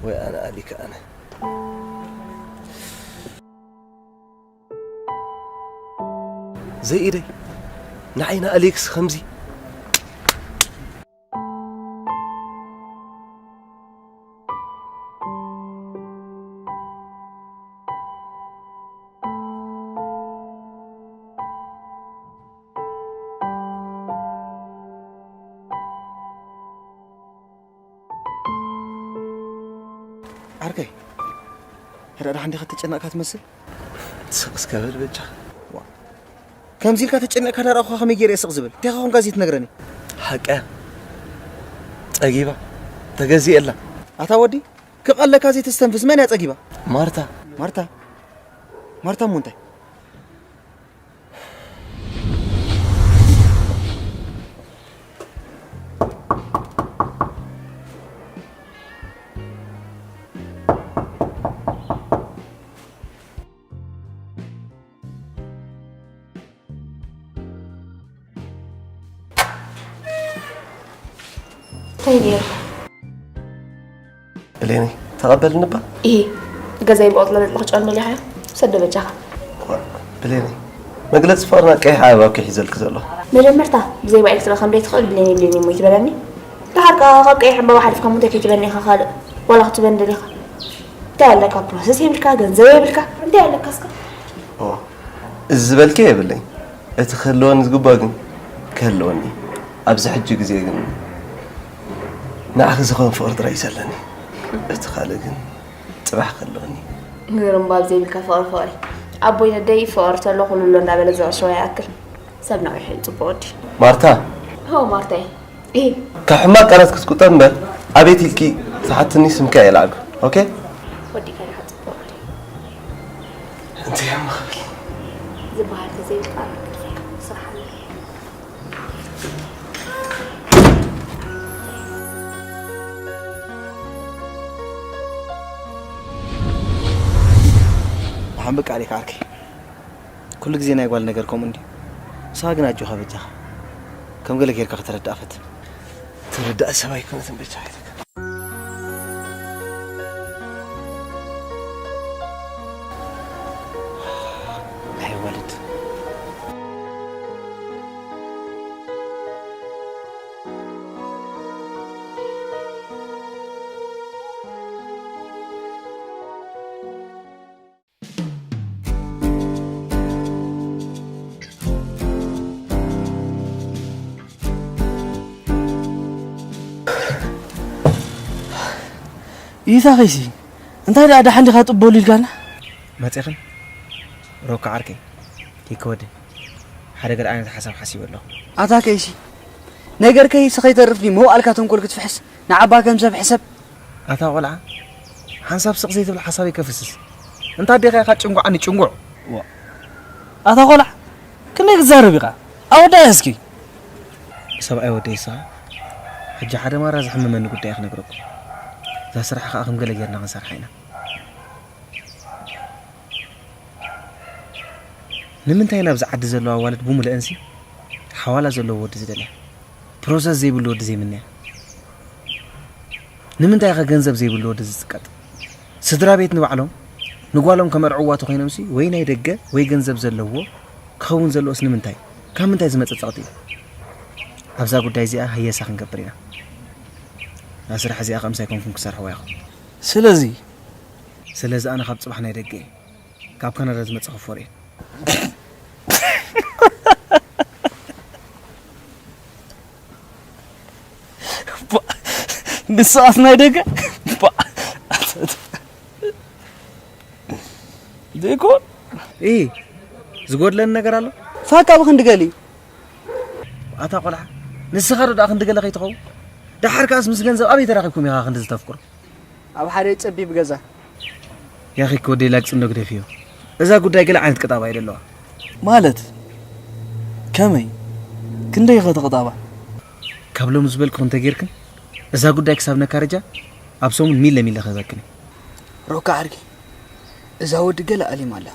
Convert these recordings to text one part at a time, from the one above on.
ወይ ኣነ ኣሊካ ኣነ። ዘይኢደይ ንዓይ ንኣሌክስ ከምዚ ዓርከይ፣ ሕዳ ደሓን ዲኻ ተጨነቕካ ትመስል? ስቕ እስከ በል በጃኻ። ዋ፣ ከምዚ ኢልካ ተጨነቕካ ዳርኣኹኻ ከመይ ገይረ እየ ስቕ ዝብል? እንታይ ኾንካ እዚ ትነግረኒ? ሓቀያ ጸጊባ ተገዚኤላ። ኣታ ወዲ፣ ክቐለካ ዘይተስተንፍስ መን እያ ጸጊባ? ማርታ። ማርታ? ማርታ እሞ እንታይ? እንታይ ነይሩ? ብሌኒ፣ ተቐበልኒ እባ። ኢሂ፣ ገዛይ ብቆጽሎ ነጥሊ ክጨኑ ደሊኻ እያ? ሰዶ በጃኻ። ዋ፣ ብሌኒ፣ መግለጺ ፍቕርና ቀይሕ ኣበባ እኮ ሒዘልኪ ዘለኹ። መጀመርታ ብዘይ ባዕልክ ክትርኢ ከም ዘይትኽእል ብሌኒ፣ ብሌኒ እሞ ይትበለኒ። ደሓር ከኣ ካብ ቀይሕ ዕምባባ ሓሊፍካ እሞ እንታይ ከይትበኒ ኢኻ ካልእ? ዋላ ክትበኒ ደሊኻ? እንታይ ኣለካ? ፕሮሰስ የብልካ፣ ገንዘብ የብልካ። እንታይ ኣለካ እስከ? ኦ፣ እዚ ዝበልክዮ የብለይ። እቲ ክህልወኒ ዝግብኦ ግን ክህልወኒ። ኣብዚ ሕጂ ግዜ ግን ንዓኺ ዝኸውን ፍቕሪ ጥራይ እዩ ዘለኒ። እቲ ካልእ ግን ጽባሕ ክህልወኒ። ግርምባብ ዘይብልካ ፍቕሪ ፍቕሪ። ኣቦይ ነደይ ፍቕሪ ተሎ ኩሉ ኣሎ እንዳበለ ዘቕሸዋ ይኣክል። ሰብ ነቒሑ እዩ ጽቡቕ ወዲ። ማርታ። ሆ ማርታይ። ኢሂ። ካብ ሕማቕ ቃላት ክትቁጠብ እምበር፣ ኣቤት ኢልኪ ትሓትኒ ስምኪ ኣይልዓልኩ። ኦኬ? ወዲእካ ኢኻ ጽቡቕ። እንታይ እሞ ክብል? ዝበሃል ተዘይብልካ ስራሕ ኣሎ። ብሓንብብ ቃል ኢኻ ዓርከይ። ኩሉ ግዜ ናይ ጓል ነገር ከምኡ እንድዩ። ንስኻ ግን ኣጆኻ በጃኻ። ከም ገለ ጌርካ ከተረድኣ ፈትን። ተረዳእ ሰብ ኣይኮነትን በጃኻ ኢለካ። ናይ ወልድ። ኢታ ኸይሲ፣ እንታይ ደኣ ደሓን ዲኻ ጥበሉ ኢልካና? መጺኽን? ሮካ ዓርከይ፣ ኪኮ ወደይ፣ ሓደ ገለ ዓይነት ሓሳብ ሓሲበ ኣለኹ። ኣታ ከይሲ፣ ነገር ከይሲ ከይተርፍ ድዩ መውኣልካ ተንኮል ክትፍሕስ? ንዓባ ከም ሰብ ሕሰብ። ኣታ ቆልዓ፣ ሓንሳብ ስቕ ዘይትብል ሓሳበይ ከፍስስ። እንታ ኣዴኻ ኢኻ ጭንጉዓኒ ጭንጉዕ። ዋ። ኣታ ቆልዓ፣ ክንደይ ክትዛረብ ኢኻ? ኣወዳእያ እስኪ። ሰብኣይ ወደይ ንስኻ፣ ሕጂ ሓደ ማራ ዘሕምመኒ ጉዳይ ክነግረኩም። እዛ ስራሕ ኸኣ ከም ገለ ጌርና ክንሰርሓ ኢና። ንምንታይ ናብዚ ዓዲ ዘለዋ ኣዋልድ ብምልአንሲ ሓዋላ ዘለዎ ወዲ ዝደልያ? ፕሮሰስ ዘይብሉ ወዲ ዘይምንያ? ንምንታይ ከ ገንዘብ ዘይብሉ ወዲ ዝጽቀጥ? ስድራ ቤት ንባዕሎም ንጓሎም ከመርዕዋ ተኾይኖምሲ ወይ ናይ ደገ ወይ ገንዘብ ዘለዎ ክኸውን ዘለዎስ ንምንታይ? ካብ ምንታይ ዝመጸ ጸቕጢ እዩ? ኣብዛ ጉዳይ እዚኣ ህየሳ ክንገብር ኢና። እዛ ስራሕ እዚኣ ከምሳይ ኮንኩም ክሰርሕዋ ኢኹም። ስለዚ? ስለዚ ኣነ ካብ ጽባሕ ናይ ደገ እየ። ካብ ካናዳ ዝመጸኹ ፎሬን። ባ-፣ ንስኻስ ናይ ደገ? ባ-፣ ዘይኮን። ኢ፣ ዝጎድለኒ ነገር ኣሎ? ፋካ ብኽንዲ ገሊ። ኣታ ቆልዓ፣ ንስኻ ዶ ደኣ ክንዲ ገለ ከይትኸውን? ደሓር ከኣስ ምስ ገንዘብ ኣበይ ተራኺብኩም ኢኻ ክንዲ ዝተፍቅሩ? ኣብ ሓደ ጸቢብ ገዛ። ያኺ ክወደይ ላግጺ እንዶ ግደፍዮ። እዛ ጉዳይ ገለ ዓይነት ቅጣባ እዩ ደለዋ። ማለት? ከመይ? ክንደይ ኢኸ ትቕጣባ? ካብ ሎሚ ዝበልኩ እንተጌርክን፣ እዛ ጉዳይ ክሳብ ነካርጃ ኣብ ሰሙን ሚለ ሚለ ክህበክን እየ። ሮካ ዓርኪ፣ እዛ ወዲ ገለ ኣሊማ ኣላ።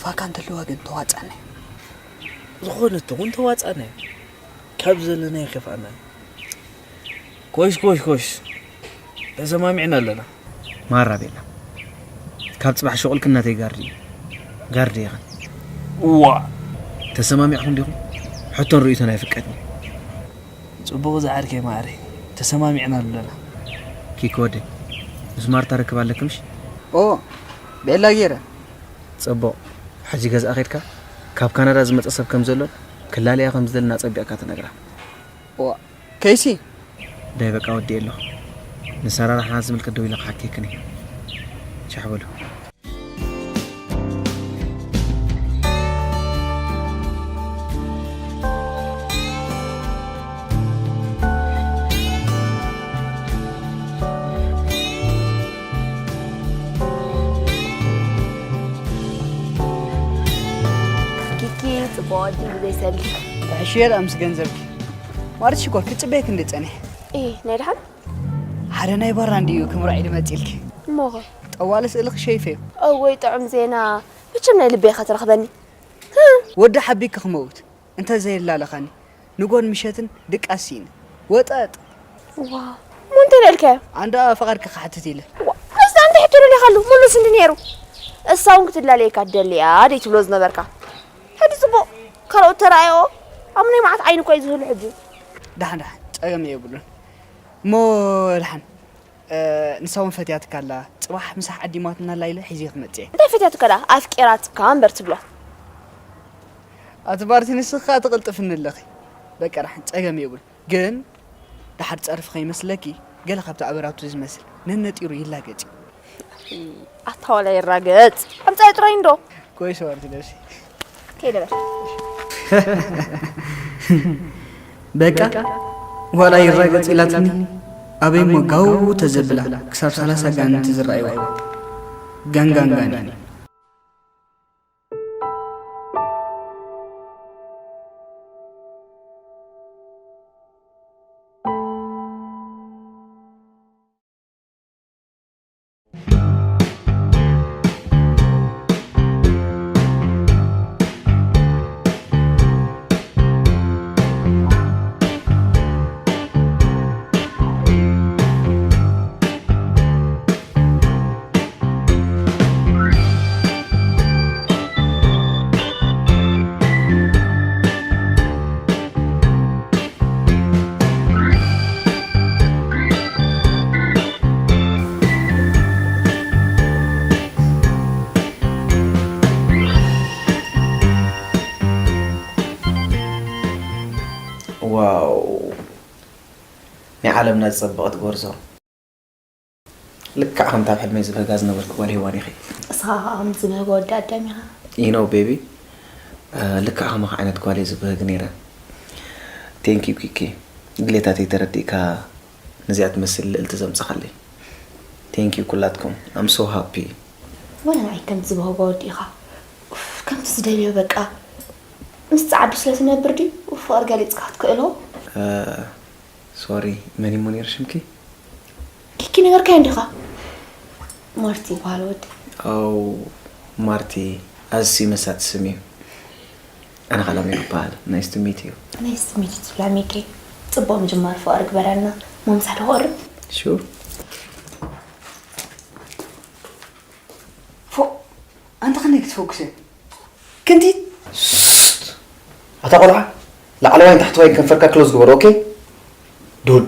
ፋካ እንተለዋ ግን ተዋጻእና እዩ። ዝኾነ ትኹን ተዋጻእና እዩ። ካብ ዘለናዮ ከፍኣና። ኮሽ፣ ኮሽ፣ ኮሽ። ተሰማሚዕና ኣለና። ማራ ቤላ፣ ካብ ጽባሕ ሸቑልኪ እናተይ ጋርዲ እዩ። ጋርዲ ኢኽን። እዋ! ተሰማሚዕኹም ዲኹም? ሕቶን ርእይቶን ኣይፍቀድን። ጽቡቕ ዝዓርከይ ማዕረይ፣ ተሰማሚዕና ኣለና። ኪክ ወደይ፣ ምስ ማርታ ርክብ ኣለኪ ምሽ? ኦ፣ ቤላ ገይረ። ጽቡቕ። ሕጂ ገዛኣ ኬድካ፣ ካብ ካናዳ ዝመጸ ሰብ ከም ዘሎን ክላለያ ከም ዝደልን ኣጸቢቕካ ትነግራ። ዋ፣ ከይሲ? ዳይ በቃ ወዲኤ ኣለኹ። ንሰራርሓና ዝምልከት ደው ኢለ ክሓተክን እየ። ቻሕ በሉ። ኪኪ፣ ጽቡቕ ወዲ ብዘይ ሰልዲ። ሕሽየ ደኣ ምስ ገንዘብኪ። ማርትሽ እኮ ክጽበየኪ እንደ ጸኒሐ። ኢ፣ ናይ ደሓን? ሓደ ናይ ባራ እንድዩ ክምርዖ ኢሉ መጺልኪ። እሞ ኸ? ጠዋሊ ስእልኺ ሸይፈዮ። እወይ ጥዑም ዜና። መቸም ናይ ልበይ ኢኻ ትረኽበኒ። ወዲ ሓቢኪ ክመውት እንተ ዘየላለኻኒ ንጎን ምሸትን ድቃስ ስኢነ። ወጠጥ። ዋው። እሞ እንታይ ኢለ ኢልካዮ? ኣንዳ ፈቓድኪ ክሓትት ኢለ። ዋ፣ እዛ እንታይ ሕቶ ደሊኻሉ? ሙሉስ እንዲ ነይሩ። እሳ እውን ክትላለየካ ትደሊ እያ ደይ ትብሎ ዝነበርካ። ሕጂ ጽቡቕ ካልኦት ተራእዮ ኣብ ናይ መዓት ዓይኒ እኮ እዩ ዝህሉ ሕጂ። ደሓን ደሓን፣ ጸገም የብሉን። እሞ ደሓን፣ እ፣ ንሳ እውን ፈትያትካ ኣላ። ጽባሕ ምሳሕ ዓዲማትና ኣላ ኢለ ሒዘ ክመጽእ እየ። እንታይ ፈትያትካ ደኣ? ኣፍቂራትካ እምበር ትብሎ። ኣቲ ባርቲ ንስኻ ትቕልጥፍኒ ኣለኺ። በቃ ደሓን፣ ጸገም የብሉን። ግን ደሓር ጸርፊ ከይመስለኪ፣ ገለ ካብቲ ኣበራቱ ዝመስል ነነጢሩ ይላገጽ እዩ። ኣታ ዋላ ይራገጽ። ኣምጻዮ ጥራይ እንዶ። ኮይሶ ኣንቲ ነብሲ። ከይደ በል። በቃ ዋላ ይራገጽ ኢላትኒ። ኣበይ እሞ ጋው ተዘብላ ክሳብ ሰላሳ ጋንንቲ ዝረኣይዋ። ጋን ጋን ጋን። ዋው፣ ናይ ዓለምና ዝጸበቐት ጎርዞ። ልክዕ ከምታ ኣብ ሕልመይ ዝበህጋ ዝነበርኩ ጓል ሄዋን ኢኺ። እስኻ ኸኣ ከምቲ ዝበህጎ ወዲ ኣዳም ኢኻ። You know baby፣ እ፣ ልክዕ ከማኻ ዓይነት ጓል እየ ዝበህግ ነይረ። Thank you ኪኪ፣ ድሌታተይ ተረዲእካ ነዚኣ ትመስል ልእልቲ ዘምጻኻለይ። Thank you ኩላትኩም። I'm so happy። ወላ ንዓይ ከምቲ ዝበህጎ ወዲ ኢኻ። ኡፍ፣ ከምቲ ዝደልዮ በቃ። ምስቲ ዓዱ ስለ ትነብር ድዩ ፍቕሪ ገሊጽካ ክትክእሎ? እ፣ ሶሪ፣ መን እሞ ነይሩ ሽምኪ? ኪኪ ነበርካዮ እንዲኻ? ማርቲ ይበሃል ወዲ። ኣው፣ ማርቲ፣ ኣዝዩ መሳጢ ስም እዩ። ኣነ ኸኣ ላሜክ እበሃል። Nice to meet you። Nice to meet you too ላሜከይ። ጽቡቕ ምጅማር ፍቕሪ ግበረልና። እሞ ምሳሕ ዶ ክቕርብ? ሹር። ፎእ፣ ኣንታ ክንደይ ክትፈኩስ እየ። ክንቲት። ስስት! ኣታ ቆልዓ፣ ላዕለዋይን ታሕተዋይን ከንፈርካ ክሎዝ ግበሮ፣ ኦኬ? ዱድ።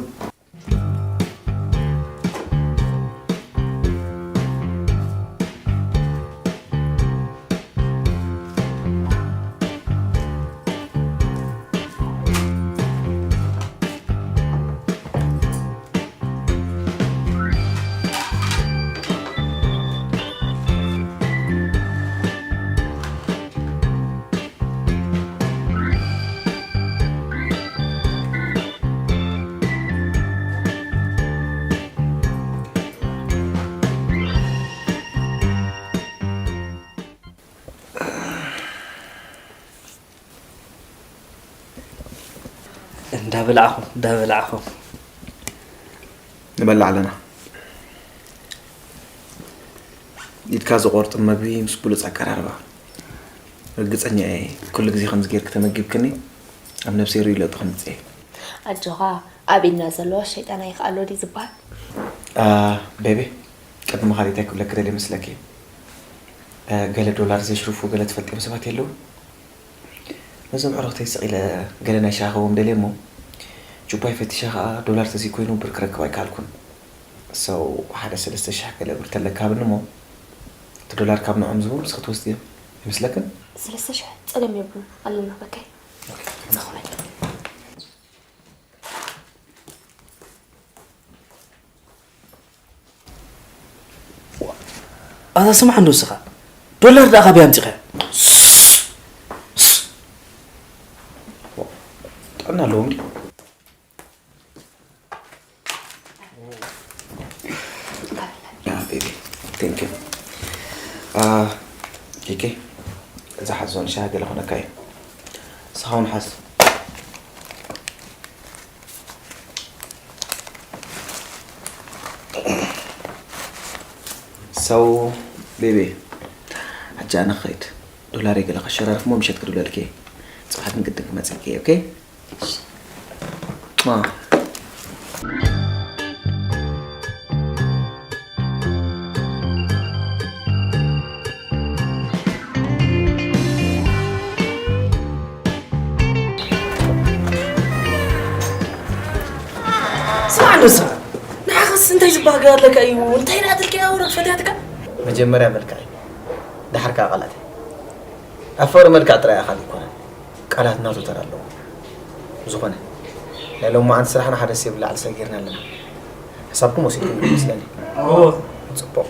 እንዳበላዕኹም፣ እንዳበላዕኹም። ንበልዕ ኣለና። ኢድካ ዝቖርጥም መግቢ ምስ ብሉጽ ኣቀራርባ። ርግጸኛ እየ፣ ኩሉ ግዜ ከምዚ ጌርኪ ተመጊብክኒ፣ ኣብ ነብሰይ ርእዩ ለውጢ ከምጽእ እየ። ኣጆኻ፣ ኣብ ኢድና ዘሎ ሸይጣን ኣይከኣሎ ድዩ ዝበሃል? ኣ፣ ቤቢ፣ ቅድሚ ካልእ እንታይ ክብለኪ ደልየ መስለኪ? እ፣ ገለ ዶላር ዘሽርፉ ገለ ትፈልጥዮም ሰባት የለዉ? ነዞም ኣዕሩኽተይ ስቕ ኢለ ገለ ናይ ሻሂ ክህቦም ደልየ እሞ፣ ጁባይ ፈቲሸ ከኣ ዶላር ተዘይኮይኑ ብር ክረክብ ኣይከኣልኩን። So፣ ሓደ ሰለስተ ሽሕ ገለ ብር ተለካ ሃብኒ እሞ፣ እቲ ዶላር ካብ ንዕኦም ዝህቦም ንስኺ ትወስድዮ ኣይመስለክን? ሰለስተ ሽሕ ጸገም የብሉን፣ ኣለና በካይ። ኦኬ። ንኸይድ። ኣታ ስማዕ እንዶ ንስኻ፣ ዶላር ደኣ ካበይ ኣምጺኻ? ጥዕና ኣለዎም ድዩ? ያ ቤቢ፣ ቴንክ ዩ። አ፣ ኪኪ፣ እዛ ሓዞ ንሻሂ ገለ ኾነካ እዩ። ንስኻ እውን ሓዝ። So፣ ቤቢ፣ ሕጂ ኣነ ክኸይድ። ዶላረይ ገለ ከሸራርፍ እሞ ምሸት ክድውለልኪ እየ። ጽባሕ ግን ግድን ክመጸኪ እየ፣ ኦኬ? ሟ። ስማዕ እንዶ ስማዕ፣ ንዓኻስ እንታይ ዝበሃል ኣለካ እዩ? እንታይ ደኣ ትልከያ ወረ ፈትያትካ? መጀመርያ መልክዐይ፣ ደሓር ከኣ ቃላተይ። ኣብ ፍቕሪ መልክዕ ጥራይ ኣኻሊ ኣይኮነን፣ ቃላት ናቱ ተራ ኣለዎ። ብዝኾነ፣ ናይ ሎማዓንቲ ስራሕና ሓደ ሰብ ላዕሊ ሰጊርና ኣለና። ሕሳብኩም ወሲድኩም ይመስለኒ። እዎ። ጽቡቕ።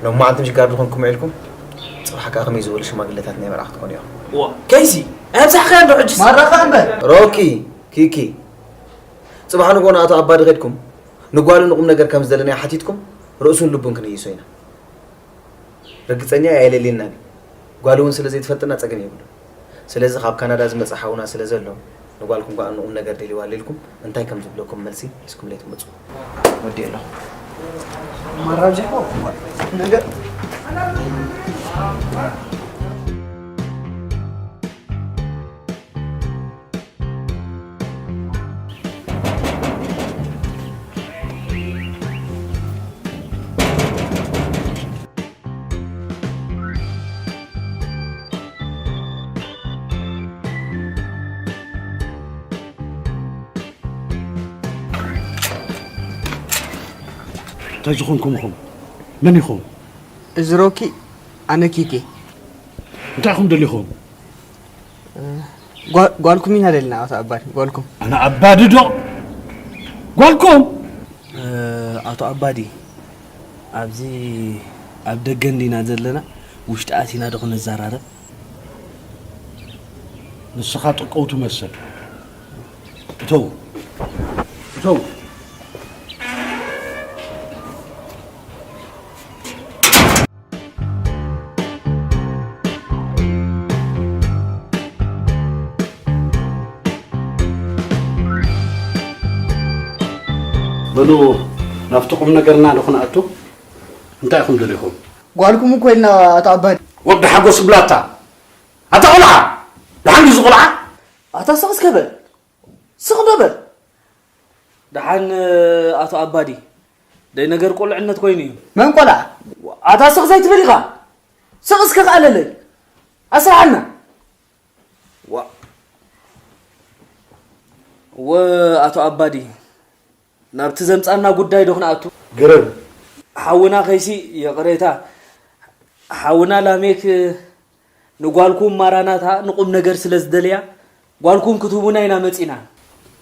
ሎማዓንቲ ምሽ ጋር ዝኾንኩም ውዒልኩም፣ ጽባሕ ከኣ ከመይ ዝበሉ ሽማግለታት ናይ መርዓ ክትኮኑ ኢኹም። እዎ። ከይሲ፣ ኣብዛሕካዮ እንዶ ሕጅስ? ማራኻ እምበር። ሮኪ፣ ኪኪ፣ ጽባሕ ንግሆ ንኣቶ ኣባዲ ከድኩም፣ ንጓሉ ንቁም ነገር ከም ዝደለናዮ ሓቲትኩም፣ ርእሱን ልቡን ክንይሶ ኢና። ርግጸኛ እየ ኣይለልየናን እዩ። ጓሉ እውን ስለ ዘይትፈልጥና ጸገም የብሉን። ስለዚ ካብ ካናዳ ዝመጸ ሓውና ስለ ዘሎ፣ ንጓልኩም ጓ ንቁም ነገር ደልይዋ ኣሎ ኢልኩም እንታይ ከም ዝብለኩም መልሲ ሒዝኩምለይ ትመጹ። ወዲኤ ኣለኹ። ማራ ኣብዚሕዎ ነገር እንታይ ዝኾንኩም ኢኹም? መን ኢኹም? እዚ ሮኪ፣ ኣነ ኪኪ። እንታይ ኢኹም ደሊኹም? እ፣ ጓ-፣ ጓልኩም ኢና ደሊና፣ ኣቶ ኣባዲ፣ ጓልኩም። ኣነ ኣባዲ ዶ? ጓልኩም? እ፣ ኣቶ ኣባዲ፣ ኣብዚ ኣብ ደገ እንዲና ዘለና፣ ውሽጢ ኣቲና ዶ ክንዘራረብ? ንስኻ ጥቀው ትመስል። እተው። እተው። በሉ፣ ናብቲ ቁም ነገርና ዶ ክንኣቱ? እንታይ ኢኹም ደሊኹም? ጓልኩም እኮ ኢልና፣ ኣቶ ኣባዲ። ወዲ ሓጎስ ብላታ። ኣታ ቆልዓ! ደሓን ድዩ እዚ ቆልዓ? ኣታ ስቕ እስከ በል። ስቕ ዶ በል። ደሓን፣ ኣቶ ኣባዲ። ደይ ነገር ቁልዕነት ኮይኑ እዩ። መን ቆልዓ? ኣታ ስቕ ዘይትብል ኢኻ። ስቕ እስከ ክኣለለይ። ኣስርሓና። ዋ-፣ ወ-፣ ኣቶ ኣባዲ፣ ናብቲ ዘምጻና ጉዳይ ዶ ክንኣቱ? ግርም። ሓውና ከይሲ፣ ይቕሬታ፣ ሓውና ላሜክ ንጓልኩም ማራናታ ንቁም ነገር ስለ ዝደልያ፣ ጓልኩም ክትህቡና ኢና መጺና።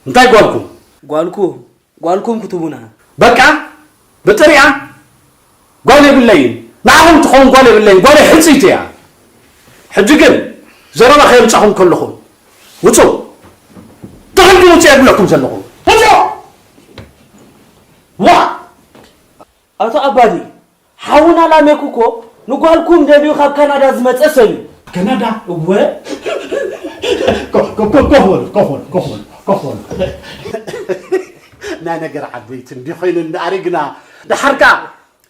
እንታይ ጓልኩም? ጓልኩ-፣ ጓልኩም ክትህቡና። በቃ፣ ብጥሪኣ ጓል የብለይን። ንዓኹም ትኸውን ጓል የብለይን። ጓለይ ሕጽይቲ እያ። ሕጂ ግን ዘረባ ከየምጻኹም ከለኹም፣ ውጹ። ትኽንዲ ውጹ የብለኩም ዘለኹም። ውጹ! ዋ! ኣቶ ኣባዲ፣ ሓውና ላሜክ እኮ ንጓልኩም ደልዩ ካብ ካናዳ ዝመጸ ሰብ እዩ። ካናዳ? እወ። ኮ-፣ ኮ-፣ ኮ-፣ ኮፍ በሉ፣ ኮፍ በሉ፣ ኮፍ በሉ፣ ኮፍ በሉ። ናይ ነገር ዓበይቲ እንዲ ኮይኑኒ ኣሪግና። ደሓር ከኣ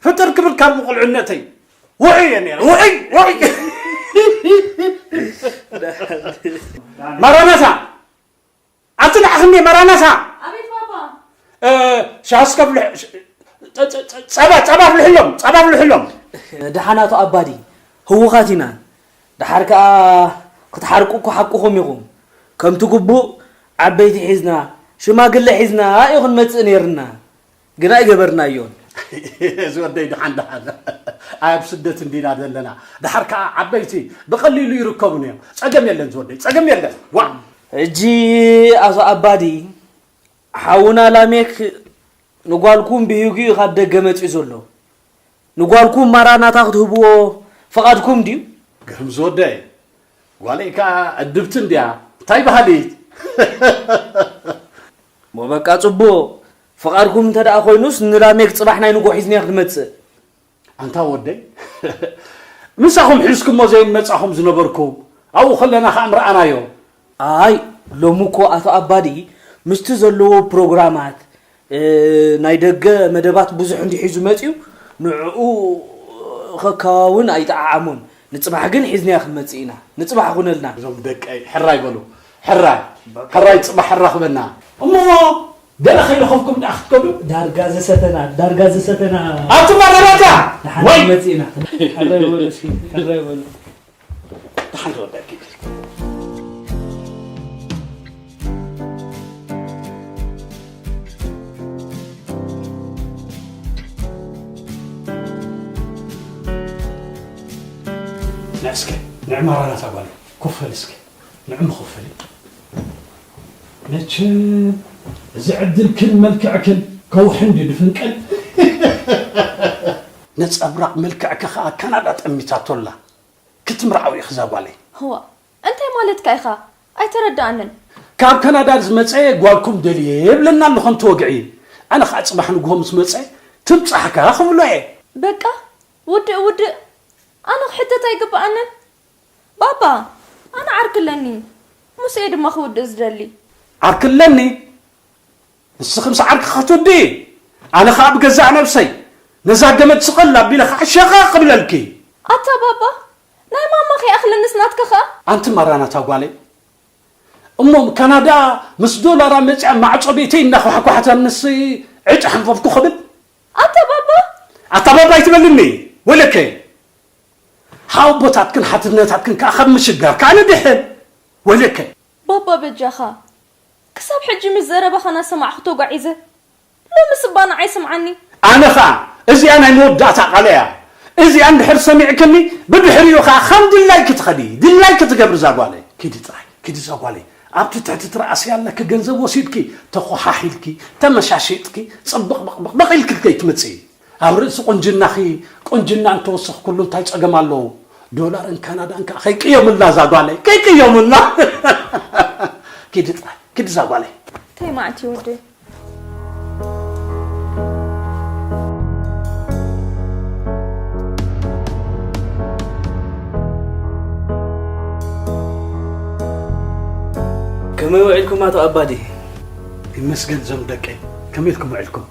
ፍጥር ክብል ካብ ምቑልዕነተይ ውዑይ እየ ነይረ። ውዑይ፣ ውዑይ። ማራናታ! ኣቲ ንዓኺ እንዴ ማራናታ! ኣቤት ባባ። እ፣ ሻሂ እስከ ብልዕ፣ ሽ-፣ ጸ- ጸ- ጸ- ጸባ ጸባ ኣፍልሕሎም፣ ጸባ ኣፍልሕሎም። ደሓን ኣቶ ኣባዲ፣ ህዉኻት ኢና። ደሓር ከኣ ክትሓርቁ እኮ ሓቅኹም ኢኹም። ከምቲ ግቡእ ዓበይቲ ሒዝና፣ ሽማግለ ሒዝና እዩ ክንመጽእ ነይርና። ግን ኣይገበርናዮን። እዚ ወደይ ደሓን ደሓን። ኣብ ስደት እንዲና ዘለና። ደሓር ከኣ ዓበይቲ ብቐሊሉ ይርከቡን እዮም። ጸገም የለን ዝወደይ፣ ጸገም የለን። ዋ! ሕጂ ኣቶ ኣባዲ፣ ሓውና ላሜክ ንጓልኩም ብሂጉ እዩ ካብ ደገ መጺኡ ዘሎ። ንጓልኩም ማራናታ ክትህብዎ ፍቓድኩም ድዩ? ግርም ዝወደይ፣ ጓለይ ከኣ ዕድብቲ እንድያ። እንታይ በሃሊት? እሞ በቃ ጽቡቕ። ፍቓድኩም እንተ ደኣ ኮይኑስ ንላሜክ ጽባሕ ናይ ንግሆ ሒዝንያ ክትመጽእ። ኣንታ ወደይ፣ ምሳኹም ሒዝኩሞ ዘይንመጻኹም ዝነበርኩ፣ ኣብኡ ከለና ከኣ ምረኣናዮ። ኣይ፣ ሎሚ እኮ ኣቶ ኣባዲ ምስቲ ዘለዎ ፕሮግራማት፣ እ፣ ናይ ደገ መደባት ብዙሕ እንዲሒዙ መጺኡ፣ ንዕኡ ከከዋውን ኣይጠዓዓሞን። ንጽባሕ ግን ሒዝንያ ክንመጽእ ኢና። ንጽባሕ ኩነልና። እዞም ደቀይ፣ ሕራይ በሉ። ሕራይ፣ ሕራይ ጽባሕ ሕራኽበና። እሞ ገለ ከይረኸብኩም ደኣ ክትከዱ? ዳርጋ ዘሰተና፣ ዳርጋ ዘሰተና። ኣብቲ ማደራታ! ደሓን ወይ! መጺእና። ሕራይ በሉ እስኪ፣ ሕራይ በሉ። ደሓን ተወዳእኪ። ንዕ እስከ፣ ንዕ ማራናታ ጓል፣ ኮፍ በል እስከ። ንዕም ኸፍል። መቸም እዚ ዕድልክን መልክዕክን ከውሒ እንድዩ ድፍንቀል። ነጸብራቕ መልክዕኪ ኸኣ ካናዳ ጠሚታቶ ኣላ። ክትምርዓዊ ኢኺ እዛ ጓለይ። እዋ፣ እንታይ ማለትካ ኢኻ? ኣይተረድኣንን። ካብ ካናዳ ዝመጸ ጓልኩም ደልየ የብለና ኣሎ ከምቲ ወግዒ። ኣነ ኸኣ ጽባሕ ንግሆ ምስ መጸ ትብጻሕካ ክብሎ እየ። በቃ፣ ውድእ ውድእ። ኣነ ክሕተት ኣይግብኣንን። ባባ፣ ኣነ ዓርኪ ኣለኒ። ምስኡ እየ ድማ ክውድእ ዝደሊ። ዓርኪ ኣለኒ? ንስኺ ምስ ዓርኪ ክትውድኢ፣ ኣነ ኸኣ ብገዛእ ነብሰይ ነዛ ገመድ ስቐል ኣቢለ ኸዓ ሸቐቕ ክብለልኪ። ኣታ ባባ፣ ናይ ማማ ከይኣኽለንስ ናትካ ኸኣ? ኣንቲ ማራናታ ጓለይ፣ እሞ ካናዳ ምስ ዶላራ መጺኣ ማዕጾ ቤተይ እናኳሕኳሕታ ንስ ዕጭ ሓንፈፍኩ ክብል? ኣታ ባባ! ኣታ ባባ ኣይትበልኒ ወለከ። ሓወቦታትክን ሓትነታትክን ከኣ ካብ ምሽጋር ከኣ ንድሕን። ወለከ። ባባ በጃኻ። ክሳብ ሕጂ ምስ ዘረባኻ እናሰማዕኹ ተጓዒዘ። ሎምስ እባ ንዓይ ስምዓኒ። ኣነ ኸኣ እዚኣ ናይ መወዳእታ ቃለይ እያ። እዚኣ እንድሕር ሰሚዕክኒ ብድሕሪኡ ኸኣ ከም ድላይኪ ትኸዲ፣ ድላይኪ ትገብሪ እዛ ጓለይ። ኪዲ ጥራይ፣ ኪዲ እዛ ጓለይ። ኣብቲ ትሕቲ ትረኣስያ ኣለኪ ገንዘብ ወሲድኪ፣ ተኾሓሒልኪ፣ ተመሻሺጥኪ፣ ጽብቕ በቕበቕ ኢልኪ ከይትመጽኢ። ኣብ ርእሲ ቁንጅናኺ ቁንጅና እንተወሰኽኩሉ እንታይ ጸገም ኣለዎ? ዶላርን ካናዳን ከኣ ከይቅየሙላ እዛ ጓለይ፣ ከይቅየሙላ። ኪዲ ጥራይ፣ ኪዲ እዛ ጓለይ። እንታይ መዓት እዩ ወደይ? ከመይ ውዒልኩም ኣቶ ኣባዲ? ይመስገን እዞም ደቀይ። ከመይ ኢልኩም ውዒልኩም?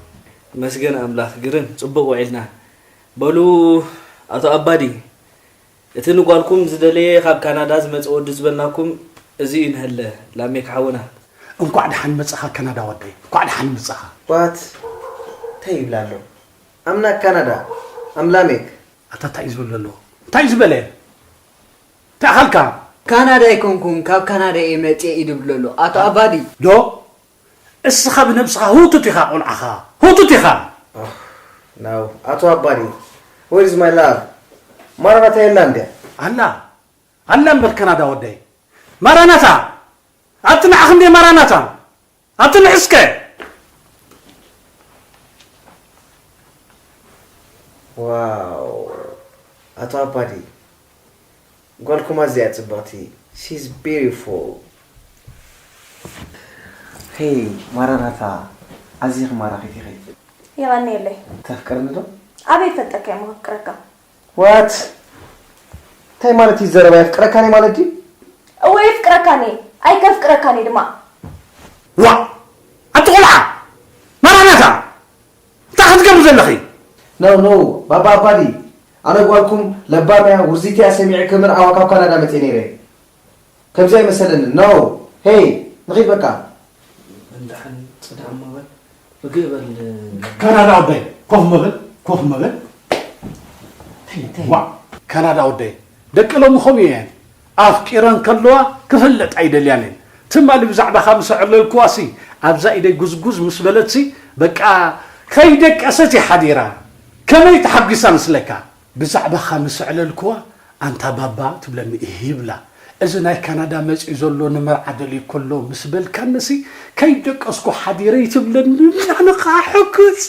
ይመስገን ኣምላኽ፣ ግርም ጽቡቕ ውዒልና። በሉ ኣቶ ኣባዲ፣ እቲ ንጓልኩም ዝደለየ ካብ ካናዳ ዝመጸ ወዲ ዝበልናኩም እዚ እዩ፣ ንሀለ ላሜክ ሓውና። እንኳዕ ደሓን መጻኻ ካናዳ ወደይ፣ እንኳዕ ደሓን መጻኻ። ዋት እንታይ ይብላ ኣሎ? ኣምላክ ካናዳ፣ ኣምላሜክ። ኣታ እንታይ እዩ ዝብል ዘሎ? እንታይ እዩ ዝበለ? እንታይ ኣኻልካ? ካናዳ ኣይኮንኩን፣ ካብ ካናዳ እየ መጽየ እዩ ዝብል ዘሎ ኣቶ ኣባዲ። ዶ? እስኻ ብነብስኻ ህውቱት ኢኻ ቆልዓኻ። ህውቱት ኢኻ። ናው ኣቶ ኣባዲ፣ where is my love? ማራናታ የላ እንድያ? ኣላ። ኣላ እምበር ካናዳ ወደይ። ማራናታ! ኣብቲ ንዓኽ እንድየ ማራናታ! ኣብቲ ንዕስከ! ዋው! ኣቶ ኣባዲ፣ ጓልኩም ኣዝያ ጽብቕቲ። She's beautiful. ሄይ ማራናታ፣ ኣዚኺ ማራኺት ኢኺ። የቐንየለይ። ተፍቅርኒ ዶ? ኣበይ ፈልጠካ እየ መፍቅረካ? ዋት? እንታይ ማለት እዩ ዘረባ? የፍቅረካኒ ማለት ድዩ? እወ የፍቅረካኒ፣ ኣይከፍቅረካኒ ድማ። ዋ! ኣቲ ቆልዓ! ማራናታ! እንታይ ክትገብሪ ዘለኺ? No, no, ባባ ኣባዲ፣ ኣነ ጓልኩም ለባም እያ፣ ውርዚት እያ ሰሚዐ ክምርዓዋ ካብ ካናዳ መፅየ ነይረ። ከምዚ ኣይመሰለንን። No! ሄይ፣ ንኺድ በቃ። እንድሓን ፅንሕ እሞ በል። ርግእ በል። ካናዳ ኣባይ። ኮፍ ምብል፣ ኮፍ ምብል። ዋ፣ ካናዳ ወደይ፣ ደቂ ሎሚ ከምኡ እየን። ኣፍቂረን ከለዋ ክፍለጥ ኣይደልያን እየን። ትማሊ ብዛዕባኻ ምስ ኣዕለልክዋሲ፣ ኣብዛ ኢደይ ጉዝጉዝ ምስ በለትሲ፣ በቃ ከይደቀሰት እያ ሓዲራ። ከመይ ተሓጒሳ መስለካ? ብዛዕባኻ ምስ ኣዕለልክዋ፣ ኣንታ ባባ ትብለኒ እህ ይብላ። እዚ ናይ ካናዳ መጺኡ ዘሎ ንመርዓ ደልዩ ከሎ ምስ በልካንሲ፣ ከይደቀስኩ ሓዲረ ይትብለኒ፣ ኣነ ኸዓ ሕጉስ።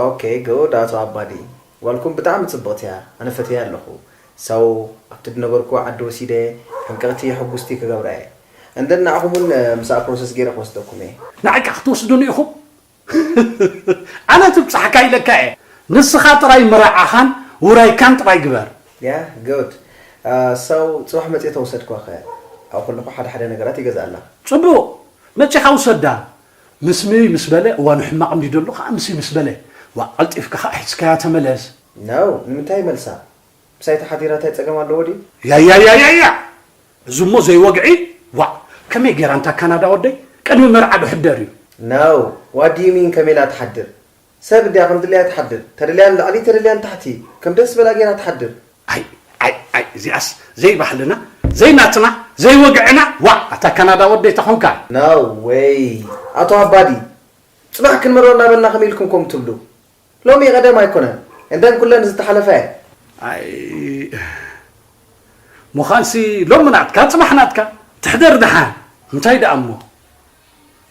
ኦኬ፣ ጉድ ኣቶ ኣባዲ። ጓልኩም ብጣዕሚ ጽብቕቲ እያ። ኣነ ፈትያ ኣለኹ። ሰው ኣብቲ ዝነበርኩ ዓዲ ወሲደ ሕምቅቕቲ ሕጉስቲ ክገብራ እየ። እንደን ንዓኹም እውን፣ እ፣ ምስኣ ፕሮሰስ ገይረ ክወስደኩም እየ። ንዓይ ከ ክትወስዱኒ ኢኹም? ኣነ ትብጻሕካ ኢለካ እየ። ንስኻ ጥራይ ምርዓኻን ውራይካን ጥራይ ግበር። ያ፣ ጉድ። እ፣ ሰው ጽባሕ መጽየ ተወሰድኳ ኸ? ኣብኡ ከለኹ ሓደ ሓደ ነገራት ይገዝኣላ። ጽቡቕ። መጺኻ ውሰዳ። ምስ ምይ ምስ በለ፣ እዋኑ ሕማቕ እንዲ ደሎ ኸዓ ምስ ምስ በለ። ዋ፣ ቀልጢፍካ ኸዓ ሒዝካያ ተመለስ። ነው፣ ንምንታይ ይመልሳ? ምሳይ ተሓዲራ እንታይ ጸገም ኣለዎ ድዩ? ያያያያያ! እዚ እሞ ዘይወግዒ? ዋዕ! ከመይ ገይራ እንታ ካናዳ ወደይ? ቅድሚ መርዓ ዶ ሕደር እዩ? No, what do you mean ከመይ ኢላ ትሓድር? ሰብ እንድያ ከም ድልያ ትሓድር። ተደልያ ንላዕሊ፣ ተደልያ ንታሕቲ። ከም ደስ በላ ገይራ ትሓድር። ኣይ፣ ኣይ፣ ኣይ፣ እዚኣስ ዘይባህልና፣ ዘይናትና፣ ዘይወግዕና። ዋዕ! ኣታ ካናዳ ወደይ ተኾንካ። No way. ኣቶ ኣባዲ፣ ጽባሕ ክንመሮ እናበልና ከመይ ኢልኩም ከምኡ ትብሉ? ሎሚ ቀደም ኣይኮነን። እንደን ኩለን ዝተሓለፈ እየ። ኣይ፣ ምዃንሲ ሎሚ ናትካ፣ ጽባሕ ናትካ። ትሕደር ደሓን። እንታይ ደኣ እሞ?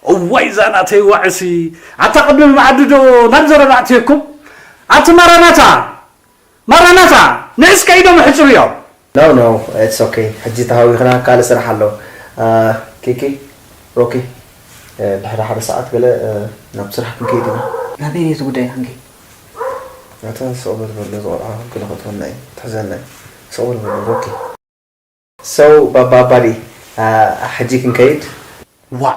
እዋይ፣ እዛ ናተይ ዋዕሲ። ኣታ ቅድሚ መኣዲ ዶ ናብ ዘረባ ኣእትየኩም? ኣቲ ማራናታ! ማራናታ! ንዒ እስከ ኢዶም ሕጽብዮ! No, no, it's okay. ሕጂ ተሃዊኽና ካልእ ስራሕ ኣሎ። አ፣ ኪኪ፣ ሮኪ፣ እ፣ ድሕሪ ሓደ ሰዓት ገለ፣ እ፣ ናብ ስራሕ ክንከይድ ኢና። ናበይ ነቲ ጉዳይ ክንከይድ? ኣታ ስቕ በል በሎ፣ እዚ ቆልዓ ገለ ከእትወና እዩ፣ ክትሕዘና እዩ። ስቕ በል በሎ፣ ሮኪ። So፣ ባባ ኣባዲ፣ አ፣ ሕጂ ክንከይድ? ዋእ!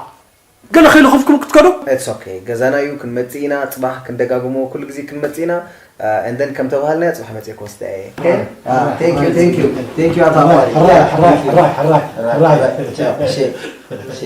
ገለ ከይለኸፍኩም ክትከዱ? It's okay። ገዛና እዩ፣ ክንመጽእ ኢና፣ ጽባሕ ክንደጋግሞ፣ ኩሉ ግዜ ክንመጽእ ኢና። አ፣ and then ከም ተባሃልናዮ ጽባሕ መጽየ ክወስዳ እየ። Okay? አ፣ thank you, thank you. Thank you፣ ኣቶ ኣባዲ። ሕራይ፣ ሕራይ፣ ሕራይ፣ ሕራይ፣ ሕራይ። ቻው። እሺ፣ እሺ።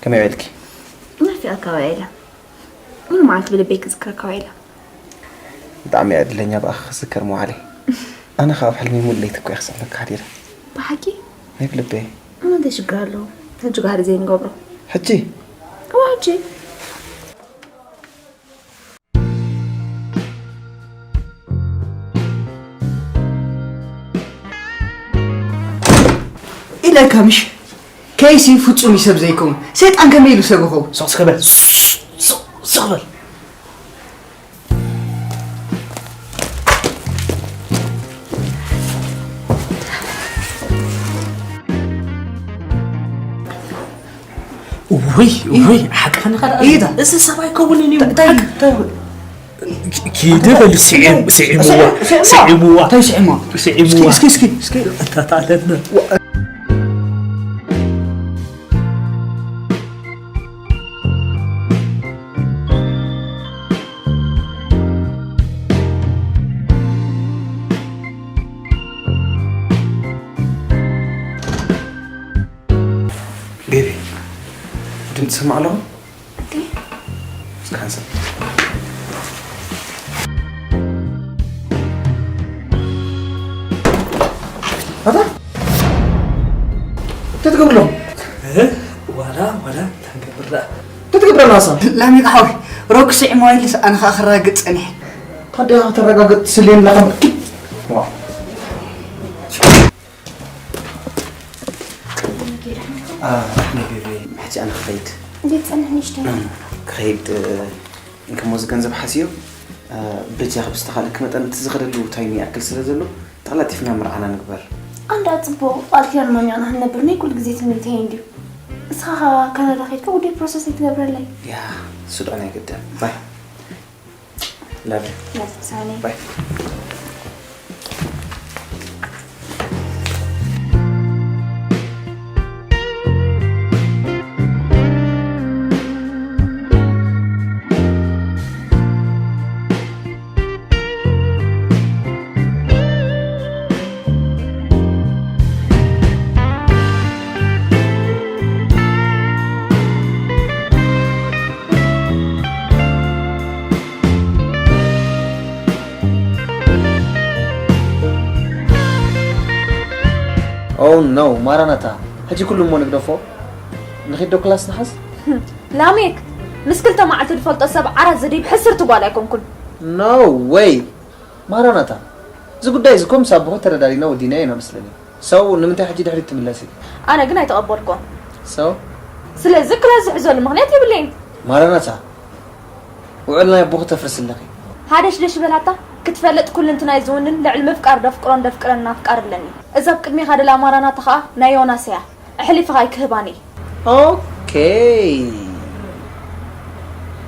ከመይ ውዒልኪ? ናፊቐካ ውዒለ። ሙሉ መዓልቲ ብልበይ ክዝክረካ ውዒለ። ብጣዕሚ እየ ዕድለኛ ብኣኻ ክዝከር ምውዓለይ። ኣነ ኸኣ ኣብ ሕልመይ ሙሉ ለይቲ እኮ እየ ክጽበካ ሓዲረ። ብሓቂ? ናይ ብልበይ። እሞ እንታይ ሽግር ኣለዎ? ሕጂ ጋህዲ ዘይንገብሮ። ሕጂ? እወ፣ ሕጂ። ኢለካ ምሽ? ከይሲ ፍጹም እዩ ሰብ ዘይከውን። ሰይጣን ከመይ ኢሉ ሰብ ይኸውን? ስቕ፣ ስቕ በል። ስቕ፣ ስቕ በል። ውይ፣ ውይ፣ ሓቅኻ ንኻ ደኣ። ኢዳ። እዚ ሰብ ኣይከውንን እዩ። እንታይ፣ እንታይ? ኪ-፣ ኪዲ በል፣ ስዒም-፣ ስዒምዋ፣ ስዒምዋ። ስዒምዋ። እንታይ ስዒምዋ? ስዒምዋ። እስኪ፣ እስኪ፣ እስኪ፣ እስኪ። እታ ታለና። ቤቢ፣ ድምፂ ሰማዕ ኣለኹ? እንዴ? እስኪ ሓንሳብ። ኣታ? እንታይ ትገብር ኣለኹ? እ? ዋላ፣ ዋላ፣ እንታይ ትገብር ደኣ? እንታይ ትገብር ኣለኻ? ላሚጣ ሓወይ፣ ሮክ ስዒምዋ ኢሉስ ኣነ ኸኣ ክረጋግጽ ጸኒሐ። ታዲያ ከተረጋግጽ ስልየን ኣለኻ? ዋ። አ፣ ቤቢ፣ ሕጂ ኣነ ክኸይድ። እንዴት ጸንሕ ንእሽተይ? ክኸይድ፣ እ፣ እንከሞ እዚ ገንዘብ ሓስዮ፣ እ፣ በጃኺ ብዝተኻለኪ መጠን እቲ ዝኸደሉ ታይም ይኣክል ስለ ዘሎ፣ ተቐላጢፍና መርዓና ንግበር። ኣንዳ ጽቡቕ ቃል ኪዳን ማሚቕና ክንነብር ናይ ኩሉ ግዜ ትምኒተይ እንድዩ። ንስኻ ካናዳ ከይድካ ጉዳይ ፕሮሰስ ኣይትገብረለይ። ያ ስድዖን ኣይግድን ባይ ላቭ ናትሳኒ ባይ Oh no ማራናታ ሕጂ ኩሉ እሞ ንግደፎ። ንኺድ ዶ ክላስ ንሓዝ? ላሜክ፣ ምስ ክልተ መዓልቲ ዝፈልጦ ሰብ ዓራት ዝድይብ ሕስርቲ ጓል ኣይኮንኩን። No way ማራናታ። እዚ ጉዳይ እዚ ኮምስ ኣቦኹ ተረዳዲና ወዲና ኢና መስለኒ። ሰው ንምንታይ ሕጂ ድሕሪት ትምለሲ? ኣነ ግን ኣይተቐበልኩን። ሰው ስለዚ ክላስ ዝሕዘሉ ምኽንያት የብለይን። ማራናታ ውዕል ናይ ኣቦኹ ተፍርስ ኣለኺ። ሃደሽደሽ በላታ ክትፈልጥ ኩልንትናይ ዝውንን ልዕሊ ምፍቃር ደፍቅሮን ደፍቅረን ኣፍቃር ኣለኒ። እዛ ኣብ ቅድሜኻ ደላ ማራናታ ኸኣ ናይ ዮናስ እያ። ኣሕሊፍኻ ኣይክህባን እየ። ኦኬ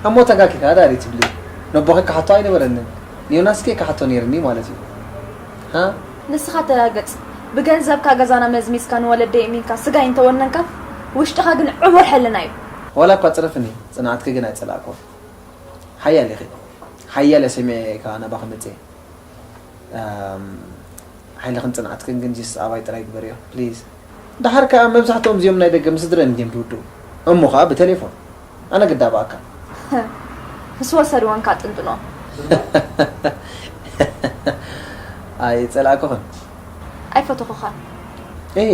እሞ ተጋጊኻ ዳሪ ትብሊ። ነቦኺ ክሓቶ ኣይነበረንን ንዮናስኪ ክሓቶ ነይርኒ ማለት እዩ። ሃ ንስኻ ተጋገጽ። ብገንዘብካ ገዛና መዝሚዝካ ንወለደይ እሚንካ ስጋይ እንተወነንካ ውሽጥኻ ግን ዕቡር ሕልና እዩ። ዋላ እኳ ጽረፍኒ ጽንዓትኪ ግን ኣይጸላእኩን። ሓያል ኢኺ። ሓያል እየ ሰሚዐ እየ ከኣ ናባኺ መጽየ። ሓይልኽን ጽንዓትክን ግን ጅስ ኣባይ ጥራይ ግበርዮ ፕሊዝ። ደሓር ከኣ መብዛሕትኦም እዚኦም ናይ ደገ ምስ ስድረን ድዮም ዝውድኡ እሞ ከኣ ብቴሌፎን ኣነ ግዳ ብኣካል። ምስ ወሰድወን ከኣ ጥንጥኖ። ኣይጸላእኩኽን። ኣይፈተኹኻን። እሂ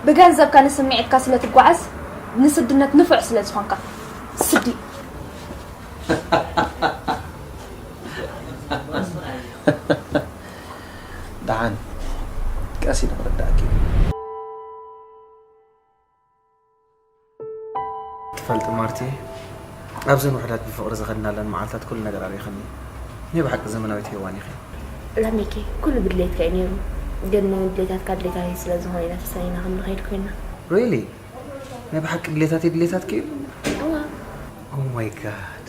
ብገንዘብካ ንስምዒትካ ስለ ትጓዓዝ ንስድነት ንፉዕ ስለ ዝኾንካ። ስዲ። ደሓን ቀስ ኢሉ ክርዳእኪ እዩ። ትፈልጢ ማርቲ ኣብዘን ውሕዳት ብፍቕሪ ዝኸድናለን መዓልታት ኩሉ ነገር ኣሪኽኒ ናይ ብሓቂ ዘመናዊት ሄዋን ኢኺ ላሚኪ ኩሉ ብድሌትካ እዩ ነይሩ ግን ድሌታትካ ድሌታተይ ስለ ዝኾነ ኢና ተሳኒና ከም ንኸይድ ኮይና Really? ናይ ብሓቂ ድሌታተይ ድሌታትኪ እዩ? እዋ Oh my god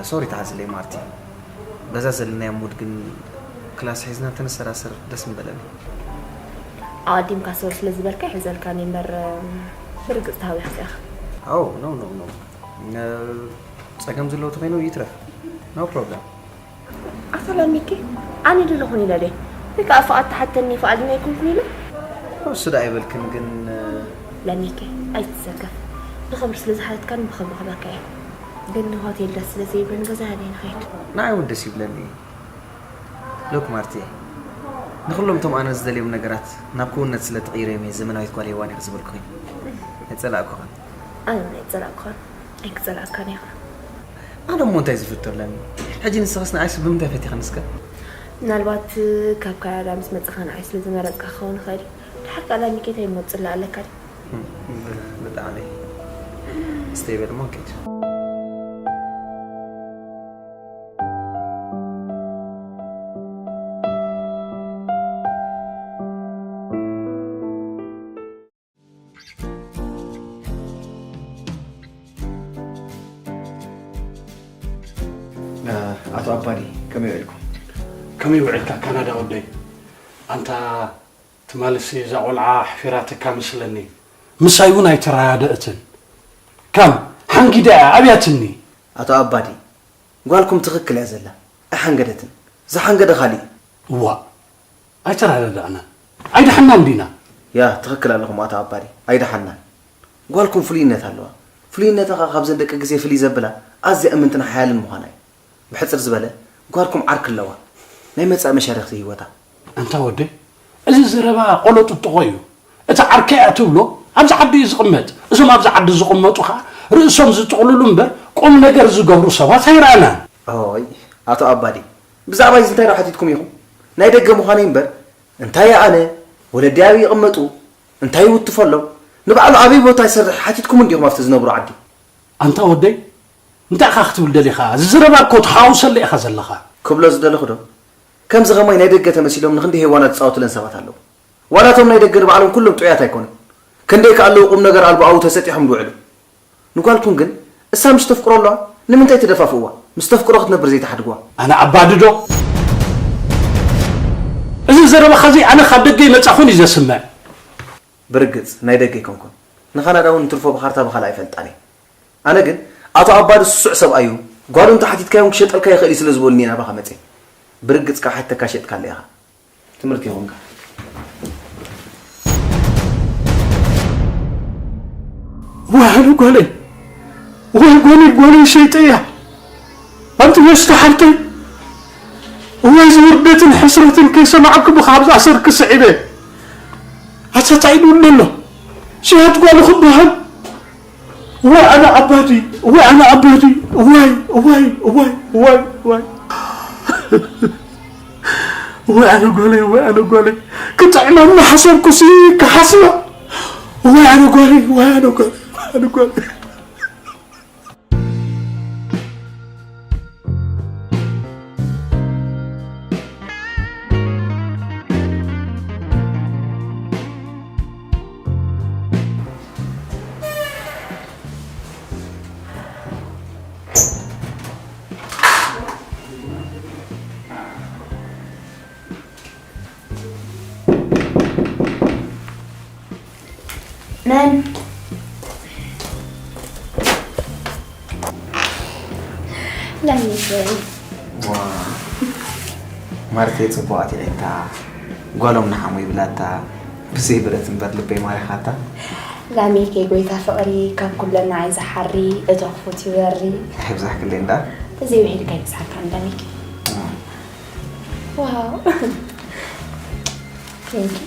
ሶሪ ተሓዝለይ ማርቲ በዛ ዘለናዮ ሙድ ግን ክላስ ሒዝና እንተንሰራሰር ደስ ምበለኒ ኣቐዲምካ ሶሪ ስለ ዝበልካ ይሕዘልካኒ እምበር ብርግፅ ተሃዊኽካ ኢኻ Oh no no no ፀገም ዘለዎ ተኾይኑ ይትረፍ No problem ኣታ ላሚኪ ኣነ ዶ ለኹን ኢለ ድየ ወይ ከዓ ፍቓድ ተሓተኒ ፍቓድኛ ኣይኮንኩን ኢለ እሱ ዳ ኣይበልክን ግን ላሚኪ ኣይትዘከፍ ብኽብሪ ስለ ዝሓተትካኒ ብኽብሪ ክህበካ እየ ግን ሆቴል ደስ ስለ ዘይብለኒ ገዛ ደይ ንኸይድ ንዓይ እውን ደስ ይብለኒ እዩ ሎክ ማርቲ ንኹሎም እቶም ኣነ ዝደልዮም ነገራት ናብ ክውነት ስለ ትቕይረዮም እየ ዘመናዊት ጓል ሄዋን ኢኺ ዝበልኩኺ ኣይጸላእኩኽን ኣነ እውን ኣይጸላእኩኻን ኣይክጸላእካን ኢኻ ኣነ እሞ እንታይ ዝፍቶ ኣለኒ ሕጂ ንስኽስ ንዓይስ ብምንታይ ፈቲኽኒ እስከ ምናልባት ካብ ካናዳ ምስ መጻኻ ንዓይ ስለ ዝመረጽካ ክኸውን ይኽእል እዩ ድሓር ካላ ሚኬታ ይሞ ጽላእ ኣለካ ድዩ ብጣዕሚ ስተይ በል እሞ ንከይድ ኣቶ ኣባዲ ከመይ ውዒልኩም? ከመይ ውዒልካ ካናዳ ወደይ? ኣንታ ትማልሲ እዛ ቆልዓ ኣሕፊራትካ መስለኒ። ምሳይ እውን ኣይተረዳደእትን። ከም ሓንጊዳ እያ ኣብያትኒ። ኣቶ ኣባዲ ጓልኩም ትኽክል እያ ዘላ ኣይሓንገደትን ዝሓንገደ ካሊእ እዩ። እዋእ ኣይተረዳዳእናን ኣይደሓናን ዲና? ያ ትኽክል ኣለኹም ኣቶ ኣባዲ ኣይደሓናን። ጓልኩም ፍሉይነት ኣለዋ። ፍሉይነታ ኸኣ ካብዘን ደቂ ግዜ ፍልይ ዘብላ ኣዝያ እምንትን ሓያልን ምዃና እዩ። ብሕጽር ዝበለ ጓልኩም ዓርኪ ኣለዋ። ናይ መጻኢ መሻርኽቲ ህይወታ። ኣንታ ወደይ እዚ ዘረባ ቆሎ ጥጥቖ እዩ። እቲ ዓርከይ እያ ትብሎ ኣብዚ ዓዲ እዩ ዝቕመጥ። እዞም ኣብዚ ዓዲ ዝቕመጡ ኸኣ ርእሶም ዝጥቕልሉ እምበር ቁም ነገር ዝገብሩ ሰባት ኣይረኣናን። ኦይ ኣቶ ኣባዲ ብዛዕባ እዚ እንታይ ዶ ሓቲትኩም ኢኹም? ናይ ደገ ምዃነይ እምበር እንታይ እየ ኣነ? ወለደይ ኣበይ ይቕመጡ? እንታይ ይውትፈሎም? ንባዕሉ ኣበይ ቦታ ይሰርሕ ሓቲትኩም እንዲኹም ኣብቲ ዝነብሮ ዓዲ? ኣንታ ወደይ እንታይ ኢኻ ክትብል ደሊኻ? እዚ ዘረባ እኮ ትሓውሰሉ ኢኻ ዘለኻ። ክብሎ ዝደለኹ ዶ ከምዚ ኸማይ ናይ ደገ ተመሲሎም ንኽንደይ ሄዋናት ዝጻወቱለን ሰባት ኣለዉ። ዋላ እቶም ናይ ደገ ንባዕሎም ኩሎም ጥዑያት ኣይኮኑን። ክንደይ ከ ኣለዉ ቁም ነገር ኣልቦ ኣብኡ ተሰጢሖም ዝውዕሉ? ንጓልኩም ግን እሳ ምሽ ተፍቅሮ ኣለዋ ንምንታይ ትደፋፍእዋ? ምስ ተፍቅሮ ክትነብር ዘይትሓድግዋ? ኣነ ኣባዲ ዶ? እዚ ዘረባኻ እዚ ኣነ ካብ ደገ ይመጻኹን እዩ ዘስምዕ። ብርግጽ ናይ ደገ ኣይኮንኩን። ንካናዳ እውን ንትርፎ ብካርታ ብኻልእ ኣይፈልጣን እየ። ኣነ ግን ኣቶ ኣባዲ ስሱዕ ሰብኣይ እዩ። ጓሉ እንተሓቲትካዮ እውን ክሸጠልካ ይኽእል እዩ ስለ ዝበሉኒ እየ ናባኻ መጽየ። ብርግጽ ካብ ሓቲተካ ሸጥካለይ ኢኻ። ትምህርቲ ይኹንካ። ዋህሉ ጓለይ ወይ ጓለይ ጓለይ ሸይጠያ ኣንቲ መስተ ሓብተይ እዋይ ዝውርደትን ሕስረትን ከይሰማዕኩ ብካብዛ ሰርክ ስዒበ ኣታ ታይ ኢሉ ኣሎ ሽሃት ጓሉ ክበሃል ወይ ኣነ ኣባዲ ወይ ኣነ ኣባዲ ወይ ወይ ወይ ወይ ወይ ወይ ኣነ ጓለይ ወይ ኣነ ጓለይ ክጥዕመኒ ሓሰብኩሲ ክሓስባ ወይ ኣነ ጓለይ ወይ ኣነ ጓለይ ወይ ኣነ ጓለይ መን? ለሚት ወይ ዋ ማርተይ ጽቡቓት ኢዒንታ ጓሎም ንሓሙ ይብላታ ብዘይ ብረት እምበር ልበይ ማሪኻታ ላሚከይ ጎይታ ፍቕሪ ካብ ኩለን ንዓይ ዝሓሪ እቶ ክፉት ይበሪ ኣይብዛሕክለይ እንዳ ተዘይውሒድካ ይብዝሓካ ላሚከይ ዋው Thank you.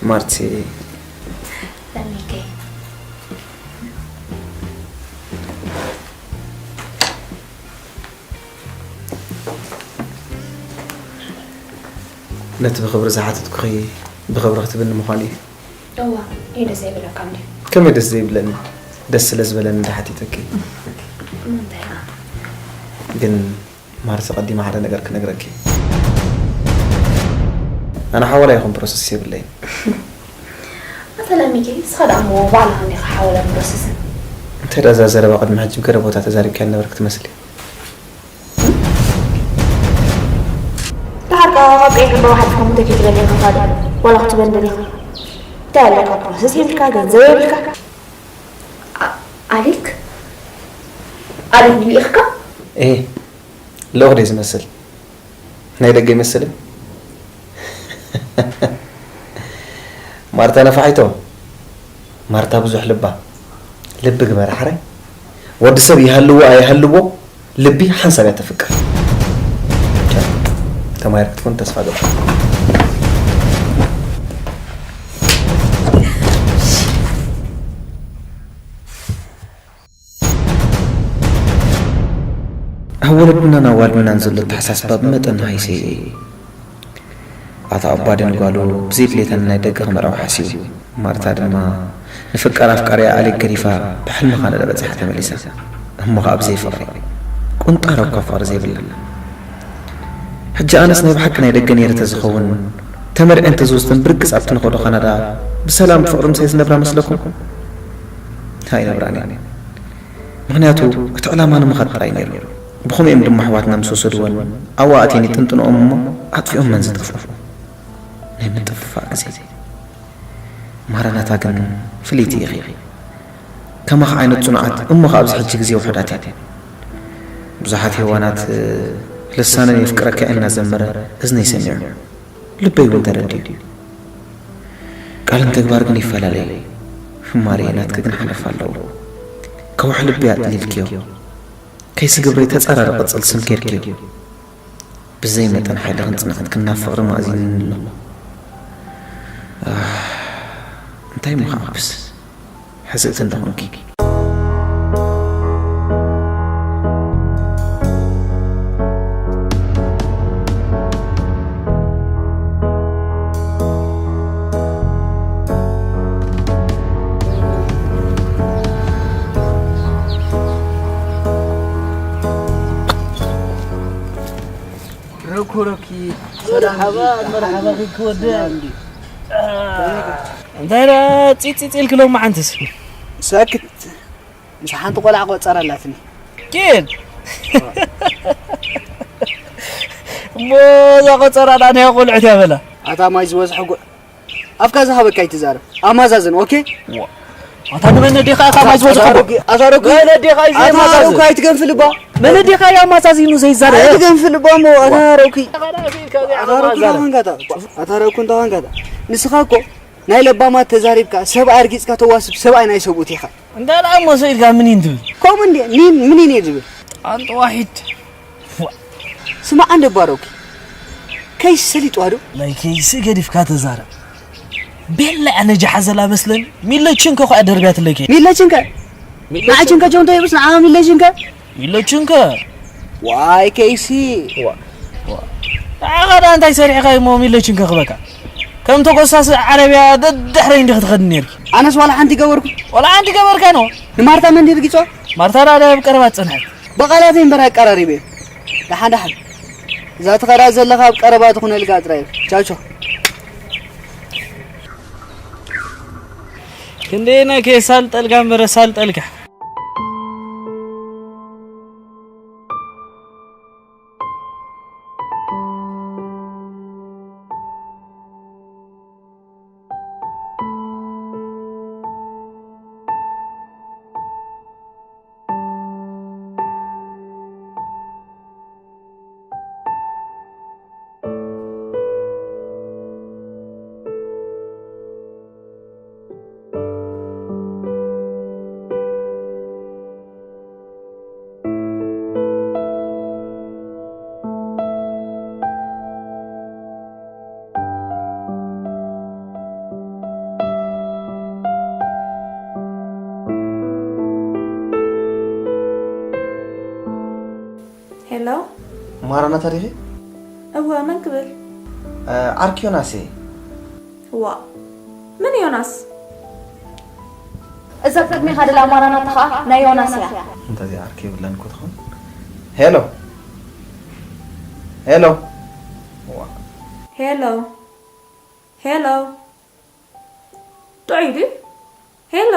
ማርቲ ነቲ ብኽብሪ ዝሓተትኩኺ ብኽብሪ ክትብኒ ምዃኑ እዩ። እዋ፣ እዩ ደስ ዘይብለካ እንድዩ። ከመይ ደስ ዘይብለኒ? ደስ ስለ ዝበለኒ እንዳ ሓቲተኪ። ምንታይ? ግን ማርሲ ቀዲማ ሓደ ነገር ክነግረኪ። ኣነ ሓወላ ይኹን ፕሮሰስ የብለይን። ኣታ ላሚኪ፣ ንስኻ ደኣ እሞ ባዕልኻ እንዲኻ ሓወላን ፕሮሰስን። እንታይ ደኣ እዛ ዘረባ ቅድሚ ሕጂ ብገለ ቦታ ተዛሪብካያ ነበርኪ ትመስሊ። ደሓር ከኣ ካብ ቀይሕ ዕምበባ ሓሊፍካ ሙተ ከይትበልዕ ኢኻ ካልእ ዋላ ክትበል ደሊኻ። እንታይ ኣለካ ፕሮሰስ የብልካ፣ ገንዘብ የብልካ። ኣሊክ? ኣሊክ ድዩ ኢኽካ? ኤህ ልኡኽ ድየ ዝመስል? ናይ ደገ ይመስል? ማርታ ነፋሒቶ ማርታ ብዙሕ ልባ ልቢ ግበሪ ሓራይ ወዲ ሰብ ይሃልዎ ኣይሃልዎ ልቢ ሓንሳብ እያ ተፍቅር ቻው ተማሂር ክትኮን ተስፋ ገብር ኣብ ወለድናን ኣዋልድናን ዘሎ ኣተሓሳስባ ብመጠን ንሃይሰ እዩ። ኣታ ኣባዲ ንጓሉ ብዘይ ድሌታ ንናይ ደገ ክመርዓው ሓሲቡ። ማርታ ድማ ንፍቃር ኣፍቃሪኣ ኣሌክ ገዲፋ ብሕልሚ ካልእ በጺሓ ተመሊሳ። እሞ ኸኣ ብዘይ ፍቕሪ። ቁንጣሮ እኳ ፍቕሪ ዘይብላ። ሕጂ ኣነስ ናይ ብሓቂ ናይ ደገ ነይረ ተዝኸውን ተመርዕየ እንተዝወስደን ብርግጽ ኣብቲ ንኸዶ ካናዳ ብሰላም ብፍቕሪ ምሳይ ዝነብራ መስለኩም? ኣይነብራን እየን። ምኽንያቱ እቲ ዕላማ ንምኻድ ጥራይ ነይሩ። ብኸምኡ እዮም ድማ ኣሕዋትና ምስ ወሰድወን ኣብኡ ኣእትየን ይጥንጥንኦም እሞ ኣጥፊኦመን ዝጠፍኡ። ናይ ምጥፍፋእ ግዜ። ማራናታ ግን ፍልይቲ ኢኺ። ከማኺ ዓይነት ጽኑዓት እሞ ከኣ ኣብዚ ሕጂ ግዜ ውሑዳት እየን። ብዙሓት ሄዋናት ልሳነን የፍቅረካ እየ እናዘመረ እዝነይ ሰሚዑ። ልበይ እውን ተረዲኡ። ቃልን ተግባር ግን ይፈላለ እዩ። ማርየ ናትኪ ግን ሓለፋ ኣለዎ። ከውሒ ልቢ ኣጥሊልክዮ። ከይሲ ግብረይ ተጻራሪ ቅጽል ስም ጌርክዮ። ብዘይ መጠን ሓይልኽን ጽንዓትክን ናብ ፍቕሪ ማእዚንኒ ኣሎ። ኣህ፣ እንታይ እሞ ክዓብስ? ሕስእቲ እንተኾንኪ። ኩረኪ መርሓባ መርሓባ ክወደ እንዴ እንታይ ዳ ጺጺ ጺል ክሎም ማዓንትስ ሳክት ምስ ሓንቲ ቆልዓ ቆጸራ ኣላትኒ ኪድ እሞ እዛ ቆጸራ ዳ ናይ ቆልዑት ያበላ ኣታ ማይ ዝበዝሐ ጎ ኣፍካ ዝሃበካ ኣይትዛረብ ኣማዛዝን ኦኬ ኣታ ንመን ነዴኻ ኣታ ማይ ዝበዝሐ ጎ ኣታ ሮኪ ኣታ ሮኪ መን ነዴኻ እዩ ኣታ ሮኪ ዘይማዛዝን ኣይትገንፍል እባ መን ነዴኻ እዩ ኣማዛዚኑ ዘይዛረብ ኣይትገንፍል እባ እሞ ኣታ ሮኪ ኣታ ሮኪ ኣማዛዝን ታዋንጋታ ኣታ ሮኪ ታዋንጋታ ንስኻ እኮ ናይ ለባማት ተዛሪብካ ሰብኣይ ኣርጊጽካ ተዋስብ ሰብኣይ ናይ ሰብኡት ኢኻ እንዳ ደኣ እሞ ስኢልካ ምን ይንትብል ከምኡ እንዴ ምን ምን ይኔ ዝብል ኣንጥ ዋሒድ ስማዕ እንደ ባሮኪ ከይስ ሰሊጥ ዋዶ ናይ ከይስ ገዲፍካ ተዛረብ ቤላ ኣነ ጃሓዘላ መስለን ሚለችን ከ ኳ ደርቢያት ለከ ሚለችን ከ ንዓችን ከ ጆንቶ ይብስ ንዓ ሚለችን ከ ሚለችን ከ ዋይ ከይሲ ኣኸዳ እንታይ ሰሪሕኻ እሞ ሚለችን ከኽበካ ከም ተጎሳስ ዓረብያ ደድሕረይ እንዲኽ ትኸድ ነርኪ ኣነስ ዋላ ሓንቲ ገበርኩ ዋላ ሓንቲ ገበርካ ነው ንማርታ መን ርጊጾ ማርታ ዳ ኣብ ቀረባ ጽንሐት ብቓላተይ እምበር ኣቀራሪበ ደሓን ደሓን እዛ ትኸዳ ዘለኻ ኣብ ቀረባ ትኹነልካ ጥራይ ቻው ቻው ክንደየናይ ከየሳልጠልካ እምበር ኣሳልጠልካ ሄሎ ማራናታ ዲኺ? እወ መን ክብል? ዓርኪ ዮናስ እየ። ዋ መን ዮናስ? እዛ ቅድሜኻ ደላ ማራናታ ኸኣ ናይ ዮናስ እያ። እንተዚኣ ዓርኪ የብላን እኮ ትኸውን። ሄሎ ሄሎ ዋ ሄሎ ሄሎ ጥዑይ ድዩ? ሄሎ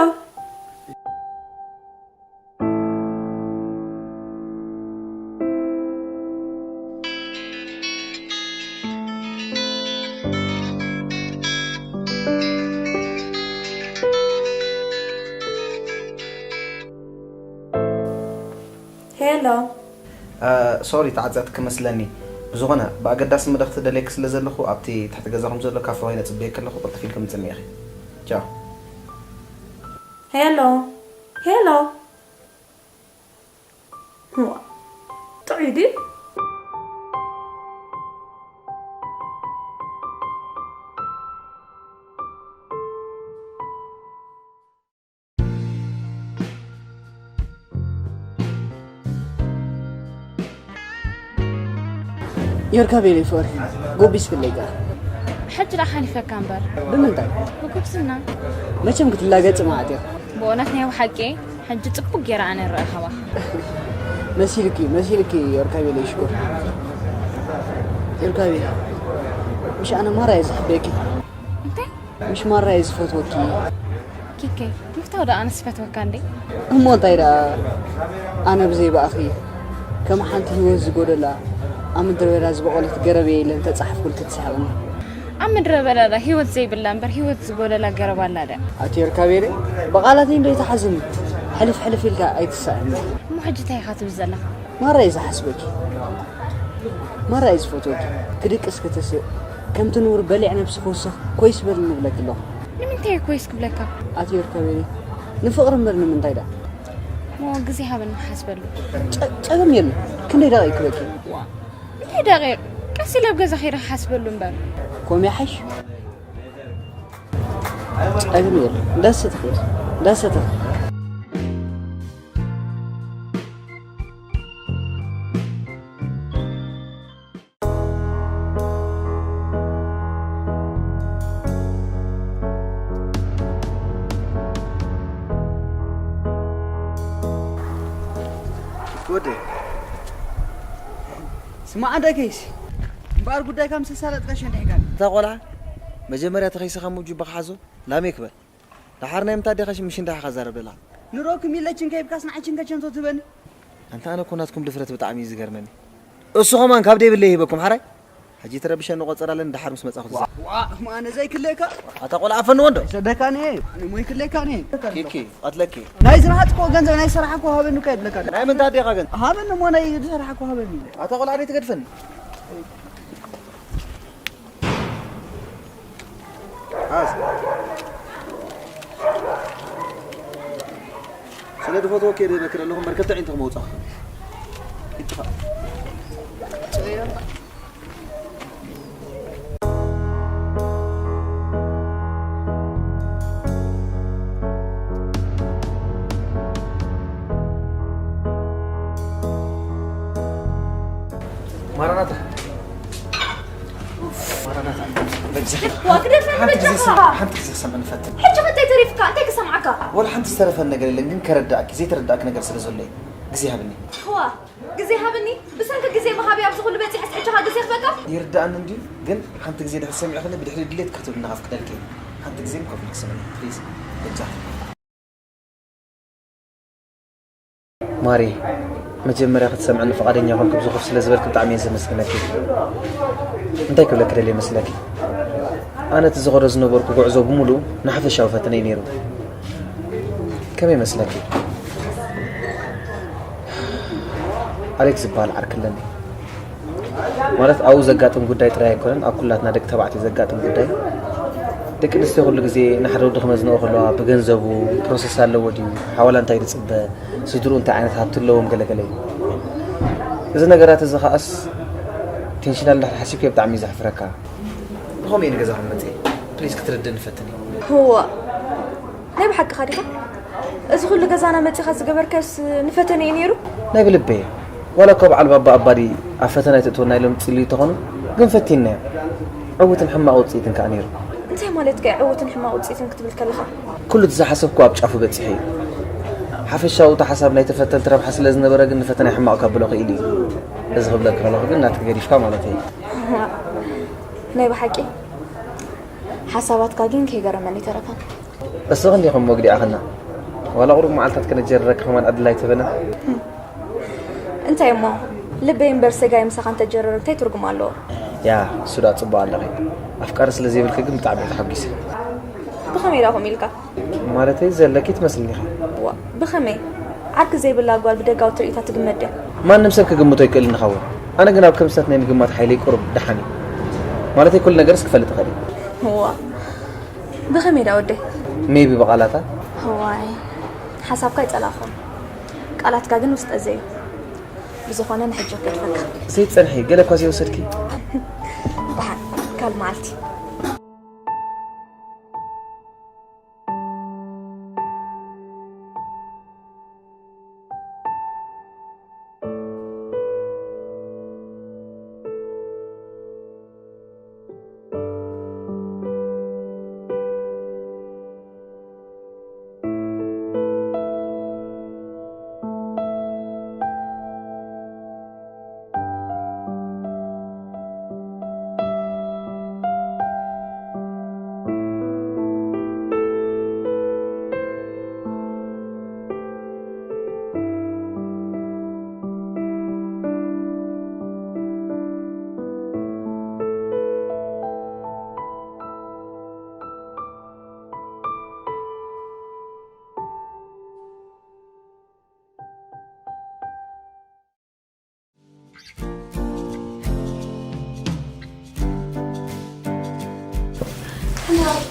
ሄሎ ሶሪ ተዓጸትኪ መስለኒ ብዝኾነ ብኣገዳሲ መልእኽቲ ደልየኪ ስለ ዘለኹ ኣብቲ ትሕቲ ገዛኹም ዘሎ ካፈ ኮይነ ጽበየኪ ኣለኹ ቅልጥፍ ኢልኪ ምጽኒ ኢኺ ቻው ሄሎ ሄሎ ጥዑይ ድዩ የርካቤለይ ፍቕሪ ጎቢስ ክለይካ ሕጂ ደኣ ሓሊፈካ እምበር ብምንታይ ብጉብዝና መቸም ክትላገጽ ማዕት ኢኻ ብእውነት ናይ ብሓቂ ሕጂ ጽቡቅ ገይረ ኣነ ረኣኻዋ መሲልኪ መሲልኪ የርካቤለይ ሽኮር የርካቤ ምሽ ኣነ ማራ እየ ዝሕበኪ እንታይ ምሽ ማራ እየ ዝፈትወኪ ኪከይ ምፍታው ደኣ ኣነስ ፈትወካ እንዴ እሞ እንታይ ደኣ ኣነ ብዘይ ብኣኺ ከም ሓንቲ ህይወት ዝጎደላ ኣብ ምድረ በዳ ዝበቖለት ገረብ እየ ኢለ እንተጻሓፍኩልኪ ትስሕቕኒ ኣብ ምድረ በዳ ደኣ ህይወት ዘይብላ እምበር ህይወት ዝጎደላ ገረብ ኣላ ደኣ ኣቲ ዮርካቤለ ብቓላተይ እንዶ ይትሓዝኒ ሕልፍ ሕልፍ ኢልካ ኣይትስኣኒ እሞ ሕጂ እንታይ ኢኻ ትብል ዘለኻ ማራ እየ ዝሓስበኪ ማራ እየ ዝፈትወኪ ክድቅስ ክትስእ ከምቲ ንቡር በሊዕ ነብሲ ክውስኽ ኮይስ በል ንብለኪ ኣለኹ ንምንታይ እየ ኮይስ ክብለካ ኣቲ ዮርካቤለ ንፍቕሪ እምበር ንምንታይ ደኣ እሞ ግዜ ሃበኒ ክሓስበሉ ጸገም የለን ክንደይ ደቂቕ ክበኪ እንታይ ደቂቕ ቀስ ኢለ ኣብ ገዛ ከይደ ክሓስበሉ እምበር ኮም ይሓሽ ጸገም የለን እንዳሰተኽ እንዳሰተኽ ወደ ስማዕ ደገይሲ ባር ጉዳይ ከም ሰሳለጥ ጋሽ እንዲሕጋን። እታ ቆልዓ መጀመርያ ተኸይሰኻ ሙጁ በኽሓዞ ላሜክ በል። ደሓር ናይ ምንታይ ዲኻ ሽምሽ እንታይ ኢኻ ዛረብ ደላ? ንሮክ ሚለችን ከይብካስ ንዓችን ከቸንቶ ትበኒ። ኣንታ ኣነ እኮ ናትኩም ድፍረት ብጣዕሚ እዩ ዝገርመኒ። እሱ ኸማን ካብ ደይብለይ ይህበኩም ሓራይ። ሕጂ ተረብሸ ንቆጸራለን ደሓር ምስ መጻኹ ትዛ- ዋ፣ ዋ፣ ማነ ዘይክለካ። ኣታ ቆልዓ ኣፈንዎ እንዶ። ሰደካኒ። ኣነ ሞይ ክለካኒ። ኪኪ፣ ቀትለኪ። ናይ ዝረሃጽኮ ገንዘብ ናይ ሰራሕኮ ሃበኒ እኮ የብለካ። ናይ ምንታይ ዲኻ ገንዘብ? ሃበኒ እሞ ናይ ዝሰራሕኮ ሃበኒ። ኣታ ቆልዓ ደይ ትገድፈኒ። ሓዝ። ስለ ዝፈትዎ ከይደ በክር ኣለኹ እምበር ክልተ ዓይንቲ ክመውጻኹ። ይጥፋእ። ማራናታ። ማራናታ። በጃኻ። ዋ፣ ግደፈኒ፣ ሓንቲ ግዜ በጃኻ። ስም-፣ ሓንቲ ግዜ ክሰምዕ ንፈትን። ሕጂ ከ እንታይ ተሪፍካ? እንታይ ክሰምዓካ? ወላ ሓንቲ ዝተረፈን ነገር የለን፣ ግን ከረዳእኪ፣ ዘይተረዳእኪ ነገር ስለ ዘሎ እዩ። ግዜ ሃብኒ። ዋ፣ ግዜ ሃብኒ? ብሰንኪ ግዜ ምሃብ ኣብዚ ኩሉ በጺሐስ ሕጂ ከ ግዜ ክበካ? ይርዳእኒ እንድዩ፣ ግን ሓንቲ ግዜ ድሕር ሰሚዕኽኒ፣ ብድሕሪ ድሌት ክትብል እናኸፍቅደልኪ እየ። ሓንቲ ግዜ ከፍልክ ስምዒ፣ ፕሊዝ። በጃኻ። ማሪ፣ መጀመርያ ክትሰምዕኒ ፍቓደኛ ኮንክ ብዙ ኮፍ ስለ ዝበልክ ብጣዕሚ እየ ዘመስግነኪ። እንታይ ክብለኪ ደልየ መስለኪ? ኣነ እቲ ዝኸዶ ዝነበርኩ ጉዕዞ ብምሉኡ ንሓፈሻዊ ፈተነ እዩ ነይሩ። ከመይ መስለኪ? ኣሌክስ ዝበሃል ዓርኪ ኣለኒ። ማለት ኣብኡ ዘጋጥም ጉዳይ ጥራይ ኣይኮነን፣ ኣብ ኩላትና ደቂ ተባዕትዮ ዘጋጥም ጉዳይ። ደቂ ኣንስትዮ ኩሉ ግዜ ንሓደ ወዲ ክመዝንኦ ከለዋ ብገንዘቡ ፕሮሰስ ኣለዎ ድዩ፣ ሓዋላ እንታይ ዝጽበ፣ ስድርኡ እንታይ ዓይነት ሃብቲ ኣለዎም ገለ ገለ እዩ። እዚ ነገራት እዚ ከኣስ ቴንሽናል እንድሕር ሓሲብክዮ ብጣዕሚ እዩ ዘሕፍረካ። ብኸመይ ንገዛኹም መጽእ? ፕሊዝ ክትርድእኒ ፈትኒ። እዋ፣ ናይ ብሓቅኻ ዲኻ? እዚ ኩሉ ገዛና መጺኻ ዝገበርካስ ንፈተነ እዩ ነይሩ? ናይ ብልበይ። ዋላ እኳ በዓል ባባ ኣባዲ ኣብ ፈተና ኣይተእትወና ኢሎም ጽልዩ እንተኾኑ፣ ግን ፈቲንናዮ። ዕዉትን ሕማቕ ውጽኢትን ከኣ ነይሩ። እንታይ ማለትካ እዩ ዕዉትን ሕማቕ ውጽኢትን ክትብል ከለኻ? ኩሉ እቲ ዝሓሰብኩዎ ኣብ ጫፉ በጺሑ እዩ። ሓፈሻዊ እቲ ሓሳብ ናይ ተፈተንቲ ረብሓ ስለ ዝነበረ ግን ንፈተናይ ሕማቕ ከብሎ ክኢሉ እዩ። እዚ ክብለካ ከለኹ ግን ናትኪ ገዲፍካ ማለተይ እዩ። ናይ ብሓቂ? ሓሳባትካ ግን ከይገረመኒ ኣይተረፈን። እስኺ እንዲኹም መጉዲኣኽና። ዋላ ቁሩብ መዓልታት ከነጀርረካ ከማን ዕድል ኣይትህበና? እንታይ እሞ፣ ልበይ እምበር ስጋይ ምሳኻ እንተጀረረ እንታይ ትርጉም ኣለዎ? ያ፣ እሱ ደኣ ጽቡቕ ኣለኺ። ኣፍቃሪ ስለ ዘይብልኪ ግን ብጣዕሚ እየ ተሓጒሰ። ብኸመይ ደኣ ከምኡ ኢልካ? ማለተይ ዘለኪ ትመስልኒ ኢኺ። ዋ፣ ብኸመይ? ዓርኪ ዘይብላ ጓል ብደጋዊ ትርኢታ ትግመት ድያ? ማንም ሰብ ክግምቶ ኣይክእልን ይኸውን። ኣነ ግን ኣብ ከምስታት ናይ ምግማት ሓይለይ ቁሩብ ደሓን እዩ። ማለተይ ኩሉ ነገርስ ክፈልጥ እኽእል እየ። ዋ፣ ብኸመይ ደኣ ወደይ? ሜቢ ብቓላታ። ዋይ፣ ሓሳብካ ኣይጸላእኹን። ቃላትካ ግን ውስጠ ዘዩ። ብዝኾነ ንሕጂ ክገድፈካ። ዘይትጸንሒ፣ ገለ እኳ ዘይወሰድኪ? ደሓን፣ ካልእ መዓልቲ።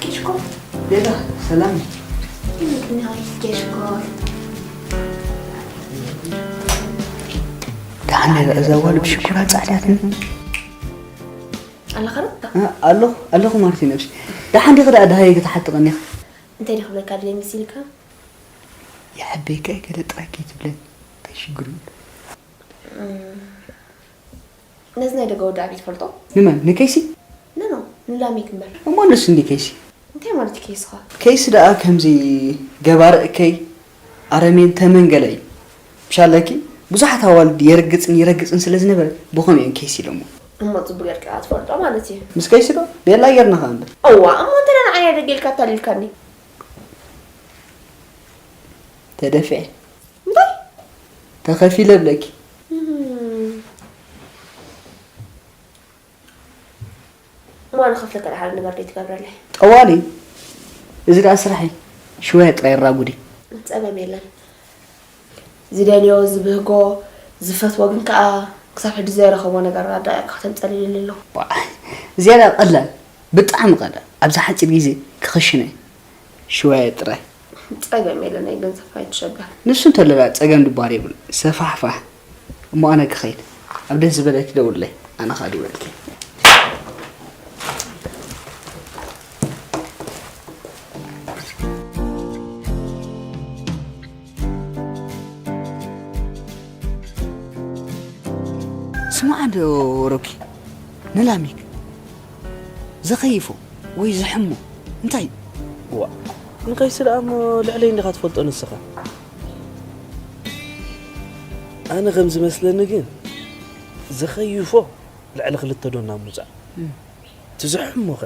ኬሽኮ ቤታ ሰላም። ኬሽኮ ደሓን እዛ ጓል ብሽኩራ ጻዕዳትን ኣለኻ ዶ? ኣለኹ ኣለኹ ማርቲ ነብሲ። ደሓን ዲኺ ደኣ ደሃይ ክትሓጥቐኒ ኢኻ? እንታይ ዲኺ ክብለካ ድልየ መሲልካ? ይሕበየካ እየ ገለ ጥራይ ከይትብለኒ እንታይ ሽግር እዩ? ነዚ ናይ ደገ ወዲ ኣበይ ትፈልጦ? ንመን? ንኬሲ? ኖ፣ ኖ፣ ንላሜክ እምበር። እሞ ንሱ እንዲ ኬሲ? እንታይ ማለት እዩ ኬስኻ? ኬሲ ደኣ ከምዚ ገባር እከይ ኣረሜን ተመን ገለ እዩ። ምሻለኪ ብዙሓት ኣዋልድ የርግጽን ይረግጽን ስለ ዝነበረ ብኸምኡ እየን ኬሲ ኢሎሞ። እሞ ጽቡቅ ጌርካ ትፈልጦ ማለት እዩ። ምስ ቀይሲ ዶ ቤላ ጌርና ከኣ እምበር። እዋ እሞ እንተ ንዓይ ኣደጊልካ ኣታሊልካኒ። ተደፊዐ። እንታይ? ተኸፊለ እብለኪ። እም። እሞ ኣነ ከፍለካ ደሓር ነገር ደይ ትገብረለይ። ጠዋሊ። እዚ ደኣ ስራሕ እዩ። ሽወያ ጥራይ ራጉዲ። ጸገም የለን። ዝደልዮ፣ ዝብህጎ፣ ዝፈትዎ ግን ከኣ ክሳብ ሕጂ ዘይረኸቦ ነገር ኣዳቂቕካ ተንጸልልሉ ኣሎ። ዋእ፣ ዝያዳ ቀላል፣ ብጣዕሚ ቀላል፣ ኣብዛ ሓጺር ግዜ ክኽሽነ እዩ። ሽወያ ጥራይ። ጸገም የለን፣ ናይ ገንዘብ ኣይትሸገር። ንሱ እንተሎ ደኣ ጸገም ድባር የብሉን። ሰፋሕፋሕ። እሞ ኣነ ክኸይድ። ኣብ ደስ ዝበለኪ ደውልለይ፣ ኣነ ከኣ ድውለልኪ። ስማዕ እንዶ ሮኪ፣ ንላሚክ ዘኸይፎ ወይ ዘሕሞ እንታይ እዩ? ዋእ፣ ንቀይሲ ደኣ እሞ ልዕለይ እንዲኻ ትፈልጦ ንስኻ። ኣነ ከም ዝመስለኒ ግን ዘኸይፎ ልዕሊ ክልተ ዶና ምውጻእ። እቲ ዘሕሞኸ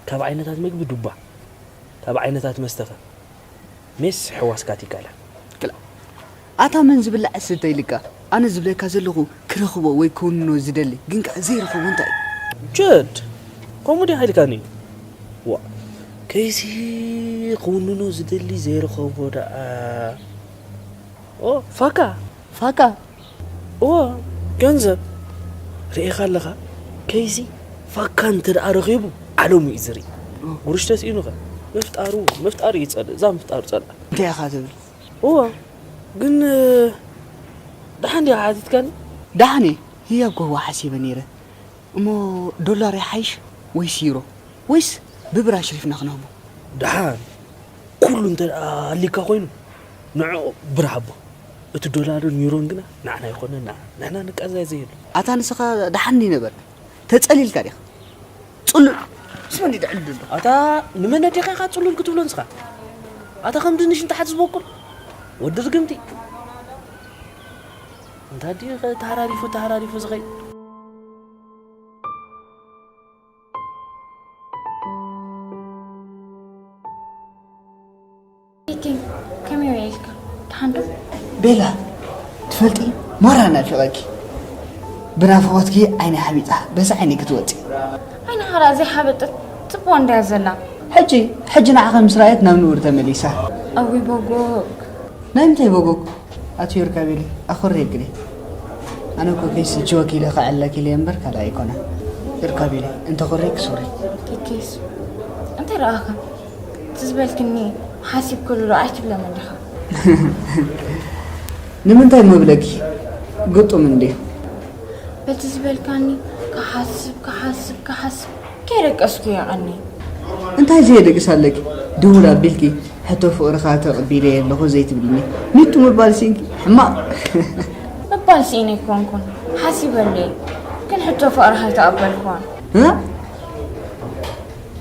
ካብ ዓይነታት መግቢ ዱባ፣ ካብ ዓይነታት መስተኸ ሜስ ሕዋስካ ትይካላ። ክላ ኣታ መን ዝብላዕ ዝስተ ኢልካ? ኣነ ዝብለካ ዘለኹ ክረኽቦ ወይ ክውንኖ ዝደሊ ግን ከኣ ዘይረኸቦ እንታይ እዩ? ጀድ ከምኡ ዲኻ ኢልካኒ? ዋ ከይሲ ክውንኖ ዝደሊ ዘይረኸቦ ደኣ ኦ ፋካ ፋካ እወ ገንዘብ ርኢኻ ኣለኻ ከይሲ ፋካ እንተ ደኣ ረኺቡ ዓለሙ እዩ ዝርኢ ጉርሽ ተስኢኑኸ ምፍጣሩ ምፍጣሩ እዩ ዝጸልእ እዛ ምፍጣሩ ጸልኣ እንታይ ኢኻ ትብል እወ ግን ደሓን ዲኻ ሓቲትካኒ ደሓን እየ ህያብ ክህቦ ሓሲበ ነይረ እሞ ዶላር ይሓይሽ ወይስ ዩሮ ወይስ ብብር ኣሽሪፍና ክንህቦ ደሓን ኩሉ እንተ ደኣ ኣሊካ ኮይኑ ንዕኡ ብር ሃቦ እቲ ዶላርን ዩሮን ግና ንዓና ይኾነና ንሕና ንቀዛዘየሉ ኣታ ንስኻ ደሓን ይነበርካ ተጸሊልካ ዲኻ ጽሉል ምስ መን ድዩ ድዕል ዘሎ ኣታ ንመን ኣዴኻ ኢኻ ጽሉል ክትብሎ ንስኻ ኣታ ከም ድንሽ ንታሕቲ ዝበቁል ወዲ ርግምቲ እንታ ድዩ ተሃራሪፉ ተሃራሪፉ ዝኸይድ ኪኪ ከመይ ውዒልካ? ደሓን ዶ? ቤላ ትፈልጢ ማራ ናፊቐኪ ብናፍቖትኪ ዓይኒ ሓቢጣ በዛ ዓይኒ ክትወፂ ዓይኒ ሓራ ዘይሓበጠት ትቦ እንድያ ዘላ ሕጂ ሕጂ ንዓኺ ምስ ረኣየት ናብ ንቡር ተመሊሳ ኣዊ በጎግ ናይ ምንታይ በጎግ ኣቲ ዮርካቤሊ ኣኹሪ የግኒ ኣነ እኮ ከይስልችወኪ ኢለ ከዕለኪ ኢለ እምበር ካልእ ኣይኮነን። ዮርካቤሊ እንተ ኹሪ ክሱሪ። ኬኬስ እንታይ ረኣኻ? እቲ ዝበልክኒ ሓሲብ ክሉ ዶ ኣይትብለኒ ዲኻ? ንምንታይ መብለኪ ግጡም እንድዩ። በቲ ዝበልካኒ ክሓስብ ክሓስብ ክሓስብ ከይደቀስኩ የቐኒ። እንታይ ዘየደቅስ ኣለኪ? ድውል ኣቢልኪ ሕቶ ፍቕርኻ ተቐቢለየ ኣለኹ ዘይትብልኒ ሚጡ ምባል ሲኢንኪ ሕማቕ። ምባል ስኢነ ኣይኮንኩን ሓሲበሉ እየ ግን ሕቶ ፍቕርኻ ኣይተቐበልኩዎን። እ?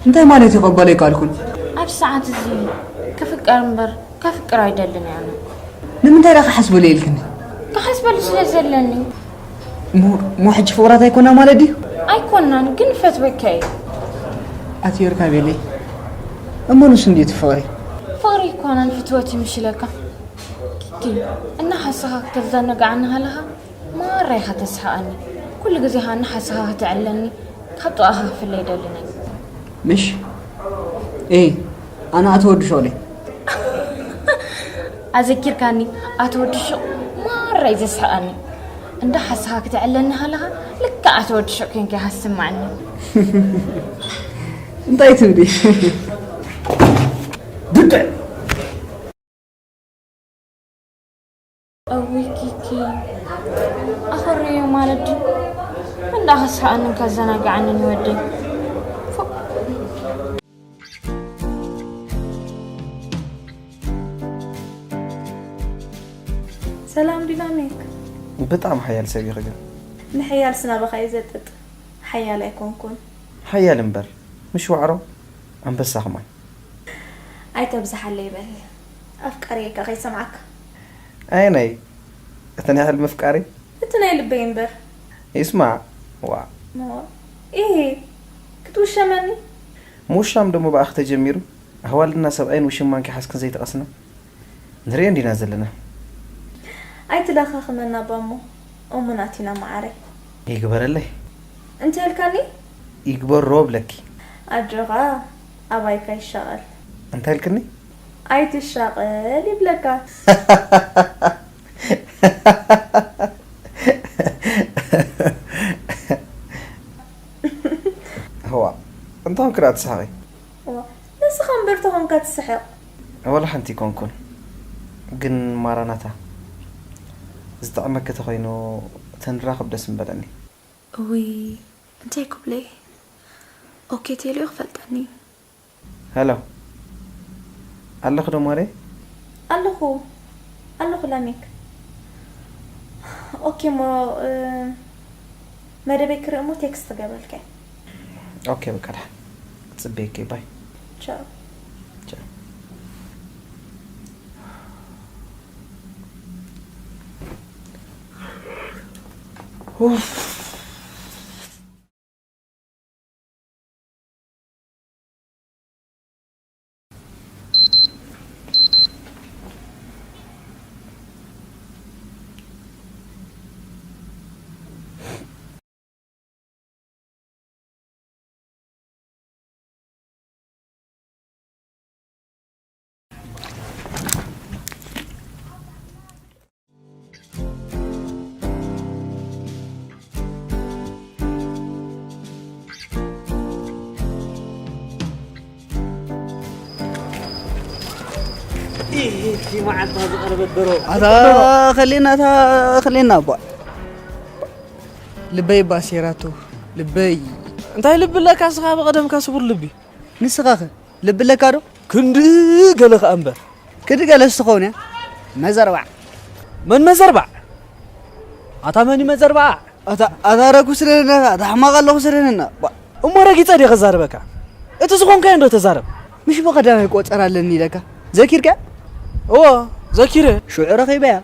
እንታይ ማለት እዩ ከበሎ ኣይከኣልኩን? ኣብዚ ሰዓት እዚ ክፍቀር እምበር ከፍቅር ኣይደልን እየ ኣነ። ንምንታይ ደኣ ክሓስበሉ ኢልክኒ? ክሓስበሉ ስለ ዘለኒ። እሞ ሕጂ ፍቑራት ኣይኮና ማለት ድዩ? ኣይኮናን ግን እፈትወካ እየ። ኣቲ ዮርካቤለይ እሞ ንሱ እንድዩ እቲ ፍቕሪ። ፍቕሪ ኣይኮነን ፍትወት እዩ ምሽ ኢለካ። ኪኪ እናሓሰኻ ክተዘናግዓኒ ከለኻ ማራ ኢኻ ተስሕቐኒ። ኩሉ ግዜ ኸኣ እናሓሰኻ ከተዕልለኒ ካብ ጥቓኻ ክፍለ ኣይደልን እየ። ምሽ እይ ኣነ ኣቲ ወዲ ሹቕ ድየ። ኣዘኪርካኒ ኣቲ ወዲ ሹቕ ማራ እዩ ዘስሕቐኒ። እንዳ ሓሰኻ ክትዕልለኒ ከለኻ ልክዕ ኣቲ ወዲ ሹቕ ኬንካ ኢኻ ትስምዓኒ። እንታይ ትብሊ? ብድዕ እውይ ኪኪ ኣኾርዮ ማለት ድዩ? እንዳኸስሓኣንን ከዘናግዓንን ይወደይ። ፎእ። ሰላም ዲናሚክ። ብጣዕሚ ሓያል ሰብ ኢኺ ግን። ንሓያልስ ናባኻ እዩ ዘጥጥ። ሓያል ኣይኮንኩን። ሓያል እምበር ምሽ ዋዕሮ ኣንበሳ ኸማን። ኣይተብዝሓለይ በል ኣፍቃሪየካ ከይሰምዓካ። ኣየናይ? እቲ ናይ ሕልሚ ኣፍቃሪ? እቲ ናይ ልበይ እምበር። ይስማዕ ዋእ እሞ፣ ኢሂ፣ ክትውሸመኒ? ምውሻም ደሞ ብኣኺ ተጀሚሩ? ኣህዋልና ሰብኣይን ውሽማን ከይሓዝክን ዘይተቐስና? ንርእዮ እንዲና ዘለና። ኣይትለኻኽመና ባሞ፣ እሙናት ኢና መዓረይ። ይግበረለይ። እንታይ ኢልካኒ? ይግበሮ ብለኪ። ኣጆኻ፣ ኣባይካ ይሻቐል። እንታይ ኢልክኒ? ኣይትሻቐል ይብለካ። እዋ፣ እንታይ ኮንኪ ደኣ ትስሕቒ? እዋ፣ ንስኻ እምበር ተኾንካ ትስሕቕ። ወላ ሓንቲ ኣይኮንኩን። ግን ማራናታ፣ ዝጥዕመኪ ተኾይኑ ተንራኸብ ደስ ምበለኒ። እውይ፣ እንታይ ክብሎ እየ? ኦኬ ቴልዮ ክፈልጠኒ። ሄሎ፣ ኣለኺ ዶ ማሬ? ኣለኹ፣ ኣለኹ ላሚክ። ኦኬ እሞ፣ እ፣ መደበይ ክርኢ እሞ ቴክስት ክገብረልካ እየ። ኦኬ፣ በቃ ደሓን። ክጽበየኪ እየ፣ ባይ። ቻው። ቻው። ኡፍ። ኢህ፣ እቲ መዓልታ ዝቐረበት ደሮ። ኣታ ኸሌና፣ ኣታ ኸሌና፣ እባ ልበይ እባ ሴራቶ፣ ልበይ። እንታይ ልቢ ኣለካ እስኻ ብቐደምካ ስቡር ልቢ? ንስኻኸ ልቢ ኣለካ ዶ? ክንዲ ገለ ከኣ እምበር። ክንዲ ገለስ ትኸውን እያ። መዘርባዕ። መን መዘርባዕ? ኣታ መን እዩ መዘርባዕ? ኣታ፣ ኣታ ረጉስ ነህና፣ ኣታ ሕማቕ ኣለኹ ስለንና። ባ- እሞ ረጊጸ ድየ ከዛርበካ? እቲ ዝኾንካዮ እንዶ ተዛረብ። ምሽ ብቐዳማይ ቆጸራ ኣለኒ ኢለካ? ዘኪርካ? እዎ፣ ዘኪረ። ሽዑ ረኺበያ።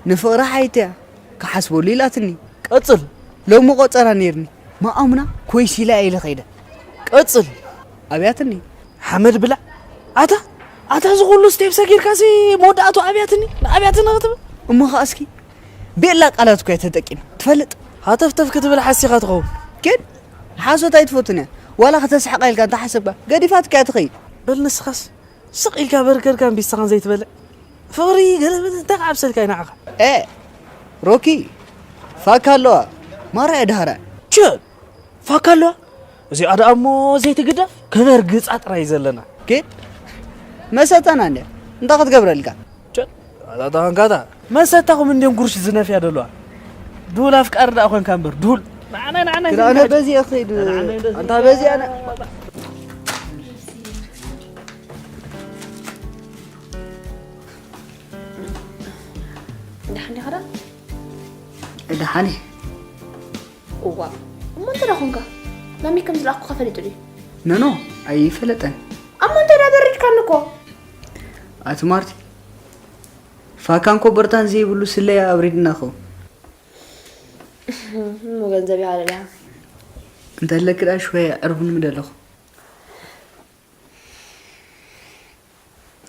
ንፍቕሪ ሓይተያ። ክሓስበሉ ኢላትኒ። ቀጽል። ሎሚ ቆጸራ ነይርኒ። መኣሙና ኮይስ ኢላ ኢለ ኸይደ። ቀጽል። ኣብያትኒ። ሓመድ ብላዕ። ኣታ፣ ኣታ እዚ ኩሉ ስቴፕ ሰጊርካሲ መወዳእቱ ኣብያትኒ፣ ኣብያትኒ ክትብል? እሞ ኸኣ እስኪ ቤላ ቃላት እኮ እያ ተጠቂማ። ትፈልጥ? ሃተፍተፍ ክትብል ሓሲኻ ትኸውን። ግን ሓሶት ኣይትፈቱን እያ። ዋላ ከተስሕቓ ኢልካ እንተሓሰብካ፣ ገዲፋትካ እያ ትኸይድ። በል ንስኻስ ስቕ ኢልካ በርገርካን ቢሳኻን ዘይትበልዕ? ፍቕሪ ገለ መለ እንታይ ክዓብሰልካ እዩ ንዓኻ? ኤ፣ ሮኪ፣ ፋካ ኣለዋ። ማራ እያ ድሃራ። ቸል! ፋካ ኣለዋ። እዚኣ ደኣ እሞ ዘይትግደፍ፣ ከነርግጻ ጥራይ እዩ ዘለና። ግን መሰተና እንድያ። እንታይ ክትገብረልካ? ቸል! ኣታ ተኾንካታ። መሰታኹም እንድዮም ጉርሽ ዝነፍያ ደለዋ። ድሁል ኣፍቃሪ ደኣ ኮንካ እምበር፣ ድሁል። ንዓናይ፣ ንዓናይ ግን ኣነ ዘይንካድ። በዚኣ ክኸይድ፣ ንዓናይ እንደዚ። ኣንታ በዚኣ ኣነ ደሓን ዲኻ ደኣ? ደሓን እየ። እዋ፣ እሞ እንታይ ደኣ ኾንካ? ላሚ ከም ዝለኣኹኻ ፈሊጡ ድዩ? ኖ፣ ኖ፣ ኣይፈለጠን። እሞ እንታይ ደኣ በሪድካኒ እኮ? ኣቲ ማርቲ፣ ፋካን ኮበርታን ዘይብሉ ስለያ ኣብሪድና ኸውን። እሞ ገንዘብ ይሃለልያ። እንተለኪ ደኣ ሽወያ ዕርፉኒ ምደለኹ።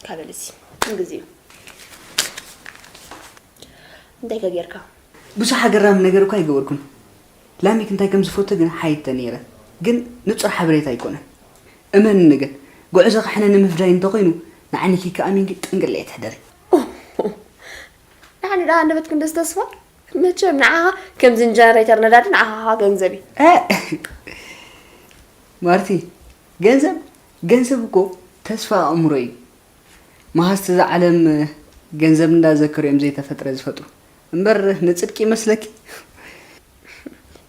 ካበልሲ፣ ምን ግዜኡ? እንታይ ከ ጌርካ? ብዙሕ ኣገራሚ ነገር እኳ ኣይገበርኩን። ላሚክ እንታይ ከም ዝፈቱ ግን ሓይተ ነይረ። ግን ንጹር ሓበሬታ ኣይኮነን። እመንኒ ግን፣ ጉዕዞ ክሕነ ንምፍዳይ እንተኾይኑ፣ ንዓይንኪ ከኣሚንኪ ጥንቅል እየ ትሕደሪ። ንዓኒ ደኣ ኣንደበትኪ እንደዚ ተስፋ? መቸም ንዓኻ ከምዚ ንጀነሬተር ነዳዲ ንዓኻ ገንዘብ እዩ። እ፣ ማርቲ፣ ገንዘብ፣ ገንዘብ እኮ ተስፋ ኣእምሮ እዩ። መሃዝቲ እዛ ዓለም ገንዘብ እንዳዘከሩ እዮም ዘይተፈጥረ ዝፈጥሩ። እምበር ንጽድቂ ይመስለኪ?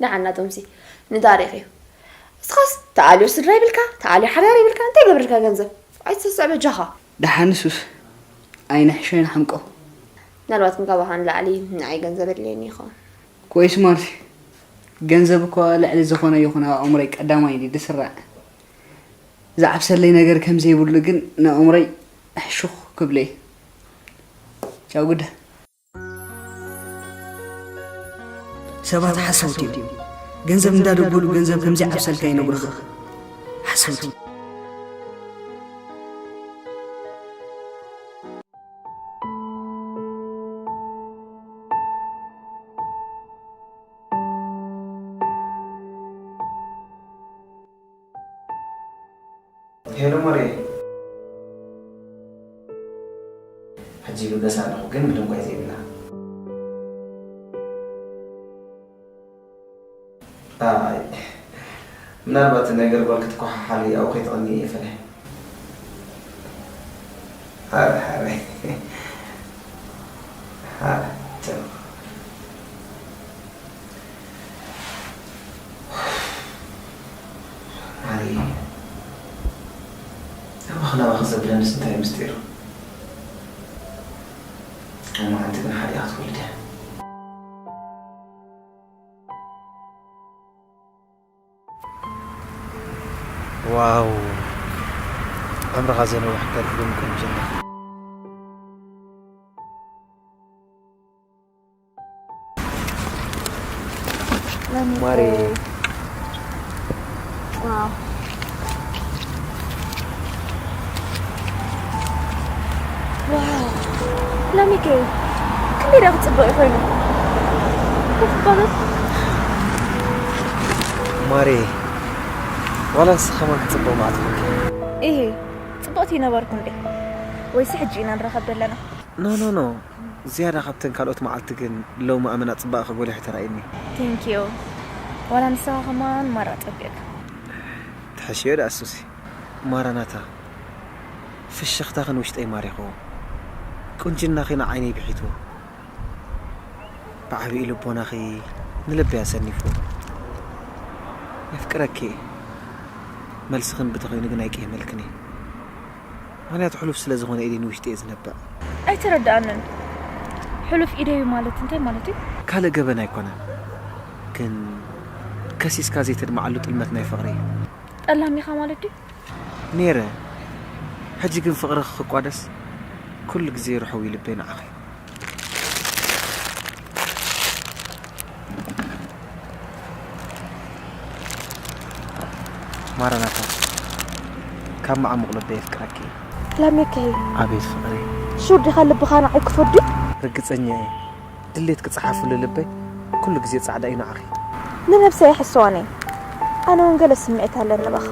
ደሓን ናቶምሲ ንታሪኽ እዩ። እስኻስ ተኣልዮ ስድራ ይብልካ፣ ተኣልዮ ሓዳር ይብልካ፣ እንታይ ገብረልካ ገንዘብ? ኣይትሰስዕ በጃኻ። ደሓን ንሱስ ኣይንሕሾ ኣይንሓምቆ። ምናልባት ግን ካባኻ ንላዕሊ ንዓይ ገንዘብ ኣድልየኒ ይኸውን። ኮይስ ማርቲ፣ ገንዘብ እኳ ልዕሊ ዝኾነ ይኹን ኣብ ኣእምሮይ ቀዳማይ ድዩ ዝስራዕ? ዝዓብሰለይ ነገር ከም ዘይብሉ ግን ንኣእምሮይ ሕሹኽ ክብለይ። ቻው ግደ። ሰባት ሓሰውቲ እዮም። ገንዘብ እንዳደበሉ ገንዘብ ከምዚ ዓብሰልካ ይነግሩኻ። ሓሰውቲ። ሄሎ ማሬ። ሕጂ ይብገስ ኣለኹ፣ ግን ምድንጓይ ዘይብላ። ኣይ፣ ምናልባት ነገር ጓል ክትኮሓሓል ኣብኡ ከይትቐኒ እየ ፈለ። ሓረ፣ ሓረ። ሓረ፣ ጨው። ማሪ፣ ናባኺ ናባኺ ዘብለንስ እንታይ ምስጢሩ? ሎማዓንቲ ግን ሓዲኣ ክትወልድ እያ። ዋው፣ ዕምርኻ ዘንውሕ ከልብን ቁንጅና። ማሬ። ዋው። ዋው። ላሚከይ፣ ክንደይ ደኣ ክጽብቕ እዩ ኮይኑ። ኮፍ በሉ። ማሬ፣ ዋላ ንስኻ ከማን ክጽብቕ መዓት ኮንኪ። ኢሂ፣ ጽብቕቲ ይነበርኩ እንዴ? ወይስ ሕጂ ኢና ንራኸብ ዘለና? ኖ፣ ኖ፣ ኖ። ዝያዳ ካብተን ካልኦት መዓልቲ ግን ሎሚ ኣመና ጽባቐኺ ጎሊሑ ተራእዩኒ። Thank you። ዋላ ንስኻ ከማን ማራ ጸቢቕካ። ትሕሽዮ ደኣ ሱሲ። ማራናታ፣ ፍሽኽታኺ ንውሽጠይ ማሪኽዎ። ቁንጅናኺ ንዓይነይ ብሒትዎ። ብዓቢኡ ልቦናኺ ንልበይ ኣሰኒፍዎ። የፍቅረኪ እየ። መልስኽን ብተኾይኑ ግን ኣይቅየመልክን እየ። ምኽንያቱ ሕሉፍ ስለ ዝኾነ ኢለ ንውሽጢ እየ ዝነብዕ። ኣይተረድኣንን። ሕሉፍ ኢደዩ ማለት እንታይ ማለት እዩ? ካልእ ገበን ኣይኮነን፣ ግን ከሲስካ ዘይተድምዓሉ ጥልመት ናይ ፍቕሪ እዩ። ጠላም ኢኻ ማለት ድዩ? ነይረ። ሕጂ ግን ፍቕርኺ ክቋደስ ኩሉ ግዜ ርሑው እዩ ልበይ ንዓኺ። ማራናታ፣ ካብ መዓሙቕ ልበይ የፍቅረኪ። ላሜከይ። ኣቤት ፍቕረይ። ሹር ዲኻ ልብኻ ንዓይ ክፈዱ? ርግጸኛ እየ። ድሌት ክጸሓፍሉ ልበይ ኩሉ ግዜ ጻዕዳ እዩ ንዓኺ። ንነብሰይ ኣይሕስዋን እየ። ኣነ እውን ገለ ስምዒት ኣለኒ ባኻ።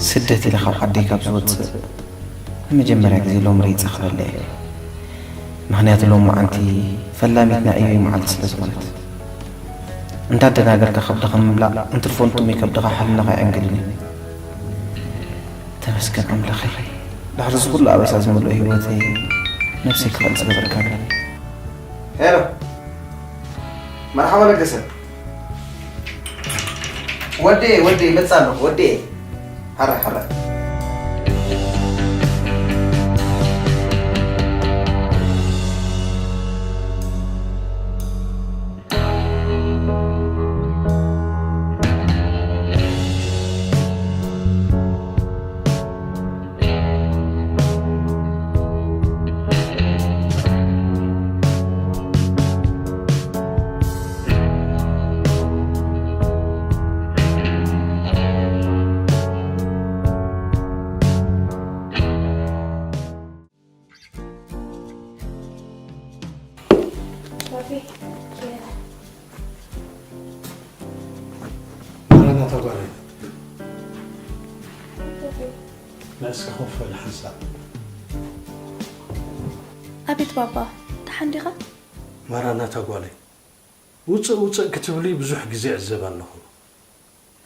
ስደት ኢለ ካብ ዓደይ ካብ ዝወፅእ ንመጀመርያ ግዜ ሎሚ ርኢፃ ክበልዕ እየ። ምኽንያቱ ሎሚ መዓንቲ ፈላሚት ናይ ዕዮይ መዓልቲ ስለ ዝኾነት። እንዳደናገርካ ከብድኻ ምብላዕ እንትርፎ ንጥሙይ ከብድኻ ሓልናኻ ይዕንግልን እዩ። ተመስገን ኣምላኸይ፣ ድሕሪ እዚ ኩሉ ኣበሳ ዝመልኦ ህይወተይ ነብሰይ ክቐልጽ ገበርካኒ። ሄሎ፣ መርሓባ ለገሰ። ወዴ፣ ወዴ፣ ይመጽእ ኣለኹ፣ ወዴ። ሕራይ፣ ሕራይ። ማራናታ ጓለይ፣ ንእስኪ ኮፍ በሊ ሓንሳብ። ኣቤት ባባ፣ ደሓን ዲኻ? ማራናታ ጓለይ፣ ውፅእ ውፅእ ክትብሊ ብዙሕ ግዜ ዕዘብ ኣለኹ።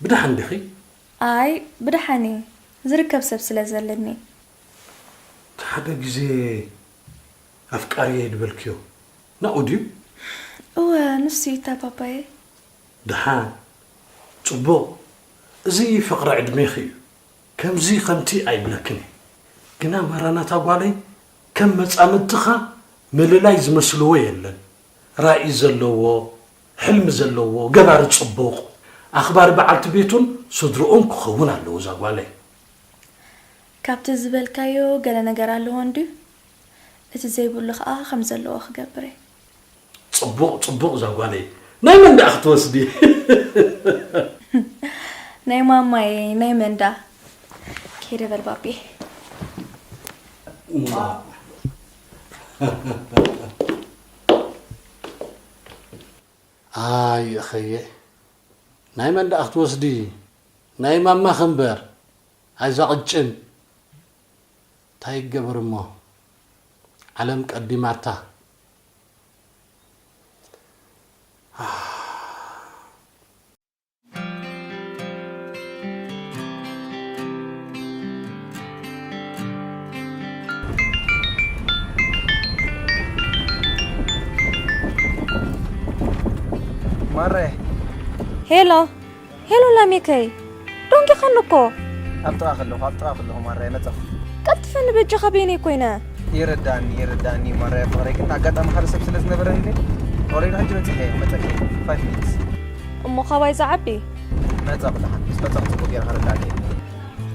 ብደሓን ዲኺ? ኣይ፣ ብደሓን እየ፣ ዝርከብ ሰብ ስለ ዘለኒ። እቲ ሓደ ግዜ ኣፍቃሪየይ ዝበልክዮ ናኡ ድዩ? እወ፣ ንሱ እዩ እታ ባባየ። ደሓን፣ ጽቡቕ። እዚ ፍቕሪ ዕድሜኺ እዩ። ከምዚ ከምቲ ኣይብለክን እየ። ግና ማራናታ ጓለይ፣ ከም መጻምድትኻ ምልላይ ዝመስልዎ የለን። ራኢ ዘለዎ፣ ሕልሚ ዘለዎ፣ ገባሪ ጽቡቕ፣ ኣኽባሪ በዓልቲ ቤቱን ስድርኡን ክኸውን ኣለዎ እዛ ጓለይ። ካብቲ ዝበልካዮ ገለ ነገር ኣለዎ እንድዩ? እቲ ዘይብሉ ኸኣ ከም ዘለዎ ክገብር እየ። ጽቡቕ፣ ጽቡቕ እዛ ጓለይ። ናይ መን ደኣ ክትወስዲ? ናይ ማማየ፣ ናይ መን ደኣ? ከይደ በል ባቢ። ኣይ እኸየ፣ ናይ መን ደኣ ክትወስዲ? ናይ ማማኺ እምበር፣ ኣይዛ ቅጭን። እንታይ ይገበር እሞ፣ ዓለም ቀዲማታ። ማረ። ሄሎ፣ ሄሎ ላሜከይ፣ ደንጊኻኒ እኮ። ኣብ ጥቓ ከለኹ፣ ኣብ ጥቓ ከለኹ ማረ፣ መጻኹ። ቀልጥፈኒ በጃኻ፣ በይነይ ኮይነ። ይርዳኒ፣ ይርዳኒ ማረ፣ ፍቕረይ፣ ግን ኣጋጣሚ ሓደ ሰብ ስለ ዝነበረ እንዴ። ኦሬዲ ሕጂ በጺሐ እየ፣ ክመጸኪ፣ ፋይቭ ሚኒትስ። እሞ ካባይ ዝዓቢ? መጻኹ ደሓን፣ ምስ መጻኹ ጽቡቕ ጌርካ ርዳእኪ።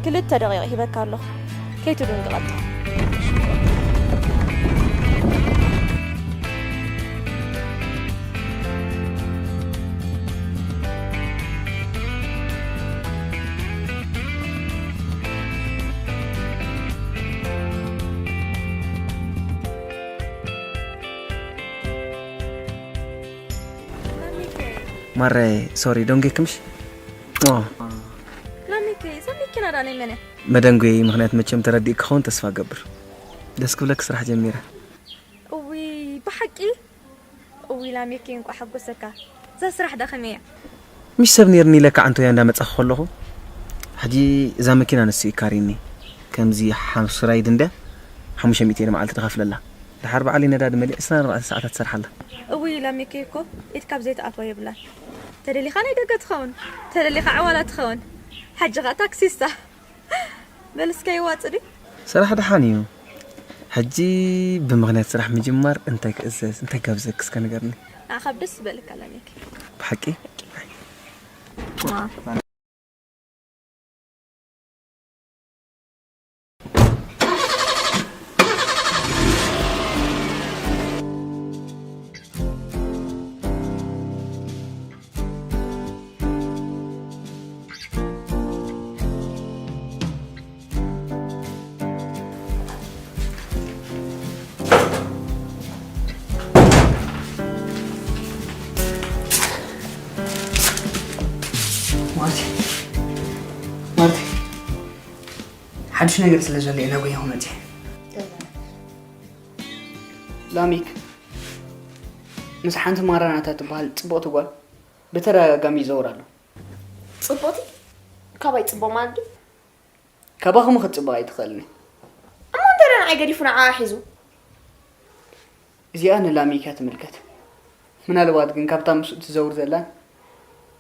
ክልተ ደቂቕ ሂበካ ኣለኹ። ከይትድንግቐካ። ማረ፣ ሶሪ፣ ደንጌክምሽ? ኦ። ላሚከይ፣ እዛ መኪና ደኣ ናይ መን እያ? መደንጎየይ ምኽንያት መቸም ተረዲእኪ ክኸውን ተስፋ እገብር። ደስ ክብለኪ ስራሕ ጀሚረ። እውይ፣ ብሓቂ? እውይ ላሚከይ፣ እንቋዕ ሓጎሰካ። እዛ ስራሕ ደኣ ከመይ እያ? ምሽ ሰብ ኔርኒ ኢለ ከዓ እንቶያ እንዳመጻኹ ከለኹ፣ ሕጂ እዛ መኪና ንሱ እዩ ካሪኒ። ከምዚ ሓምሱራይ ድንደ ሓሙሽተ ሚእቲ እየ ንመዓልቲ ድኸፍለላ። ድሓር በዓለይ ነዳዲ መሊእ ዕስራን ኣርባዕተን ሰዓታት ትሰርሓላ። እውይ ላሚከይ እኮ ኢድካ ኣብ ዘይትኣትዋ የብላን። ተደሊኻ ናይ ደገ ትኸውን፣ ተደሊኻ ዕዋላ ትኸውን። ሕጂ ኸኣ ታክሲስታ። በል እስከ ይዋጽ ድዩ? ስራሕ ደሓን እዩ። ሕጂ ብምኽንያት ስራሕ ምጅማር እንታይ ክእዘዝ፣ እንታይ ክጋብዘኪ እስከ ንገርኒ። ንዓኻ ብደስ ዝበለካ ላሜክ። ብሓቂ? ዋ። ማርቲ፣ ማርቲ፣ ሓድሽ ነገር ስለ ዘሎ እየ ናብ ጎይኹም መጺአ። ላሚክ፣ ምስ ሓንቲ ማራናታ ትበሃል ጽብቕቲ ጓል ብተደጋጋሚ ይዘውር ኣሎ። ጽብቕቲ? ካባይ ጽቡቕ ማለት ድዩ? ካባኹም ክትጽበቕ ኣይትኽእልን። እሞ እንተ ደኣ ንዓይ ገዲፉ ንዓኣ ሒዙ? እዚኣ ንላሚካ ትምልከት። ምናልባት ግን ካብታ ምስኡ ትዘውር ዘላን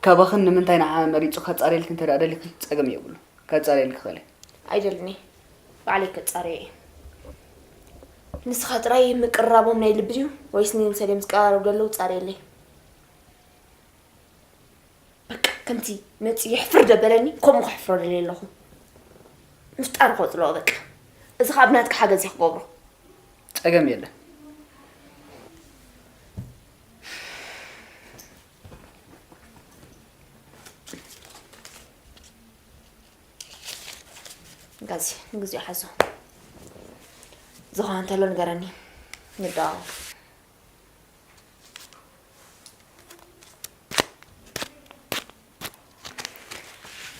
ካባኽን ንምንታይ ንዓኣ መሪጹ ከጻርየልኪ እንተ ደኣ ደሊኺ ጸገም የብሉን። ከጻርየልኪ ክእል እየ። ኣይደልን እየ። ባዕለይ ከጻርዮ እየ። ንስኻ ጥራይ ምቅርራቦም ናይ ልቢ ድዩ ወይስ ንሰሌም ዝቀራረቡ ዘለዉ ጻርየለይ። በቃ ከምቲ መጺኡ የሕፍር ደበለኒ ከምኡ ከሕፍሮ ደልየ ኣለኹ። ምፍጣር ከጽልኦ በቃ። እዚ ኸኣ ብናትካ ሓገዝ እየ ክገብሮ። ጸገም የለን። ጋዚ ንግዚኡ ሓዞ። ዝኾነ እንተሎ ንገረኒ። ንደዋወል።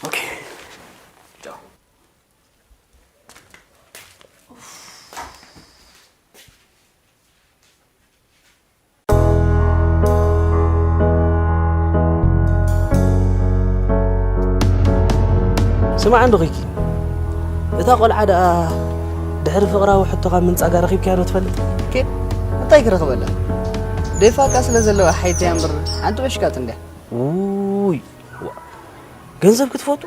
ኦኬ። ቻው። ስማዕ እንዶ ኪኪ፣ እታ ቆልዓ ደኣ ድሕሪ ፍቕራዊ ሕቶኻ ምንጻጋ ረኺብካያ ዶ ትፈልጥ? ኬ እንታይ ክረኽበላ? ደፋካ ስለ ዘለዋ ሓይተያ እምበር ሓንቲ በሽካጥ እንድያ። ውይ፣ ዋ፣ ገንዘብ ክትፈቱ?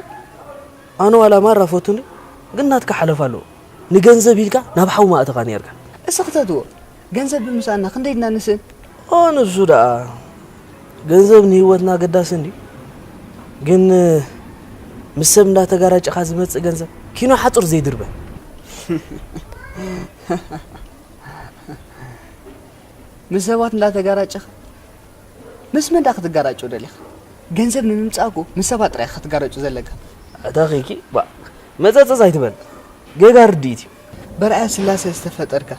ኣነ ዋላ ማራ ፈቱኒ፣ ግን ናትካ ሓለፋ ኣለዎ። ንገንዘብ ኢልካ ናብ ሓው ማእተኻ ነይርካ። እስኺ ተትዎ፣ ገንዘብ ብምሳና ክንደይ ድና ንስእን? ኦ፣ ንሱ ደኣ ገንዘብ ንህይወትና ኣገዳሲ እንድዩ። ግን ምስ ሰብ እንዳተጋራጨኻ ዝመጽእ ገንዘብ ኪኖ ሓጹር ዘይድርበ። ምስ ሰባት እንዳተጋራጨኻ ምስ መን ደኣ ክትጋራጮ ደሊኻ? ገንዘብ ንምምጻእ እኮ ምስ ሰባት ጥራይ ኢኻ ክትጋራጮ ዘለካ። ኣታ ኺኪ፣ ባ፣ መጸጸጽ ኣይትበል። ጌጋ ርድኢት እዩ። በርኣያ ስላሴ ዝተፈጠርካ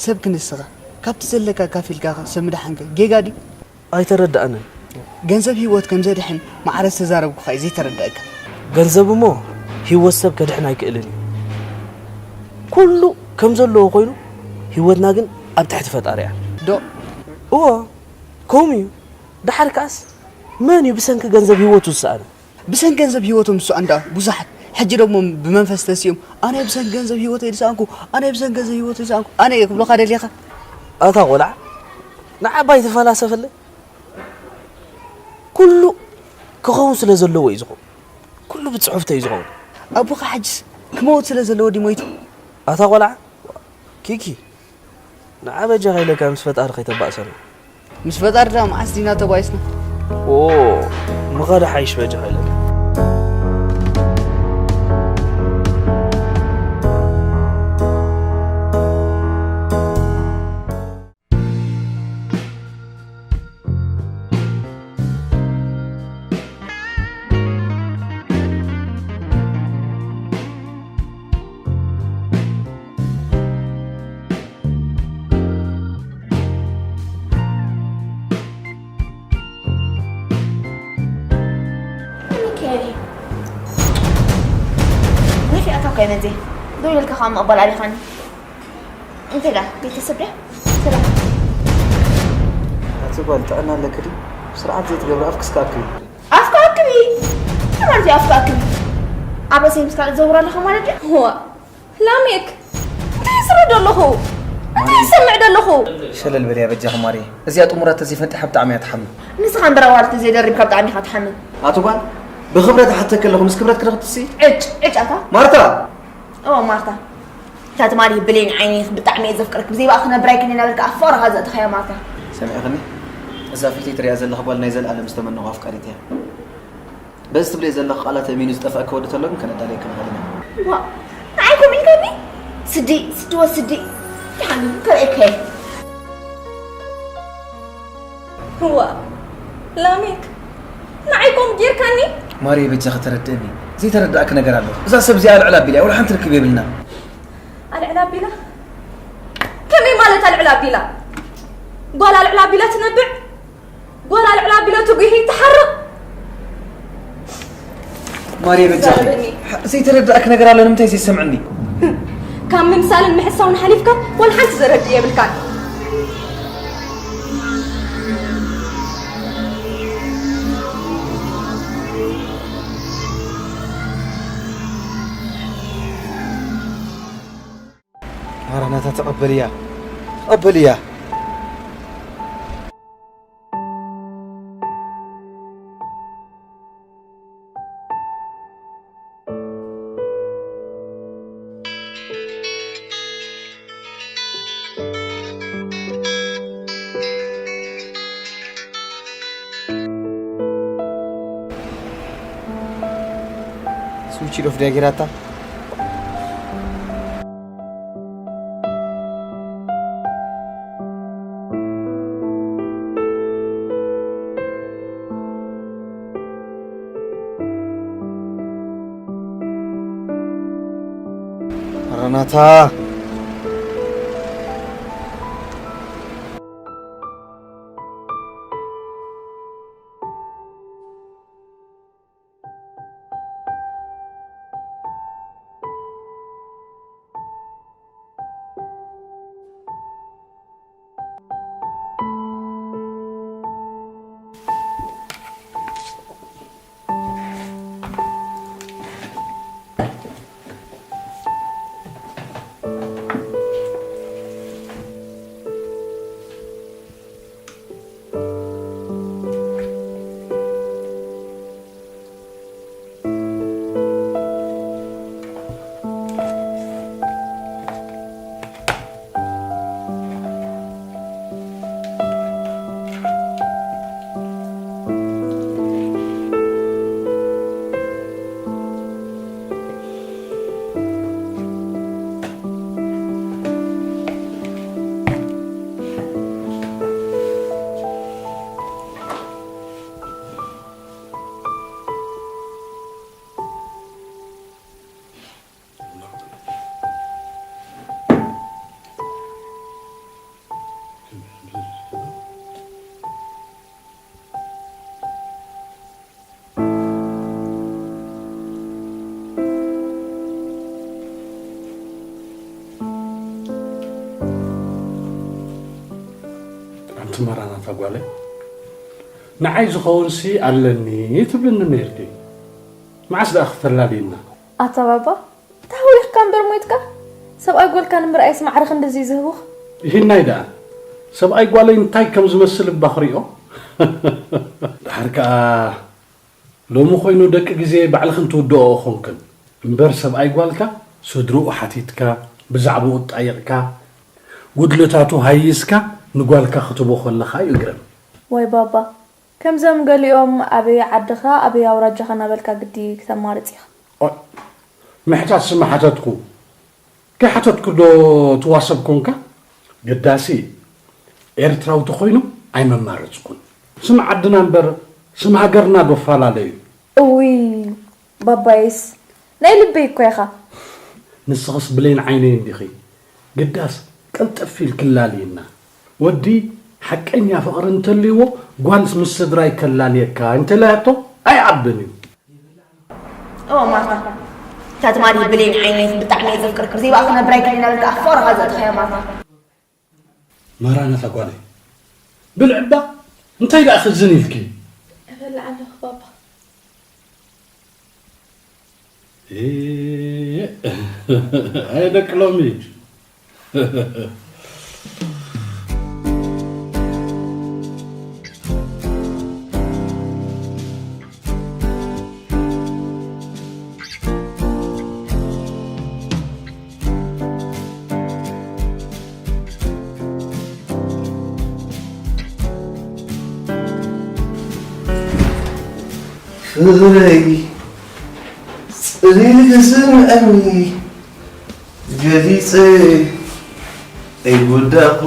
ሰብ ክንስኻ፣ ካብቲ ዘለካ ካፊልካ ሰብ ምድሓንከ ጌጋ ድዩ? ኣይተረድኣንን። ገንዘብ ህይወት ከም ዘድሕን ማዕረ ዝተዛረብኩኻ እዩ ዘይተረድኣካ። ገንዘብ እሞ ህይወት ሰብ ከድሕን ኣይክእልን እዩ። ኩሉ ከም ዘለዎ ኮይኑ ህይወትና ግን ኣብ ትሕቲ ፈጣሪ እያ። ዶ? እዎ፣ ከምኡ እዩ። ደሓር ከኣስ መን እዩ ብሰንኪ ገንዘብ ህይወቱ ዝሰኣነ? ብሰንኪ ገንዘብ ህይወቶም ዝሰኣኑ ደኣ ብዙሓት። ሕጂ ደሞ ብመንፈስ ተሲኦም፣ "ኣነ ብሰንኪ ገንዘብ ህይወተይ ዝሰኣንኩ፣ ኣነ ብሰንኪ ገንዘብ ህይወተይ ዝሰኣንኩ፣ ኣነ" እየ ክብሉኻ ደሊኻ? ኣታ ቆልዓ፣ ንዓባ ኣይትፈላሰፈለይ። ኩሉ ክኸውን ስለ ዘለዎ እዩ ዝኸውን። ኩሉ ብጽሑፍተይ እዩ ዝኸውን። ኣቦኻ ሕጅስ ክመውት ስለ ዘለዎ ድዩ ሞይቱ? ኣታ ቆልዓ፣ ኪኪ፣ ንዓ በጃኻ ኢለካ ምስ ፈጣሪ ከይተባእሰና። ምስ ፈጣሪ ደኣ መዓስ ዲና ተባኢስና? ኦ፣ ምኸደ ሓይሽ በጃኻ ኢለካ። ሚካኤል፣ ናፊቓትካ እየ መዜ። ደው ኢለልካ ከዓ ምቕባል ኣሊኻኒ። እንታይ ደኣ ቤተሰብ ድያ? ሰላም። ኣቲ ጓል ጥዕና ኣለኪ ድዩ? ስርዓት ዘይትገብሪ ኣፍኪ እስከ ኣክቢ። ኣፍካ ኣክቢ? እንታይ ማለት እዩ ኣፍካ ኣክቢ? ኣብ ርእሰይ ምስ ካልእ ትዘውር ኣለኻ ማለት ድዩ? እዋ፣ ላሜክ፣ እንታይ ዝርኢ ዘለኹ? እንታይ ዝሰምዕ ዘለኹ? ሸለል በልያ በጃኺ ማርየ። እዚኣ ጥሙራ ተዘይፈንጢሓ ብጣዕሚ እያ ትሓምም። ንስኻ እምበር ኣዋልድ ተዘይደሪብካ ብጣዕሚ ኢኻ ትሓምም። ኣቲ ጓል፣ ብኽብረት እሓተኪ ኣለኹ፣ ምስ ክብረትኪ ዶ ክትስኢ? ዕጭ፣ ዕጭ ኣታ። ማርታ! እወ ማርታ። እታ ትማሊ ብሌን ዓይነይ ብጣዕሚ እየ ዘፍቅረኪ፣ ብዘይ ብኣኺ ክነብር ኣይክእልን እናበልካ ኣብ ፍቕርኻ ዘእተኻያ ማርታ። ሰሚዕኽኒ? እዛ ፊተይ ትሪኣ ዘለኺ ጓል ናይ ዘለኣለም ዝተመነኹ ኣፍቃሪት እያ። በዚ ትብልዮ ዘለኺ ቃላት ኣእሚኑ ዝጠፍኣኪ ወዲ ተሎ ግን ከነዳልየኪ ንኽእል ኢና። ዋ፣ ንዓይ ከምኡ ኢልካኒ? ስዲ፣ ስዲ ወስዲ። ደሓን ከርእየካ እየ። እዋ፣ ላሜክ፣ ንዓይ ከምኡ ጌርካኒ? ማርየ፣ በጃኺ ተረድእኒ። ዘይተረድኣኪ ነገር ኣሎ። እዛ ሰብ እዚኣ ኣልዕል ኣቢላ እያ፣ ወላ ሓንቲ ርክብ የብልና። ኣልዕል ኣቢላ? ከመይ ማለት ኣልዕል ኣቢላ? ጓል ኣልዕል ኣቢላ ትነብዕ? ጓል ኣልዕል ኣቢላ ትጉሂ፣ ትሓርቕ? ማርየ፣ በጃኺ። ዘረድእኒ። ዘይተረድኣኪ ነገር ኣሎ፣ ንምንታይ ዘይሰምዕኒ? ካብ ምምሳልን ምሕሳውን ሓሊፍካ ዋላ ሓንቲ ዘረድእ የብልካን። ማራናታ ተቐበልያ፣ ተቐበልያ። ስዊች ኦፍ ድያ ጌራታ? ረናታ። ኣንቲ ማራናታ ጓለይ፣ ንዓይ ዝኸውንሲ ኣለኒ ትብልኒ ነይርኪ። መዓስ ደኣ ክተላልዩና? ኣታ ባባ፣ ተሃዊኽካ እምበር ሞይትካ? ሰብኣይ ጓልካ ንምርኣይስ ማዕረ ክንድዚ ዝህውኽ? ይሂናይ ደኣ፣ ሰብኣይ ጓለይ እንታይ ከም ዝመስል እባ ክሪኦ። ደሓር ከኣ ሎሚ ኮይኑ ደቂ ግዜ ባዕልኽን ትውድኦ ኾንክን። እምበር ሰብኣይ ጓልካ ስድርኡ ሓቲትካ፣ ብዛዕባኡ ጠይቕካ፣ ጉድለታቱ ሃይስካ ንጓልካ ክትቦ ከለኻ እዩ ግረም። ዋይ ባባ፣ ከምዞም ገሊኦም ኣበይ ዓድኻ፣ ኣበይ ኣውራጃኻ እናበልካ ግዲ ክተማርጽ ኢኻ። ኦይ፣ ምሕታት ስሚ ሓተትኩ። ከይሓተትኩ ዶ ትዋሰብ ኮንካ? ግዳሲ ኤርትራዊ ተኾይኑ ኣይመማረጽኩን። ስም ዓድና እምበር ስም ሃገርና ዶ ፈላለዩ? እውይ ባባይስ ናይ ልበይ እኮ ኢኻ። ንስኽስ ብሌን ዓይነይ እንዲኺ። ግዳስ ቀልጠፍ ኢልኪ ላልይና። ወዲ ሓቀኛ ፍቕሪ እንተልይዎ ጓልስ ምስ ስድራይ ከላልየካ እንተላያቶ ኣይዓብን እዩ። እወ ማርታ፣ እታ ትማሊ ብሌን ዓይነይ ብጣዕሚ እየ ዘፍቅርኪ፣ ብዘይባኣ ክነብር ኣይክእልን እናበልካ ኣፋውራኻ ዘእተኻያ ማርታ። ማራናታ ጓለይ፣ ብልዒ እባ። እንታይ ደኣ ክዝን ኢልኪ? እበልዕ ኣለኹ ባባ። ኤ፣ ኣይ ደቂ ሎሚ። ፍቕረይ ጽሊል ክስምዐኒ ገሊጸ ኣይወዳእኩ።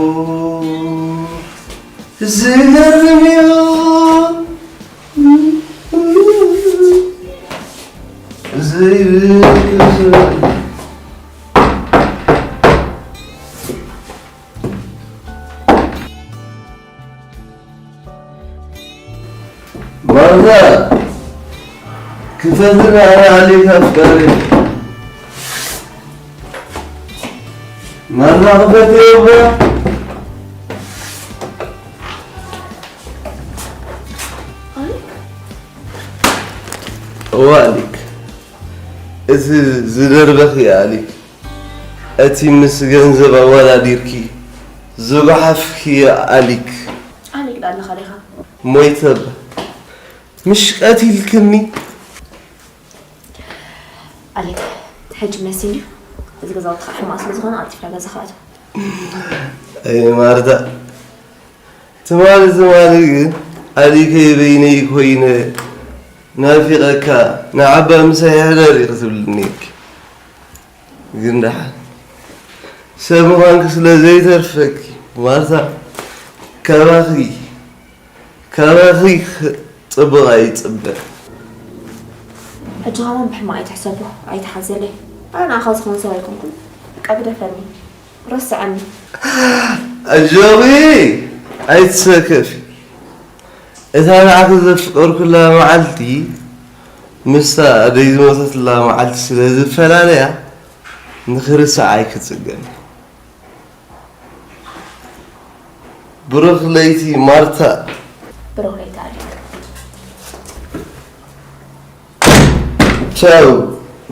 ዝገርም እዩ። ዘይብል ማርታ፣ ክፈትኒ ኣነ ኣሊክ ኣፍቃሪ። ማርታ፣ ክፈትዮ እባ። እዋ ኣሊክ፣ እዚ ዝደርበኺ ኣሊክ። እቲ ምስ ገንዘብ ኣወዳዲርኪ ዝጓሓፍኪ ኣሊክ። ኣሊክ ዳኣ ኣለኻ ዲኻ? ሞይተባ። ምሽ ቀቲልክኒ። ኣሌክ፣ ሕጂ መሲሉ እዩ። እዚ ገዛውቲ ከዓ ሕማቕ ስለ ዝኾነ ቀልጢፍካ ገዛኻ እቶ። ኣይ ማርታ፣ ትማሊ ትማሊ ግን ኣሊከይ በይነይ ኮይነ ናፊቐካ ንዓባ ምሳይ ሕደር ኢኺ ትብልኒ ነይርኪ። ግን ደሓን ሰብ ምዃንኪ ስለ ዘይተርፈኪ ማርታ፣ ካባኺ ካባኺ ጽቡቕ ኣይጽበ። ሕጂ ኸማን ብሕማቕ ኣይትሕሰቦ፣ ኣይትሓዘለይ። ኣነ ንዓኻ ዝኾን ሰብ ኣይኮንኩን። በቃ ግደፈኒ። ረስዐኒ። ኣጆኺ፣ ኣይትሰከፊ። እታ ንዓኺ ዘፍቀርኩላ መዓልቲ ምስታ ኣደይ ዝሞተትላ መዓልቲ ስለ ዝፈላለያ ንኽርስዓ ኣይክጽገም። ብሩኽ ለይቲ ማርታ። ብሩኽ ለይቲ ኣሌክ። ቻው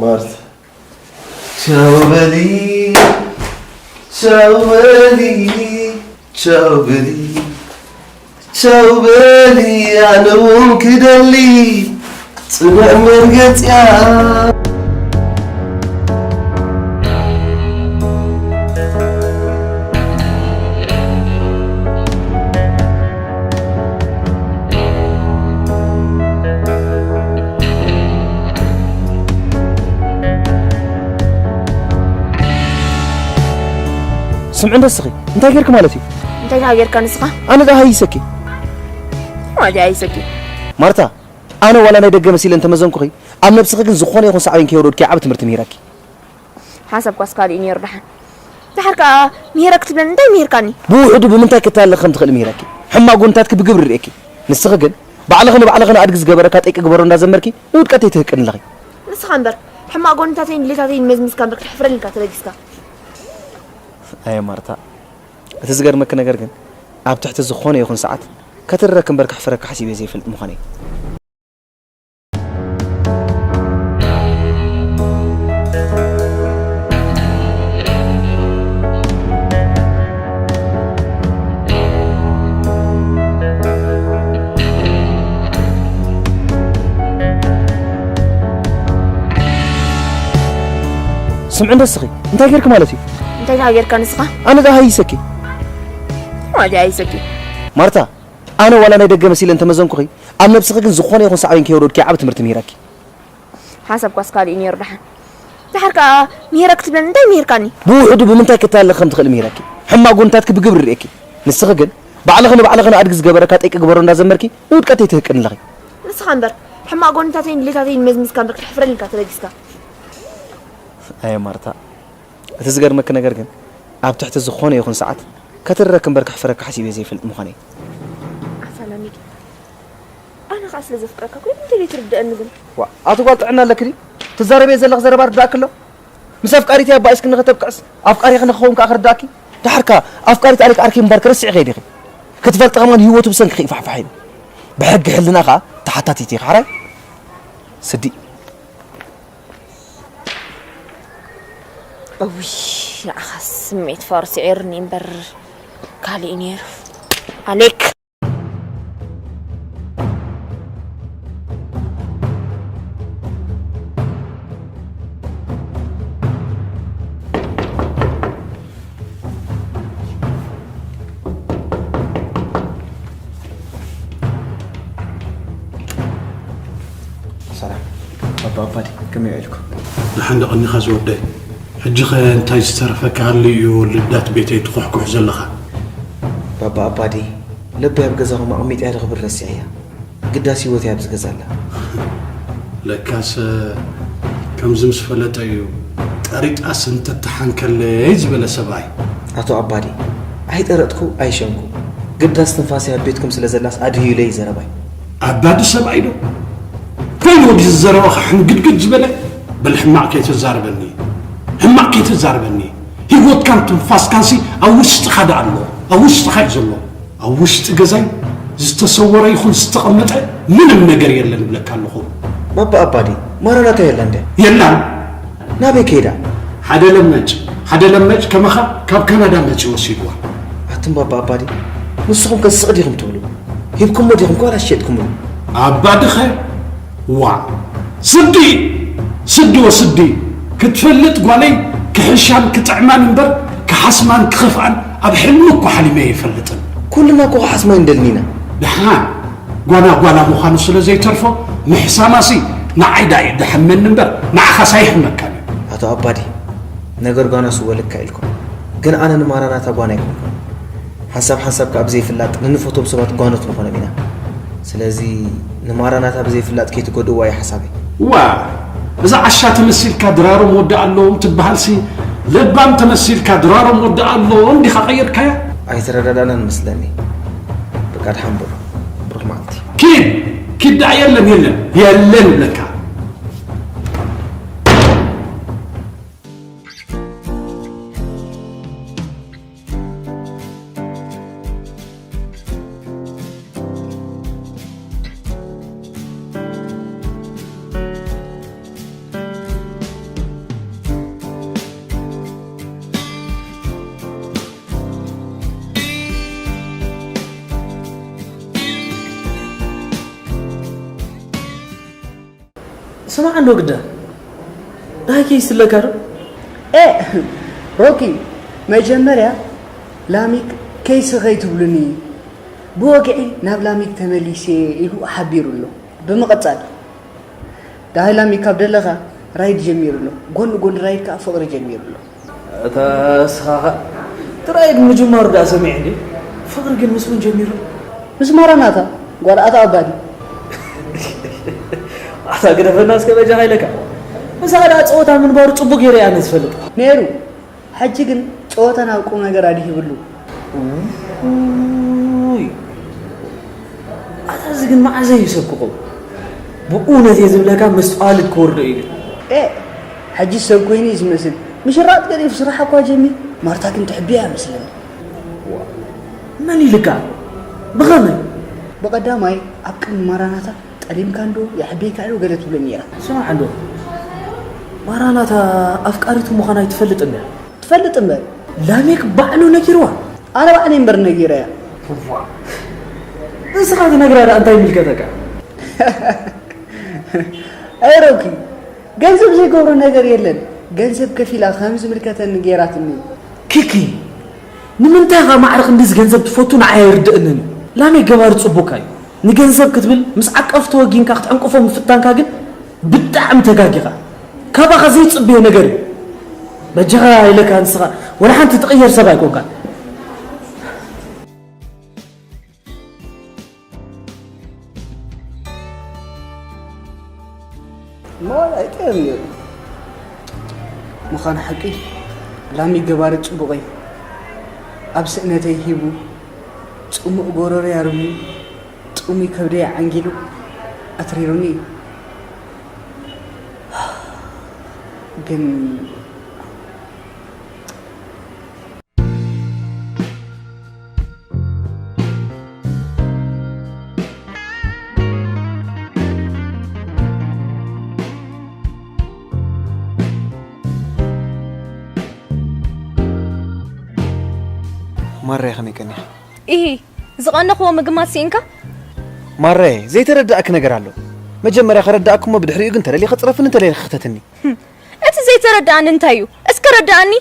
ማርታ። ቻው በሊ፣ ቻው በሊ፣ ቻው በሊ፣ ቻው በሊ። ኣነ እውን ክደሊ ጽኑዕ መርገጽያ። ስምዒ እንዶ እስኺ እንታይ ጌርኪ ማለት እዩ? እንታይ ደኣ ጌርካ ንስኻ? ኣነ ደኣ ሃይሰኪ። ማለት ሃይሰኪ። ማርታ፣ ኣነ ዋላ ናይ ደገ መሲለ እንተመዘንኩኺ፣ ኣብ ነብስኺ ግን ዝኾነ ይኹን ሳዕቤን ከየውረድኪ ዓቢ ትምህርቲ ምሂረኪ። ሓሳብኳስ ካልእ እዩ ነይሩ ደሓን። ደሓር ከኣ ምሂረኪ ትብለኒ እንታይ ምሂርካኒ? ብውሑዱ ብምንታይ ክተሃለኺ ከም ትኽእሊ ምሂረኪ። ሕማቕ ጎንታትኪ ብግብሪ ርእየኪ። ንስኺ ግን ባዕልኺ ንባዕልኺ ንኣድጊ ዝገበረካ ጠይቂ ግበሮ እንዳዘመርኪ ንውድቀተይ ትህቅኒ ኣለኺ። ንስኻ እምበር ሕማቕ ጎንታተይን ድሌታተይን መዝሚዝካ እምበር ክትሕፍረኒ ኢልካ ተበጊስካ። ኣየ ማርታ፣ እቲ ዝገርመኪ ነገር ግን ኣብ ትሕቲ ዝኾነ ይኹን ሰዓት ከትርረኪ እምበር ከሕፍረኪ ሓሲበ ዘይፈልጥ ምዃነይ። ስምዒ እንዶ እስኺ እንታይ ጌርኪ ማለት እዩ? እንታይ ደኣ ጌርካ ንስኻ? ኣነ ደኣ ሃይሰኪ። ማለት ሃይሰኪ። ማርታ፣ ኣነ ዋላ ናይ ደገ መሲለ እንተመዘንኩኺ፣ ኣብ ነብስኺ ግን ዝኾነ ይኹን ሳዕቤን ከየውረድኪ ዓቢ ትምህርቲ ምሂረኪ። ሓሳብኳስ ካልእ እዩ ነይሩ ደሓን። ደሓር ከኣ ምሂረኪ ትብለኒ እንታይ ምሂርካኒ? ብውሑዱ ብምንታይ ክተሃለኺ ከም ትኽእሊ ምሂረኪ። ሕማቕ ጎንታትኪ ብግብሪ ርእየኪ። ንስኺ ግን ባዕልኺ ንባዕልኺ ንኣድጊ ዝገበረካ ጠይቂ ግበሮ እንዳዘመርኪ ንውድቀተይ ትህቅኒ ኣለኺ። ንስኻ እምበር ሕማቕ ጎንታተይን ድሌታተይን መዝሚዝካ እምበር ክትሕፍረኒ ኢልካ ተበጊስካ። ኣየ ማርታ፣ እቲ ዝገርመኪ ነገር ግን ኣብ ትሕቲ ዝኾነ ይኹን ሰዓት ከትርረኪ እምበር ከሕፍረኪ ሓሲበ ዘይፈልጥ ምዃነይ። ኣሳላሚ ግን ኣነ ኸኣ ስለ ዘፍቅረካ ኮይኑ እንታይ ዘይትርድኣኒ ግን? ዋ፣ ኣቲ ጓል ጥዕና ኣለኪ ድዩ? ትዛረብዮ ዘለኺ ዘረባ ርዳእኪ ኣሎ? ምስ ኣፍቃሪተይ ኣባኢስክኒ ከተብቅዕስ ኣፍቃሪኺ ንኽኸውን ከኣ ክርዳእኪ? ደሓር ከኣ ኣፍቃሪት ኣሌክ ዓርከይ ምንባርኪ ረሲዕክዮ ዲኺ? ክትፈልጢ ከማን ህይወቱ ብሰንክኺ ይፋሕፋሕ ኢሉ። ብሕጊ ሕልና ከኣ ተሓታቲት ኢኺ ሓራይ? ስዲ። እውይ፣ ንዓኻ ስምዒት ፍቕሪ ስዒሩኒ እምበር ካልእ እዩ ነይሩ። ኣሌክ። ሰላም ባባ ኣባዲ፣ ከመይ ውዒልኩም? ደሓን ዶ ቀኒኻ ዝወደይ? ሕጂ ኸ እንታይ ዝተረፈካ ኣሎ እዩ ልዳት ቤተይ ትኹሕኩሕ ዘለኻ? ባባ ኣባዲ፣ ልበይ ኣብ ገዛኹም ኣቐሚጠያ ዶ ክብል ረሲዐያ? ግዳስ ህይወተይ ኣብዚ ገዛ ኣላ። ለካስ ከምዚ ምስ ፈለጠ እዩ ጠሪጣስ እንተተሓንከለይ ዝበለ ሰብኣይ። ኣቶ ኣባዲ፣ ኣይጠረጥኩ ኣይሸንኩ። ግዳስ ትንፋሰይ ኣብ ቤትኩም ስለ ዘላስ ኣድህዩለይ እዩ ዘረባይ። ኣባዲ ሰብኣይ ዶ? ኮይኑ ወዲ ዘረባኻ ሕንግድግድ ዝበለ? በል ሕማቕ ከይተዛርበኒ። ሕማቕ ከይተዛርበኒ። ህይወትካን ትንፋስካንሲ ኣብ ውሽጥኻ ደኣ ኣሎ። ኣብ ውሽጥኻ እዩ ዘሎ። ኣብ ውሽጢ ገዛይ ዝተሰወረ ይኹን ዝተቐመጠ ምንም ነገር የለን እብለካ ኣለኹ። ባባ ኣባዲ፣ ማራናታ የላ እንደ? የላን። ናበይ ከይዳ? ሓደ ለመጭ ሓደ ለመጭ ከማኻ ካብ ካናዳ መጺኡ ወሲድዋ። ኣቱም ባባ ኣባዲ፣ ንስኹም ከ ስቕ ዲኹም ትብሉ? ሂብኩሞ ዲኹም ዋላ ሸጥኩምሉ? ኣባድኸ? ዋ፣ ስዲ! ስዲ ወስዲ! ክትፈልጥ ጓለይ ክሕሻን ክጥዕማን እምበር ክሓስማን ክኸፍኣን ኣብ ሕልሚ እኮ ሓሊመ ኣይፈልጥን። ኩልና እኮ ክሓስማ ንደልን ኢና። ደሓን ጓና ጓና ምዃኑ ስለ ዘይተርፎ ምሕሳማሲ ንዓይ ደኣ እዩ ደሕመኒ እምበር ንዓኻስ ኣይሕመካን እዩ። ኣቶ ኣባዲ፣ ነገር ጓና ስወ ልካ ኢልኩም። ግን ኣነ ንማራናታ ጓና ኣይኮንኩን። ሓንሳብ ሓንሳብ ከኣ ብዘይፍላጥ ንንፈቶም ሰባት ጓኖት ንኾኖም ኢና። ስለዚ ንማራናታ ብዘይፍላጥ ከይትጎድእዋ እዩ ሓሳበይ። ዋ፣ እዛ ዓሻ ተመሲልካ ድራሮም ወዲ ኣለዎም ትበሃልሲ ለባም ተመሲልካ ድራሮም ወዲ ኣለዎም ዲኻ ቀይርካያ? ኣይተረዳዳእናን መስለኒ። በቃ ድሓን በሉ። ብሩኽ መዓልቲ። ኪድ! ኪድ ደኣ የለን፣ የለን፣ የለን እብለካ። ስማዕ እንዶ ግዳ፣ ደሃይ ኬስ ኣለካ ዶ? ኤ፣ ሮኪ፣ መጀመርያ ላሚክ ኬስ ከይትብሉኒ፣ ብወግዒ ናብ ላሚክ ተመሊሰ ኢሉ ሓቢሩ ኣሎ። ብምቕጻል፣ ደሃይ ላሚክ ካብ ደለኻ ራይድ ጀሚሩ ኣሎ። ጎኒ ጎኒ ራይድ ከኣ ፍቕሪ ጀሚሩ ኣሎ። እታ ንስኻ ኸ እቲ ራይድ ምጅማሩ ደኣ ሰሚዐ እንዴ? ፍቕሪ ግን ምስ መን ጀሚሩ? ምስ ማራናታ፣ ጓል ኣታ ኣባዲ። ኣታ ግደፈና እስከ በጃኻ ኢለካ። ምሳኻ ደኣ ጸወታ ምንባሩ ጽቡቕ ገይረ እየ ኣነ ዝፈልጥ። ነይሩ። ሕጂ ግን ጸወታ ናብ ቁም ነገር ኣድሂብሉ። ኡይ። ኣታ እዚ ግን መዓዘ እዩ ሰብ ክኸውን? ብእውነት እየ ዝብለካ መስተዋልድ ክወርዶ እዩ ግን። ኤ፣ ሕጂ ሰብ ኮይኑ እዩ ዝመስል። ምሽራጥ ገዲፉ ስራሕ እኳ ጀሚር። ማርታ ግን ትሕብያ እያ መስለኒ። ዋ፣ መን ኢልካ? ብኸመይ? ብቐዳማይ ኣብ ቅድሚ ማራናታ ጠሊምካ እንዶ ይሕብየካ ኢሉ ገለ ትብለኒ ነይራ። ስማዕ እንዶ፣ ማራናታ ኣፍቃሪቱ ምዃና ኣይትፈልጥን ድያ? ትፈልጥ እምበር። ላሜክ ባዕሉ ነጊርዋ? ኣነ ባዕለይ እምበር ነጊረያ። እዋ፣ ንስኻ ትነግራ ደኣ እንታይ ይምልከተካ? ኣይ ሮኪ፣ ገንዘብ ዘይገብሮ ነገር የለን። ገንዘብ ከፊላ ከም ዝምልከተኒ ገይራትኒ። ኪኪ፣ ንምንታይ ኢኻ ማዕረ ክንድዚ ገንዘብ ትፈቱ ንዓይ ኣይርድእንን እዩ። ላሜክ ገባሪ ጽቡቕካ እዩ። ንገንዘብ ክትብል ምስ ዓቀፍቲ ወጊንካ ክትዕንቅፎ ምፍታንካ ግን ብጣዕሚ ተጋጊኻ። ካባኻ ዘይጽበዮ ነገር እዩ። በጃኻ ኢለካ ንስኻ ወላ ሓንቲ ትቕየር ሰብ ኣይኮንካን። እሞ ኣይጠየም ነይሩ። ምዃኑ ሓቂ ላሚ ገባሪ ጽቡቕ እዩ። ኣብ ስእነተይ ሂቡ፣ ጽሙእ ጎረሮይ ኣርምዩ፣ ጥሙይ ከብደይ ዓንጊሉ ኣትሪሩኒ እዩ። ግን ማራይ ከመይ ቀኒኺ? ኢሂ፣ ዝቐነኽዎ ምግማት ስኢንካ? ማራይ፣ ዘይተረዳእኪ ነገር ኣሎ። መጀመርያ ከረዳእኪ እሞ ብድሕሪኡ ግን ተለሊኺ ጽረፍኒ፣ ተለሊኺ ክተትኒ። ህም፣ እቲ ዘይተረዳእኒ እንታይ እዩ? እስከ ረዳእኒ።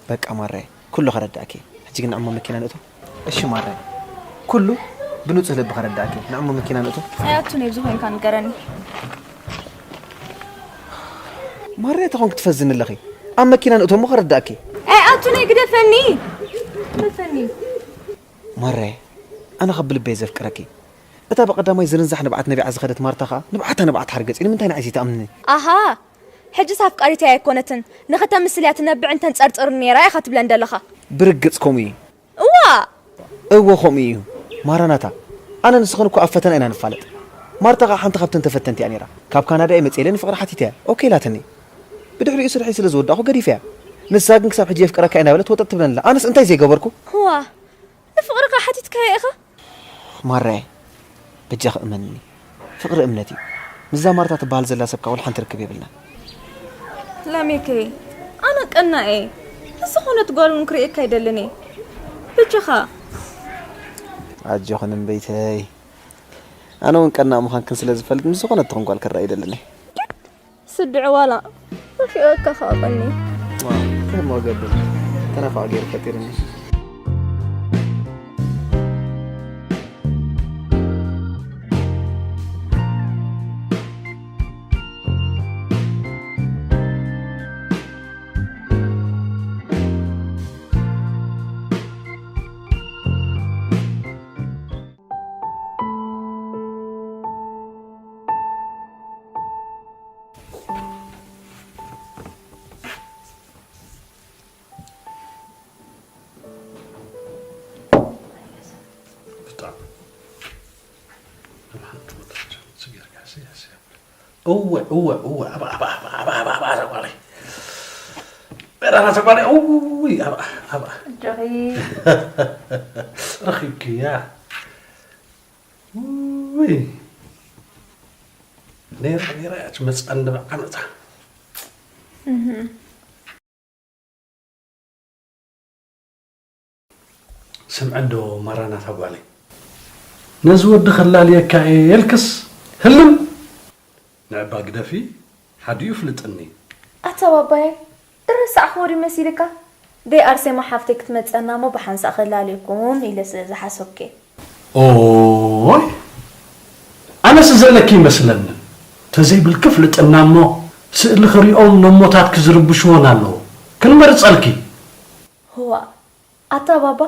በቃ ማራይ፣ ኩሉ ከረዳእኪ። ሕጂ ግን ንዕሞ መኪና ንእቶ። እሺ ማራይ፣ ኩሉ ብንጹህ ልቢ ከረዳእኪ። ንዕሞ መኪና ንእቶ። ኣይ ኣቱነይ፣ ብዝኾንካ ንገረኒ። ማራይ፣ ተኾንክ ትፈዝኒ ኣለኺ። ኣብ መኪና ንእቶ እሞ ከረዳእኪ። ኣይ ኣቱነይ፣ ግደፈኒ። ግደፈኒ። ማራይ፣ ኣነ ካብ ብልበይ ዘፍቅረኪ። እታ ብቐዳማይ ዝርንዛሕ ንብዓት ነቢዓ ዝኸደት ማርታ ኸኣ ንብዓታ ንብዓት ሓርገጽ እዩ። ንምንታይ ንዓይ ዘይትኣምንኒ? ኣሃ፣ ሕጅስ ኣፍቃሪተይ ኣይኮነትን። ንኽተምስል እያ ትነብዕን ተንጸርጽርን ነይራ ኢኻ ትብለን ደለኻ። ብርግጽ ከምኡ እዩ። እዋ! እወ ከምኡ እዩ። ማራናታ፣ ኣነ ንስኽን እኮ ኣብ ፈተና ኢና ንፋለጥ። ማርታ ኸኣ ሓንቲ ካብተን ተፈተንቲ እያ ነይራ። ካብ ካናዳ እየ መጽኤ ኢለ ንፍቕሪ ሓቲተያ። ኦኬ ኢላትኒ። ብድሕሪኡ ስርሐይ ስለ ዝወዳእኹ ገዲፈያ። ንሳ ግን ክሳብ ሕጂ የፍቅረካ እየ እናበለት ወጠጥ ትብለኒ ኣላ። ኣነስ እንታይ ዘይገበርኩ? እዋ! ንፍቕርኻ ሓቲትካዮ ኢኻ? ማራየ፣ በጃኺ እመንኒ። ፍቕሪ እምነት እዩ። ምስዛ ማርታ ትበሃል ዘላ ሰብካ ወላ ሓንቲ ርክብ የብልናን። ላሜከይ፣ ኣነ ቀናእ እየ። ንዝኾነት ጓል እውን ክርእየካ ኣይደልን እየ። ብቻኻ። ኣጆኽን እምበይተይ። ኣነ እውን ቀናእ ምዃንክን ስለ ዝፈልጥ፣ ምስ ዝኾነት ትኹን ጓል ክረኣ ኣይደልን እየ። ስድዒ ዋላ። ጠፊኦካ ከኣ ቀኒ። ዋ፣ እንታይ እሞ ገብር? ተናፋቂ ገይሩ ፈጢሩኒ። ብጣዕሚ። እወ፣ እወ፣ እወ፣ እወ፣ ኣብኣ፣ ኣብኣ፣ ኣብኣ፣ ኣብኣ፣ ኣብኣ፣ ኣብኣ፣ እዛ ጓለይ። በራና እዛ ጓለይ፣ እውይ፣ ኣብኣ፣ ኣብኣ። እጆኺ። ረኺብክያ። ውይ። ነይራ፣ ነይራ እያ ትመጽኣኒ ብዓመታ። እህ። ስምዒ እንዶ ማራናታ ጓለይ። ነዚ ወዲ ከላልየካ እየ ኢልክስ ህልም። ንዕባ ግደፊ፣ ሓዲኡ ፍልጥኒ። ኣታ ባባየ፣ ዝረሳዕክዎ ድዩ መሲልካ? ደይ ኣርሴማ ሓፍተይ ክትመጸና እሞ ብሓንሳእ ከላልየኩም ኢለ ስለ ዝሓሰብኩ እየ። ኦይ፣ ኣነስ ዘለኪ ይመስለኒ። ተዘይብልኪ ፍልጥና እሞ ስእሊ ክሪኦም ነሞታት ክዝርብሽዎን ኣለዉ። ክንመርጸልኪ። ህዋ፣ ኣታ ባባ፣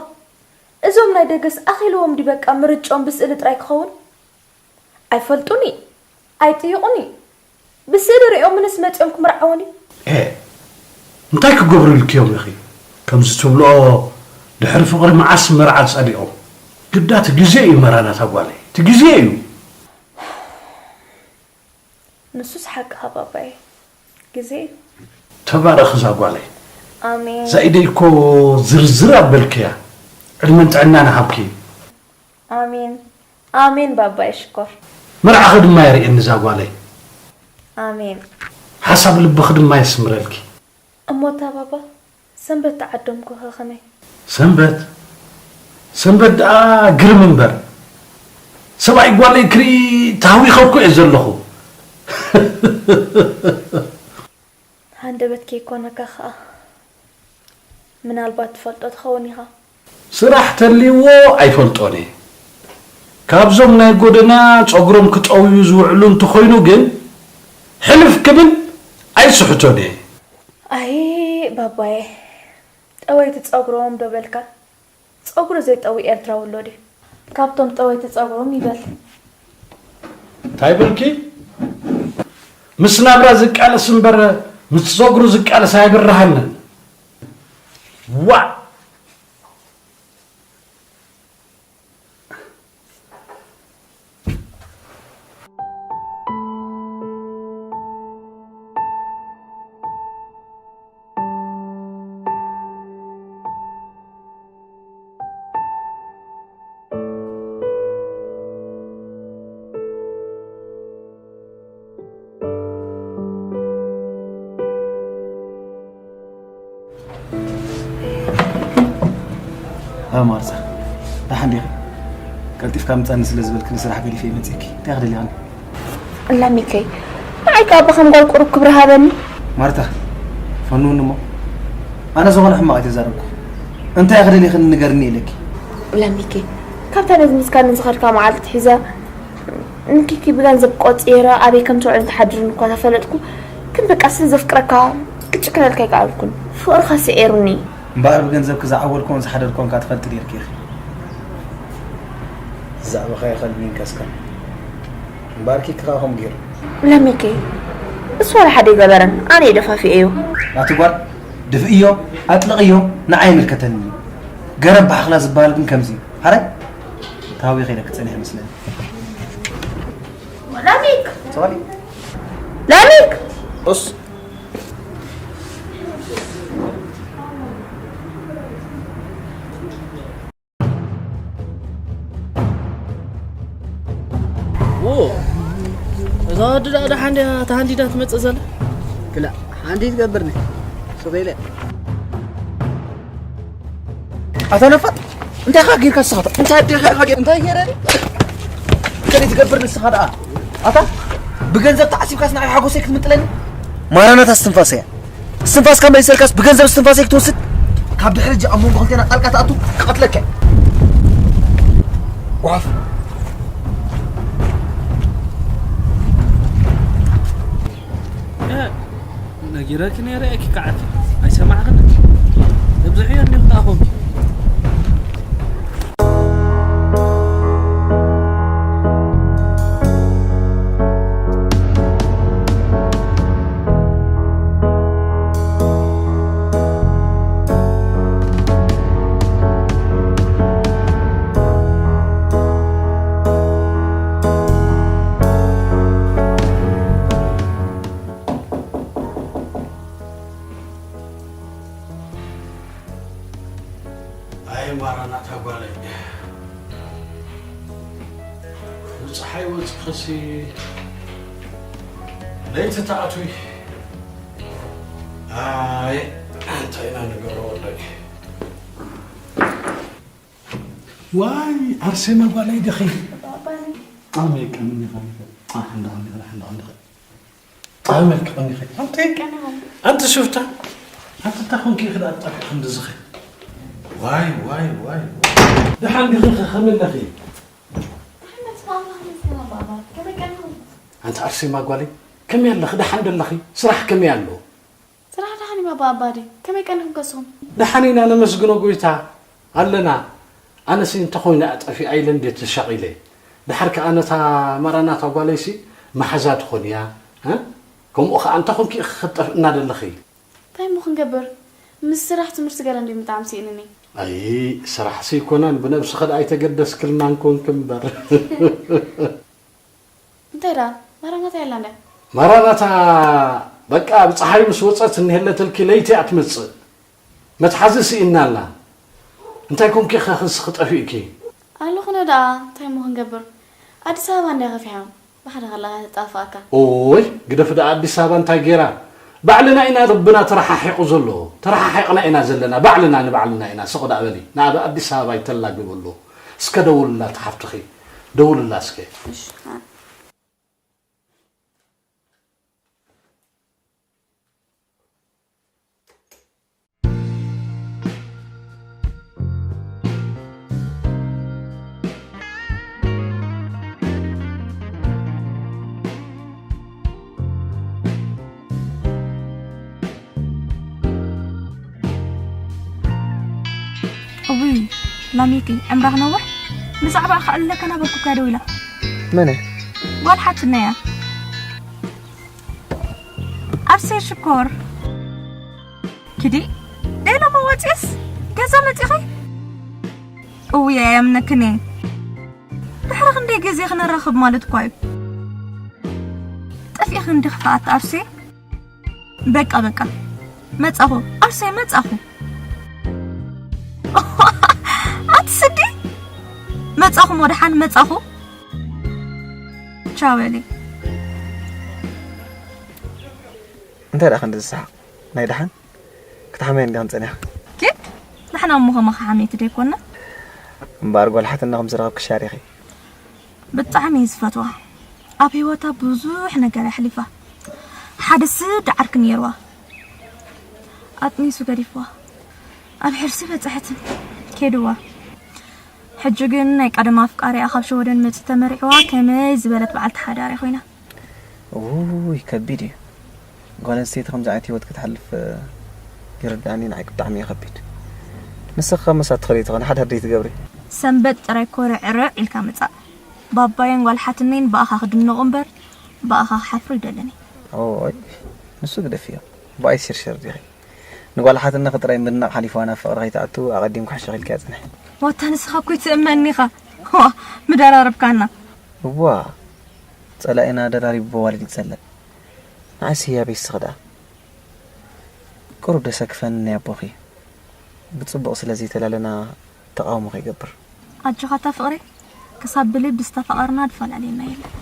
እዞም ናይ ደገስ ኣኺልዎም ድዩ በቃ ምርጭኦም ብስእሊ ጥራይ ክኸውን? ኣይፈልጡኒ፣ ኣይጥይቑኒ። ብስእሊ ሪኦምንስ መጺኦም ክምርዓውኒ? ኤ፣ እንታይ ክገብሩ ኢልክዮም ኢኺ? ከምዚ ትብልኦ ድሕሪ ፍቕሪ መዓስ መርዓ ጸሊኦም? ግዳ እቲ ግዜ እዩ መራናታ ጓለይ፣ እቲ ግዜ እዩ። ንሱስ ሓቅኻ ባባየ፣ ግዜ እዩ። ተባረኺ እዛ ጓለይ። ኣሜን። እዛ ኢደይ እኮ ዝርዝር ኣበልክያ። ዕድመን ጥዕናን ይሃብኪ። ኣሜን። ኣሜን ባባየ ሽኮር። መርዓኺ ድማ የርእየኒ እዛ ጓለይ። ኣሜን። ሓሳብ ልብኺ ድማ የስምረልኪ። እሞ እታ ባባ ሰንበት ተዓደምኩ ኸ ከመይ? ሰንበት? ሰንበት ደኣ ግርም እምበር። ሰብኣይ ጓለይ ክርኢ ተሃዊኸ እኮ እየ ዘለኹ። ሃንደበት ከይኮነካ ኸኣ ምናልባት ትፈልጦ ትኸውን ኢኻ። ስራሕ ተልይዎ ኣይፈልጦን እየ። ካብዞም ናይ ጎደና ጸጉሮም ክጠውዩ ዝውዕሉ እንተኾይኑ ግን ሕልፍ ክብል ኣይስሕቶን እየ። ኣይ ባባየ፣ ጠወይቲ ጸጉሮም ዶ በልካ? ጸጉሩ ዘይጠዊ ኤርትራዊ ኣሎ ድዩ? ካብቶም ጠወይቲ ጸጉሮም ይበል። እንታይ በልኪ? ምስ ናብራ ዝቃለስ እምበር ምስ ጸጉሩ ዝቃለስ ኣይብርሃንን። ዋእ! ኣ ማርታ፣ ደሓን ዲኺ? ቀልጢፍካ ምጻኒ ስለ ዝበልክኒ ስራሕ ገዲፈ እየ መጺእኪ። እንታይ ክደልያኒ? ላሚከይ፣ ንዓይ ከኣ ብኸም ጓል ቁሩብ ክብሪ ሃበኒ። ማርታ፣ ፈንውኒ እሞ። ኣነ ዝኾነ ሕማቕ ኣይተዛረብኩ። እንታይ ክደልይኽኒ ንገርኒ ኢለኪ። ላሚከይ፣ ካብታ ነዚ ምስካኒ ዝኸድካ መዓልቲ ሒዛ ንኪኪ ብገንዘብ ቆጺረ ኣበይ ከም ትውዕልን ትሓድርን እኳ ተፈለጥኩ፣ ግን በቃ ስለ ዘፍቅረካ ክጭክነልካ ኣይከኣልኩን። ፍቕርኻ ስዒሩኒ። እምበኣር ብገንዘብኪ ዝዓወልክዎን ዝሓደርክዎን ከኣ ትፈልጢ ኔርኪ ኢኺ። ብዛዕባኻ ይኸልኒ እንከስካ። እምበኣር ኪኪ ከኣ ከምኡ ገይሩ። ለሚከይ፣ እሱ ዋላ ሓደ ኣይገበረን፣ ኣነ እየ ደፋፊኤዮ። ኣቲ ጓል፣ ድፍእዮ፣ ኣጥልቕዮ፣ ንዓይ ኣይምልከተንን እዩ። ገረብ ብሓኽላ ዝበሃል ግን ከምዚ እዩ። ሓራይ? ተሃዊኸ ኢለ ክጸንሕ ይመስለኒ። ላሚክ! ሶሪ። ላሚክ! ኡስ። ዎ፣ እዛ ወዲ ደኣ ደሓን ድያ ተሃንዲዳ ትመጽእ ዘላ? ክላእ፣ ሓንቲ ትገብርኒ። ስቕ ኢለ። ኣታ ነፋጥ፣ እንታይ ኢኻ ጌርካ ንስኻ? እንታይ ኣዴኻ ኢኻ ጌር-፣ እንታይ ጌረ? ከመይ ትገብር ንስኻ ደኣ? ኣታ ብገንዘብ ተዓሲብካስ ንዓይ ሓጎሰይ ክትምንጥለኒ? ማራናታ እስትንፋሰይ እያ። እስትንፋስካ መሊሰልካስ ብገንዘብ እስትንፋሰይ ክትወስድ? ካብ ድሕሪ ሕጂ ኣብ መንጎ ክልቴና ጣልቃ ትኣቱ ክቐትለካ እየ። ጓሓፍ። ነጊረኪ ነይረ እኪ ከዓኪ ኣይሰማዕኽን። ተብዝሕዮ እንዲኹ ደኣ ኮንኪ። ኣይ ማራናታ ጓለይ፣ ብፀሓይ ወፂኽሲ ለይቲ ትኣትዊ። ኣይ እንታይ ኢና ንገብሮ ወለይ። ዋይ ኣርሴማ ጓለይ ድኺ? ኣሜሪካ ምን ይኸ? ኣንዳ ኣንዳ ኣንዳ ኣንዳ ኣንዳ ኣመልክ ቀኒኺ። ኣንቲ፣ ኣንቲ ሹፍታ። ኣንቲ እንታይ ኮንኪ ኢኺ ደኣ ጠፊእኪ ከምዚ ዝኺ? ዋይ፣ ዋይ፣ ዋይ፣ ዋይ። ደሓን ዲኺ ከ-፣ ከመይ ኣለኺ? ኣንቲ ኣርሴማ ጓለይ፣ ከመይ ኣለኺ? ደሓን ዶ ኣለኺ? ስራሕ ከመይ ኣሎ? ስራሕ ደሓን እዩ ኣባ ኣባዲ። ከመይ ቀኒኹም ከስኹም? ደሓን ኢና ነመስግኖ ጎይታ። ኣለና። ኣነሲ እንተኾይነ ኣጠፊኣ ኢለ እንዴ ተሻቒለ። ደሓር ከኣ ነታ ማራናታ ጓለይሲ መሓዛ ትኾን እያ፣ እ? ከምኡ ከኣ እንተ ኾንኪ ኢኺ ክትጠፍእና ደለኺ። እንታይ እሞ ክንገብር? ምስ ስራሕ ትምህርቲ ገለ እንድዩ ምጥዓም ስኢንኒ። ኣይ፣ ስራሕሲ ኣይኮነን፣ ብነብስኺ ደኣ ኣይተገደስክልናን ኮንኪ እምበር። እንታይ ደኣ? ማራናታ የላ እንድያ? ማራናታ በቃ ብጸሓይ ምስ ወጸት እንሄለትልኪ ለይቲ እያ ትመጽእ። መትሓዚ ስኢንና ኣላ። እንታይ ኮንኪ ኸ ክንስኺ ጠፊእኪ? ኣለኹነ ደኣ፣ እንታይ እሞ ክንገብር? ኣዲስ ኣበባ እንድያ ከፊሓ። ብሓደ ከለኻ ተጣፍኣካ። ኦይ፣ ግደፊ ደኣ ኣዲስ ኣበባ እንታይ ገይራ? ባዕልና ኢና ልብና ተረሓሒቑ ዘሎ። ተረሓሒቕና ኢና ዘለና። ባዕልና ንባዕልና ኢና። ስቕ ደኣ በሊ። ንኣበ ኣዲስ ኣበባ ይተላግበሉ። እስከ ደውልላ እታ ሓፍትኺ። ደውልላ እስከ። እሺ፣ ኣ- እውይ ላሚቲ ዕምራ ክነውሕ ብዛዕባ ከዕልለካ ናበልኩካ ደው ኢላ። መን እያ? ጓል ሓትነያ። ኣርሴ ሽኮር። ኪዲ ደይ ሎሚ ወፂስ ገዛ መፂኺ? እውይ ኣየምነክን እየ። ድሕሪ ክንደይ ግዜ ክንራኸብ ማለት እኳ እዩ። ጠፊእኺ እንዲኺ ከኣ ኣርሴ? በቃ በቃ መጻኹ ኣርሴ መጻኹ። ኣቲ ስዲ መጻኹ ሞ ደሓን መጻኹ። ቻው በሊ። እንታይ ደኣ ክንዲ ዝሰሓቕ ናይ ደሓን ክትሓመይ እንዲኽን ጸኒሕኪ። ኪድ ንሕና እሞ ከማኻ ሓመይቲ ደይኮና። እምበኣር ጓል ሓትነኹም ዝረኸብኪ ሻሪኺ። ብጣዕሚ እየ ዝፈትዋ። ኣብ ህይወታ ብዙሕ ነገር ኣሕሊፋ። ሓደ ስዲ ዓርኪ ነይርዋ። ኣጥኒሱ ገዲፍዋ። ኣብ ሕርሲ በጽሐት ከይድዋ። ሕጂ ግን ናይ ቀደም ኣፍቃሪኣ ካብ ሸወደን መጺኡ ተመሪዕዋ ከመይ ዝበለት በዓልቲ ሓዳር ኮይና። ውይ ከቢድ እዩ። ጓል ኣንስተይቲ ከምዚ ዓይነት ህይወት ከተሕልፍ ይርድኣኒ፣ ንዓይ ብጣዕሚ እዩ ከቢድ። ንስኺ ከ ምሳ ትኸዲ ትኾን ሓዳር ደይ ትገብሪ? ሰንበት ጥራይ ኮርዕርዕ ኢልካ ምጻእ። ባባየን ጓል ሓትነይን ብኣኻ ክድነቑ እምበር ብኣኻ ክሓፍሩ ይደልን እየ። ኦይ ንሱ ግደፍዮ። ብኣይ ሽርሽር ዲኺ? ንጓል ሓትነኺ ጥራይ ምድናቕ ሓሊፍዋ ናብ ፍቕሪ ከይትኣቱ ኣቐዲምኪ ሕሽኽ ኢልክያ ጽንሒ። ዋታ ንስኻ እኮ ይትእመኒ ኢኻ። ዋ ምደራረብካና። እዋ ጸላኢና ደራሪቡ በዋልድ ይጸልእ። ንዓይስ ህያበይ እስኺ ደኣ። ቁሩብ ደሰክፈኒ ናይ ኣቦኺ። ብጽቡቕ ስለ ዘይተላለና ተቓውሞ ከይገብር። ኣጆኻ ኣታ ፍቕረይ፣ ክሳብ ብልቢ ዝተፋቐርና ድፈላለየና የለን።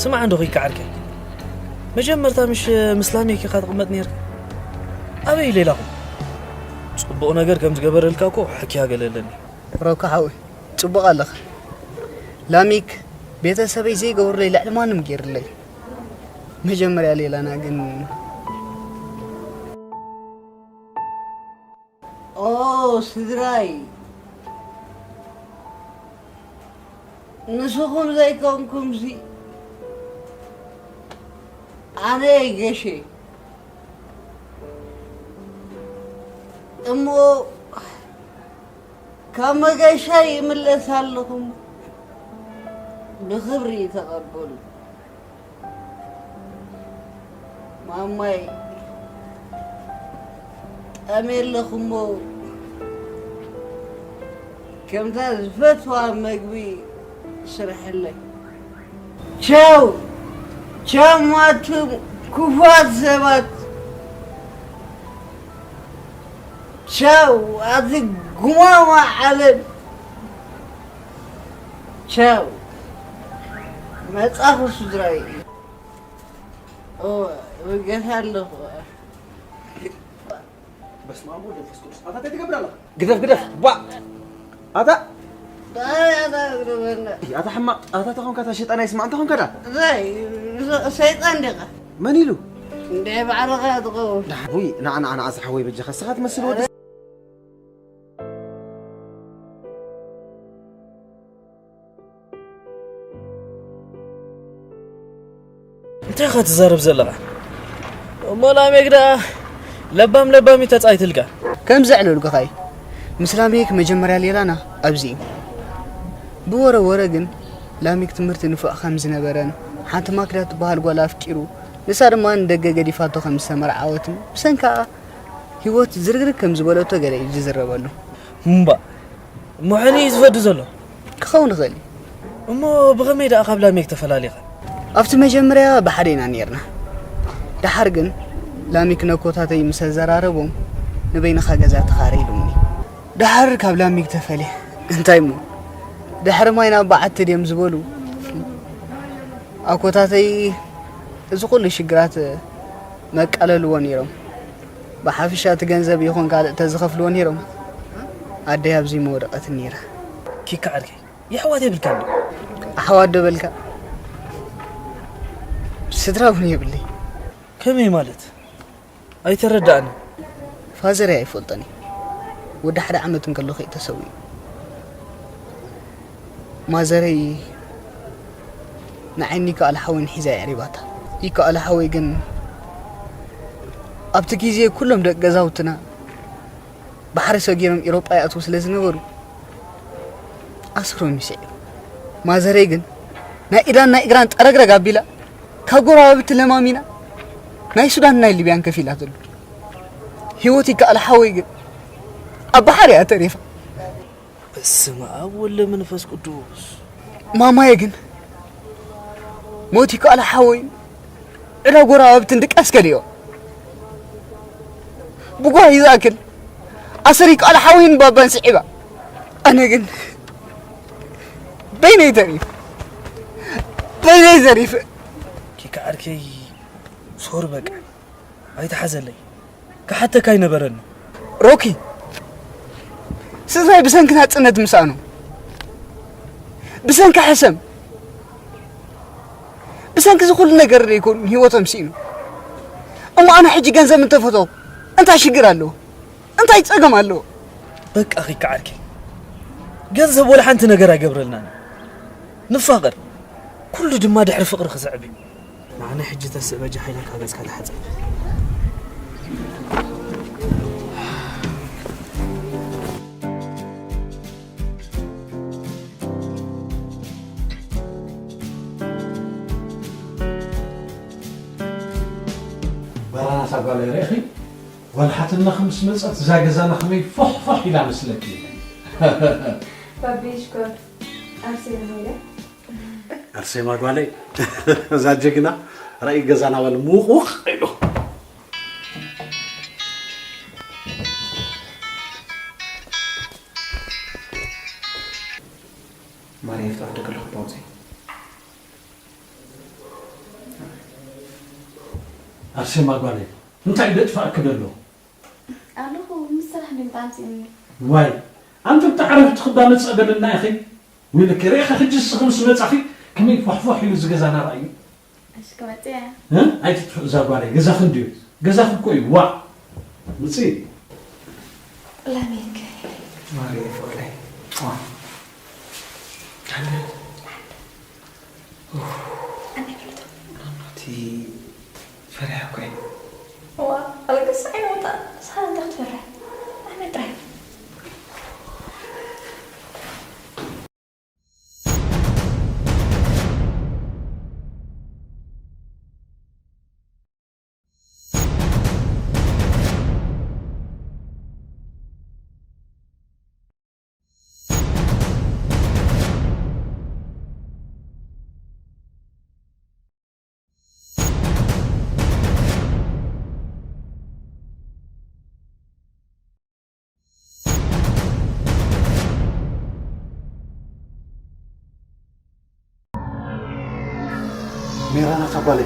ስማዕ እንዶ ኺካ ዓርከይ፣ መጀመርታ ምሽ ምስ ላሜክ ኢኻ ትቕመጥ ነይርካ? ኣበይ ሌላኹም? ጽቡቕ ነገር ከም ዝገበረልካ እኮ ሕክያ ገለ ኣለኒ። ሮካ ሓወይ፣ ጽቡቕ ኣለኻ። ላሚክ ቤተሰበይ ዘይገብሩለይ ልዕሊ ማንም ገይሩለይ። መጀመርያ ሌላና ግን ኦ ስድራይ፣ ንስኹም ዘይኮንኩምሲ ኣነ እየ ገሸ። እሞ ካብ መገሻ ይምለስ ኣለኹም፣ ብኽብሪ ተቐበሉ። ማማይ፣ ጠምየ ኣለኹ እሞ፣ ከምታ ዝፈትዋ መግቢ ስርሐለይ። ቻው፣ ቻው፣ ኣቱም ክፉኣት ሰባት። ቻው፣ ኣቲ ጉማማ ዓለም። ቻው፣ መጻኹ ስድራይ። ኦ፣ በገታ ኣለኹ። በስመ ኣብ ወወልድ ወመንፈስ ቅዱስ። ኣታ እንታይ ትገብር ኣለኻ? ግደፍ፣ ግደፍ። ቧ! ኣታ እንታይ ኣታ ግደፈና? እይ፣ ኣታ ሕማቕ፣ ኣታ ተኾንካ፣ ኣታ ሸይጣን ኣይስማዕ፣ እንታይ ኾንካ ዳ? እንታይ? ሰይጣን ዲኻ? መን ኢሉ? እንደ ባዕልኻ ትኸውን። ዳ-፣ ውይ፣ ንዓ፣ ንዓ፣ ንዓ፣ ዝሓወይ በጃኻ፣ እስኻ ትመስል ወዲ እንታይ ኢኻ ትዛረብ ዘለኻ? እሞ ላሜክ ደኣ ለባም ለባም እዩ ተጻይትልካ። ከም ዘዕለልኩኻ እዩ። ምስ ላሜክ መጀመርያ ሌላና ኣብዚ እዩ። ብወረ ወረ ግን ላሜክ ትምህርቲ ንፉዕ ከም ዝነበረን ሓንቲ ማክዳ ትበሃል ጓል ኣፍቂሩ ንሳ ድማ ንደገ ገዲፋቶ ከም ዝተመርዓወትን ብሰንካ ህይወት ዝርግርግ ከም ዝበለቶ ገለ እዩ ዝዝረበሉ። እምባ፣ እሞ ሕኒ እዩ ዝፈዲ ዘሎ? ክኸውን ይኽእል እዩ። እሞ ብኸመይ ደኣ ካብ ላሜክ ተፈላሊኻ? ኣብቲ መጀመርያ ብሓደ ኢና ነይርና። ደሓር ግን ላሜክ ነኮታተይ ምስ ኣዘራረቦም ንበይንኻ ገዛ ተኻረ ኢሉኒ። ደሓር ካብ ላሜክ ተፈልየ። እንታይ እሞ? ድሕሪ ማይ ናብ በዓቲ ድዮም ዝበሉ? ኣኮታተይ እዚ ኩሉ ሽግራት መቃለልዎ ነይሮም። ብሓፈሻ እቲ ገንዘብ ይኹን ካልእ ተዝኸፍልዎ ነይሮም፣ ኣደይ ኣብዚ ምወደቐት ነይራ። ኪካ ዓርከይ፣ የሕዋት የብልካን ዶ? ኣሕዋት ዶ በልካ? ስድራ እውን የብለይ። ከመይ ማለት? ኣይተረድኣንን። ፋዘረይ ኣይፈልጦን እዩ። ወዲ ሓደ ዓመት እንከለኹ እዩ ተሰዊኡ። ማዘረይ ንዓይን ይከኣል ሓወይን ሒዛ ኣዕሪባታ። ይከኣል ሓወይ ግን ኣብቲ ግዜ ኩሎም ደቂ ገዛውትና ባሕሪ ሰጊሮም ኤውሮጳ ይኣትዉ ስለ ዝነበሩ ኣስሮም ይስዕሩ። ማዘረይ ግን ናይ ኢዳን ናይ እግራን ጠረግረግ ኣቢላ ካብ ጎረባብቲ ለማሚና ናይ ሱዳን ናይ ሊብያን ከፊላትሉ። ህይወት ይከኣል ሓወይ ግን ኣብ ባሕሪ እያ ተሪፋ። በስመ ኣብ ወወልድ ወመንፈስ ቅዱስ። ማማየ ግን ሞት ይከኣል ሓወይን ዕዳ ጎረባብትን ድቃስ ከሊኦ። ብጓሂ ዝኣክል ኣሰር ይከኣል ሓወይን ባባን ስዒባ። ኣነ ግን በይነይ ተሪፍ፣ በይነይ ተሪፍ። ኪካ ዓርከይ ሶሪ በቃ። ኣይትሓዘለይ። ክሓተካ ኣይነበረኒ። ሮኪ፣ ስድራይ ብሰንኪ ናጽነት ምስኣኑ፣ ብሰንኪ ሕሰም፣ ብሰንኪ እዚ ኩሉ ነገር ደይኮኑ ህይወቶም ስኢኑ። እሞ ኣነ ሕጂ ገንዘብ እንተፈተው እንታይ ሽግር ኣለዎ? እንታይ ጸገም ኣለዎ? በቃ ኺካ ዓርከይ፣ ገንዘብ ወላ ሓንቲ ነገር ኣይገብረልናን። ንፋቐር፣ ኩሉ ድማ ድሕሪ ፍቕሪ ክስዕብ እዩ። ንዓና ሕጂ ተስእ በጃ ሓይለካ ገጽካ ተሓጸብ። በራናሳ ጓል ርኢኺ? ጓል ሓትንኺ ምስ መጸት እዛ ገዛና ከመይ ፎሕ ፎሕ ኢላ መስለኪ? ባቢ ሽኮር፣ ኣርሴማ ኢለ። ኣርሴማ ጓለይ፣ እዛ ጀግና፣ ራእይ ገዛና በል ሙቕ ውቕ ኢሉ። ማርያ ይፍታ ወደ ከለኹ ባውፀይ። ኣርሴማ ጓለይ፣ እንታይ እዩ ደጥፋእኪ ደሎ? ኣለኹ፣ ምስ ስራሕ ንምጣ ኣምጺኡኒ። ዋይ፣ ኣንቲ ብታ ዓረፍቲ ክባ መጸገልና ኢኺ። ውይልኪ፣ ርኢኺ ሕጂ ንስኺ ምስ መጻኺ ከመይ ፏሕፏሕ ኢሉ እዚ ገዛና ርኣዩ። እሺ፣ ክመጽእ እየ። እ? ኣይትጥፍእ እዛ ጓለይ፣ ገዛኺ እንድዩ። ገዛኺ እኮ እዩ። ዋእ! ምጺ። ላሜክ። ማርየ ፍቕረይ። ዋ። ኣነ። ኣነ ፍልጦ። ናቲ ፈሪሐ እኮ እየ። ዋ፣ ኣልቅስ ዓይኒ ውጣ። ንስኻ እንታይ ክትፈርሕ? ኣነ ጥራይ። ሜራና ካባለ።